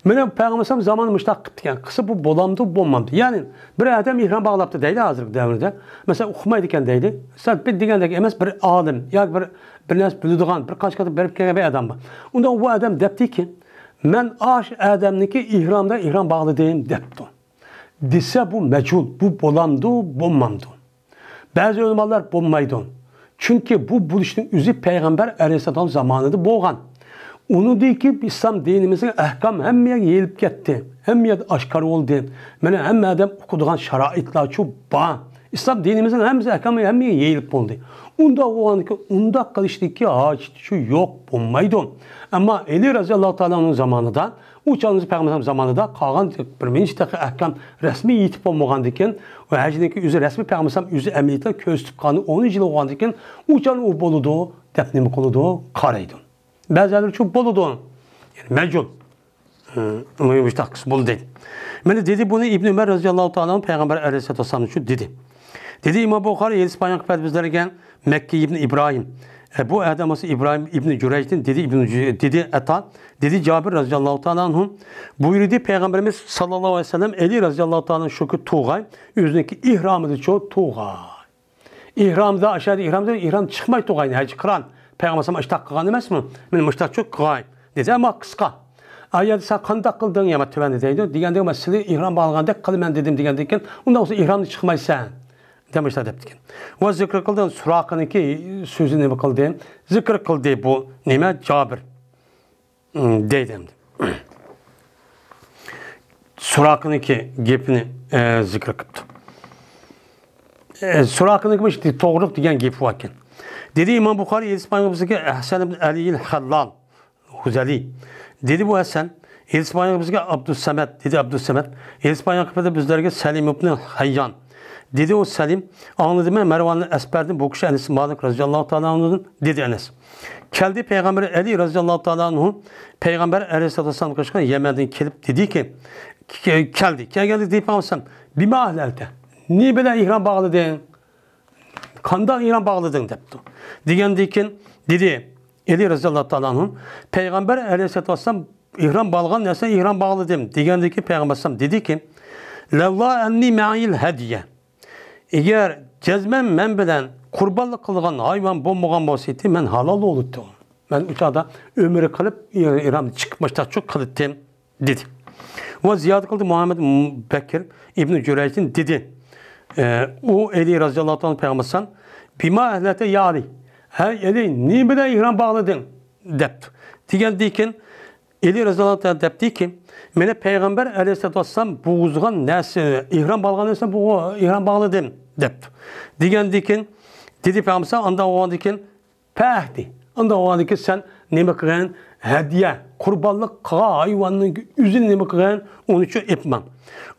مانا پەيغەمبەر زامانىدا مۇشۇنداق قىپتىكەن. قىلسا بۇ بولامدۇ، بولمامدۇ؟ يەنى بىر ئادەم ئېھرام باغلاپتۇ دەيدۇ ھازىرقى دەۋردە. مەسىلەن، ئۇقمايدىكەن دەيدۇ. سەل بىر دېگەندەك ئەمەس، بىر ئالىم ياكى بىر، بىر نەرسە بىلىدىغان، بىر قانچە قېتىم بېرىپ كەلگەن بىر ئادەم بار. ئۇندا ئۇ ئادەم دەپتىكى، مەن ئاشۇ ئادەمنىڭكى ئېھرامىدا ئېھرام باغلىدىم دەپتۇ. دېسە بۇ مەجھۇل، بۇ بولامدۇ، بولمامدۇ؟ بەزى ئۆلىمالار بولمايدۇ. چۈنكى بۇ بولۇشنىڭ ئۆزى پەيغەمبەر ئەلەيھىسسالام زامانىدا بولغان. ئۇنىڭدىن كېيىن ئىسلام دىنىمىزنىڭ ئەھكام ھەممە يەرگە يېيىلىپ كەتتى. ھەممە يەردە ئاشكارا بولدى. مانا ھەممە ئادەم ئۇقىدىغان شارائىتلارچۇ بار. ئىسلام دىنىمىزنىڭ ھەممىسى ئەھكامى ھەممە يەرگە يېيىلىپ بولدى. ئۇنداق بولغاندىكىن ئۇنداق قىلىشنىڭكى ھاجىتىچۇ يوق، بولمايدۇ. ئەمما ئەلى رەزىياللاھۇ تائالا ئەنھۇ زامانىدا ئۇ چاغ پەيغەمبەر زامانىدا قالغان بىر نەچچە تېخى ئەھكام رەسمىي يېتىپ بولمىغاندىكىن ۋە ھەجنىڭكى ئۆزى رەسمىي پەيغەمبەر ئۆزى ئەمەلىيەتتە كۆرسىتىپ قالغان ئون يىل بولغاندىكىن ئۇ چاغ ئۇ بولىدۇ دەپ نېمە قىلىدۇ؟ قارايدۇ. بەزىلەر شۇ بولىدۇ. يەنى مەجھۇل. ھە، ئۇنى مۇشتاق قىلسا بولدى دەيدۇ. مانا دېدى بۇنى ئىبنى ئۈمەر رەزىياللاھۇ تائالا ئەنھۇ پەيغەمبەر ئەلەيھىسسالاتۇ ۋەسسالام شۇ دېدى. دېدى ئىمام بۇخارى، ھەدىس بايان قىلىپ بەردى بىزلەرگە مەككى ئىبنى ئىبراھىم. ئە، بۇ ئادەم بولسا ئىبراھىم ئىبنى جۇرەيجدىن دېدى ئىبنى جۇ-، دېدى ئەتا، دېدى جابىر رەزىياللاھۇ تائالا ئەنھۇ بۇيرۇدى پەيغەمبىرىمىز ساللاللاھۇ ئەلەيھى ۋەسەللەم ئەلى رەزىياللاھۇ تائالا ئەنھۇ شۇ كۈن تۇغاي، ئۆزىنىڭكى ئېھرامىدىچۇ تۇغاي. ئېھرامدا، ئاشۇ يەردە ئېھرامدا، ئېھرام چىقماي تۇغاينى، ھەج قىران. پەيغەمبەر ئەلەيھىسسالام ئاشتاق قىلغان ئەمەسمۇ؟ مانا مۇشتاقچۇ قىغاي. دېسە، ئەمما قىسقا. ئا يەردە سەن قانداق قىلدىڭ يا تۆۋەندە دەيدۇ. دېگەندە، مەن سىلى ئېھرام باغلىغاندەك قىلىمەن دېدىم دېگەندىن كېيىن، ئۇنداق بولسا ئېھرامدىن چىقمايسەن. دەپ مۇشۇنداق دەپتىكەن. ۋە زىكىر قىلدى، سۇراقىنىڭكى سۆزىنى نېمە قىلدى؟ زىكىر قىلدى بۇ نېمە؟ جابىر. ئىم، دەيدۇ ئەمدى. سۇراقىنىڭكى گېپىنى، ئە، زىكىر قىپتۇ. ئە، سۇراقىنىڭكى مۇشۇ توغرۇلۇق دېگەن گېپى باركەن. دېدى ئىمام بۇخارى، ھەدىس بايان بىزگە ھەسەن ئىبن ئەلىيىل خەللال ھۇزەلى. دېدى بۇ ھەسەن، ھەدىس بايان بىزگە ئابدۇسەمەت، دېدى ئابدۇسەمەت. ھەدىس بايان قىلىپ بىزلەرگە سەلىم ئىبن ھەييان. دېدى ئۇ سەلىم، ئاڭلىدىمەن مەرۋاننى ئەسپەردىن بۇ كىشى ئەنەس مالىك رەزىياللاھۇ تائالا ئەنھۇدىن، دېدى ئەنەس. كەلدى پەيغەمبەر ئەلى رەزىياللاھۇ تائالا ئەنھۇ، پەيغەمبەر ئەلەيھىسسالاتۇ ۋەسسالام قىلىشقان يەمەندىن كېلىپ دېدىكى، كە-، كەلدى. كەلگەندە دېدى پەيغەمبەر، بىما ئەھلەلتە؟ نېمە بىلەن ئېھرام باغلىدىڭ؟ قانداق ئېھرام باغلىدىڭ؟ دەپتۇ. دېگەندىن كېيىن دېدى ئەلى رەزىياللاھۇ تائالا ئەنھۇ، پەيغەمبەر ئەلەيھىسسالاتۇ ۋەسسالام ئېھرام باغلىغان نەرسە ئېھرام باغلىدىم. دېگەندىن كېيىن پەيغەمبەر ئەلەيھىسسالام دېدىكى، لەۋلا ئەننى مەئىيىل ھەدىيە. ئەگەر جەزمەن مەن بىلەن قۇربانلىق قىلىدىغان ھايۋان بولمىغان بولسىدى، مەن ھالال بولاتتىم. مەن ئۇ چاغدا ئۆمرە قىلىپ، ئېھرامدىن چىقىپ مۇشتاقچۇ قىلاتتىم، دېدى. ۋە زىيادە قىلدى مۇھەممەد بەكىر ئىبنى جۇرەيجدىن دېدى. ئە، ئۇ ئەلى رەزىياللاھۇ تائالا پەيغەمبەر، بىما ئەھلەلتە يا ئەلى؟ ھەي ئەلى، نېمە بىلەن ئېھرام باغلىدىڭ؟ دەپتۇ. دېگەندىن كېيىن ئەلى رەزىياللاھۇ تائالا دەپتىكى، مېنى پەيغەمبەر ئەلەيھىسسالاتۇ ۋەسسالام بوغۇزغان نەرسە، ئېھرام باغلىغان نەرسە بۇ، ئېھرام باغلىدىم، دەپتۇ. دېگەندىن كېيىن، دېدى پەيغەمبەر، ئانداق بولغاندىن كېيىن، پەھدى، ئانداق بولغاندىن كېيىن سەن نېمە قىلغىن؟ ھەدىيە، قۇربانلىق قىلغان ھايۋاننىڭ ئۆزىنى نېمە قىلغىن؟ ئۇنىچۇ ئېپماڭ.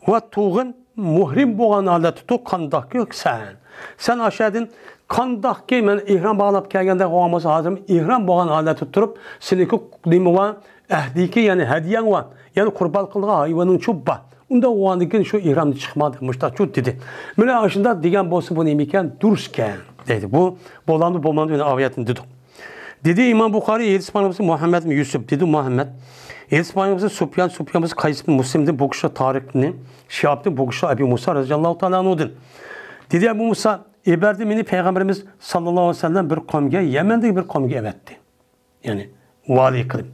ۋە تۇغىن مۇھرىم بولغان ھالەتتە تۇر، قانداق سەن؟ سەن ئاشۇ يەردىن قانداقكى مەن ئېھرام باغلاپ كەلگەندە بولغان بولسا، ھازىر ئېھرام بولغان ھالەتتە تۇرۇپ، سېنىڭكى نېمە بار؟ ئەھدىكى، يەنى ھەدىيەڭ بار. يەنى قۇربان قىلغان ھايۋىنىڭچۇ بار. ئۇنداق بولغاندىن كېيىن شۇ ئېھرامدىن چىقما دەپ مۇشتاقچۇ دېدى. مانا ئاشۇنداق دېگەن بولسا بۇ نېمىكەن؟ دۇرۇسكەن دەيدۇ. بۇ بولامدۇ بولمامدۇ، يەنە ئاۋۇ يەردىن دېدۇق. دېدى ئىمام بۇخارى، ھەدىس بايان قىلسا مۇھەممەد ئىبن يۈسۈپ، دېدى مۇھەممەد. ھەدىس بايان قىلسا سۇپيان، سۇپيان بولسا قەيس ئىبن مۇسلىمدىن، بۇ كىشى تارىقنى، شىھابتىن، بۇ كىشى ئەبۇ مۇسا رەزىياللاھۇ تائالا ئەنھۇدىن. دېدى ئەبۇ مۇسا، ئېبەردى مېنى پەيغەمبىرىمىز ساللاللاھۇ ئەلەيھى ۋەسەللەم بىر قومغا، يەمەندىكى بىر قومغا ئەۋەتتى. يەنى ۋالىي قىلىپ.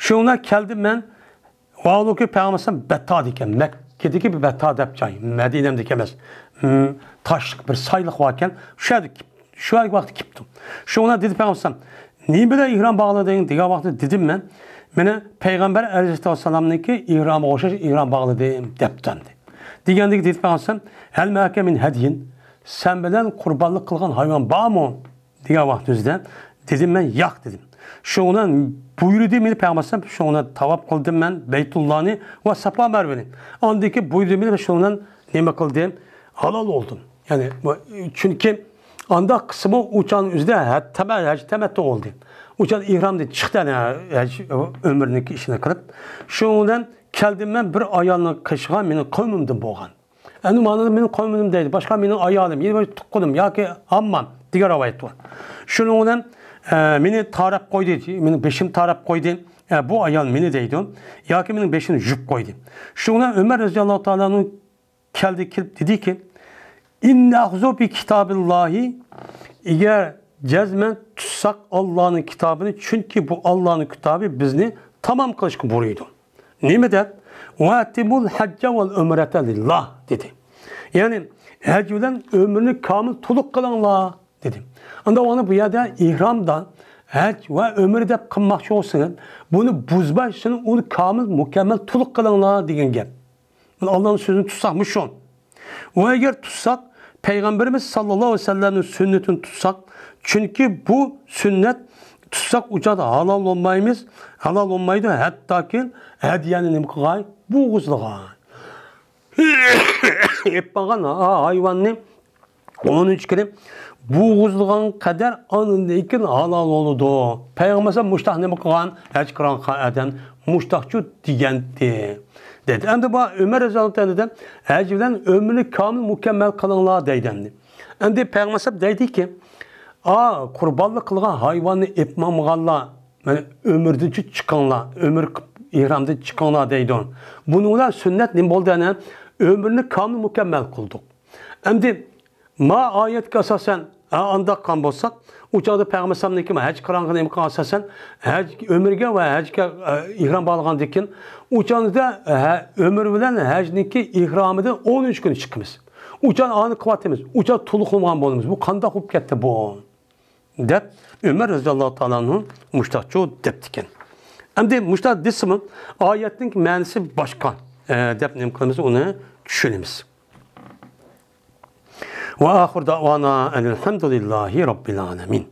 شۇڭا كەلدىم مەن، ۋاھالۇكى پەيغەمبەر بەتتا دېگەن، مەككىدىكى بىر بەتتا دەپ جاي، مەدىنەمدىكى ئەمەس. ھىم، تاشلىق بىر سايلىق باركەن، شۇ يەردە، شۇ ۋاقىتتا كېلىپتۇ. شۇڭا دېدى پەيغەمبەر، نېمە بىلەن ئېھرام باغلىدىڭ دېگەن ۋاقىتتا دېدىم مەن، مېنى پەيغەمبەر ئەلەيھىسسالامنىڭكى ئېھرامىغا ئوخشاش ئېھرام باغلىدىم دەپتۇ ئەمدى. دېگەندىكى دېدى پەيغەمبەر، ھەل مەئەكە مىن ھەديىن، سەن بىلەن قۇربانلىق قىلغان ھايۋان بارمۇ؟ دېگەن ۋاقتىمىزدا دېدىم مەن، ياق دېدىم. شۇنىڭ بىلەن بۇيرۇدى مېنى پەيغەمبەر ئەلەيھىسسالام، شۇنىڭ بىلەن تاۋاپ قىلدىم مەن بەيتۇللانى ۋە ساپا مەرۋىنى. ئاندىن كېيىن بۇيرۇدى مېنى، شۇنىڭ بىلەن نېمە قىلدىم؟ ھالال بولدۇم. يەنى بۇ، چۈنكى ئانداق قىلسىمۇ ئۇ چاغنىڭ ئۆزىدە ھە-، تەمە-، ھەج تەمەتتۇ بولدى. ئۇ چاغ ئېھرامدىن چىقتى، يەنى ھەج ئۆمرىنىڭكى ئىشىنى قىلىپ. شۇنىڭ بىلەن كەلدىم مەن بىر ئايالنىڭ قېشىغا، مېنىڭ قەۋمىمدىن بولغان. ئەمدى مانا مېنىڭ قەۋمىم دەيدۇ. باشقا مېنىڭ ئايالىم، يەنە بىر تۇغقىنىم ياكى ھاممام دېگەن رىۋايەت بار. شۇنىڭ بىلەن، ئە، مېنى تاراپ قويدى، مېنىڭ بېشىمنى تاراپ قويدى. ئە، بۇ ئايال مېنى دەيدۇ. ياكى مېنىڭ بېشىمنى يۇيۇپ قويدى. شۇنىڭ بىلەن ئۆمەر رەزىياللاھۇ تائالا ئەنھۇ كەلدى، كېلىپ دېدىكى، ئىن نەخزۇ بى كىتابىللاھى، ئەگەر جەزمەن تۇتساق ئاللانىڭ كىتابىنى، چۈنكى بۇ ئاللانىڭ كىتابى بىزنى تامام قىلىشقا بۇيرۇيدۇ. نېمە دەپ؟ ۋە ئەتىممۇل ھەججە ۋەل ئۆمرەتە لىللاھ دېدى. يەنى ھەج بىلەن ئۆمرىنى كامىل تولۇق قىلىڭلار دېدى. ئاندا ئۇنى بۇ يەردە ئېھرامدا ھەج ۋە ئۆمرە دەپ قىلماقچى بولسىڭىز، بۇنى بۇزماي، شۇنى ئۇنى كامىل، مۇكەممەل، تولۇق قىلىڭلار دېگەن گەپ. مانا ئاللانىڭ سۆزىنى تۇتساق مۇشۇ. ۋە ئەگەر تۇتساق، پەيغەمبىرىمىز ساللاللاھۇ ئەلەيھى ۋەسەللەمنىڭ سۈننىتىنى تۇتساق، چۈنكى بۇ سۈننەت تۇتساق ئۇ چاغدا ھالال بولمايمىز، ھالال بولمايدۇ، ھەتتاكى ھەدىيەنى نېمە قىلغاي؟ بوغۇزلىغاي. ئېلىپ بارغان ھا-، ھايۋاننى ئونىنچى كۈنى بوغۇزلىغان قەدەر ئاندىن كېيىن ھالال بولىدۇ. پەيغەمبەر مۇشتاق نېمە قىلغان؟ ھەج قىلغان ئادەم مۇشتاقچۇ دېگەنتى. دەيدۇ. ئەمدى بۇ ئۆمەر رەزىياللاھۇ تائالا ھەج بىلەن ئۆمرىنى كامىل مۇكەممەل قىلىڭلار دەيدۇ ئەمدى. ئەمدى پەيغەمبەر دەيدىكى، ئا، قۇربانلىق قىلغان ھايۋاننى ئېلىپ ماڭمىغانلار، مانا ئۆمرىدىن چىقىڭلار، ئۆمرە ئېھرامدىن چىقىڭلار دەيدۇ. بۇنىڭ بىلەن سۈننەت نېمە بولدى يەنە؟ ئۆمرىنى كامىل مۇكەممەل قىلدۇق. ئەمدى ما ئايەتكە ئاساسەن، ھە، ئانداق قىلغان بولساق، ئۇ چاغدا پەيغەمبەر ئەلەيھىسسالامنىڭكى ھەج قىلغانغا ئاساسەن، ھەج ئۆمرىگە ۋە ھەجگە، ئە، ئېھرام باغلىغاندىن كېيىن، ئۇ چاغدا، ھە، ئۆمرە بىلەن ھەجنىڭكى ئېھرامىدىن ئونىنچى كۈنى چىقىمىز. ئۇ چاغ ئانى قىلىۋاتىمىز. ئۇ چاغ تولۇقلىمىغان بولىمىز. بۇ قانداق بولۇپ كەتتى بۇ؟ دەپ ئۆمەر رەزىياللاھۇ تائالا ئەنھۇ مۇشتاقچۇ دەپتىكەن. ئەمدى مۇشتاق دېسىمۇ، ئايەتنىڭ مەنىسى باشقا، ئە، دەپ نېمە قىلىمىز، ئۇنى چۈشىنىمىز. ۋە ئاخىر دەۋانا ئەنىلھەمدۇلىللاھى رەببىل ئالەمىن.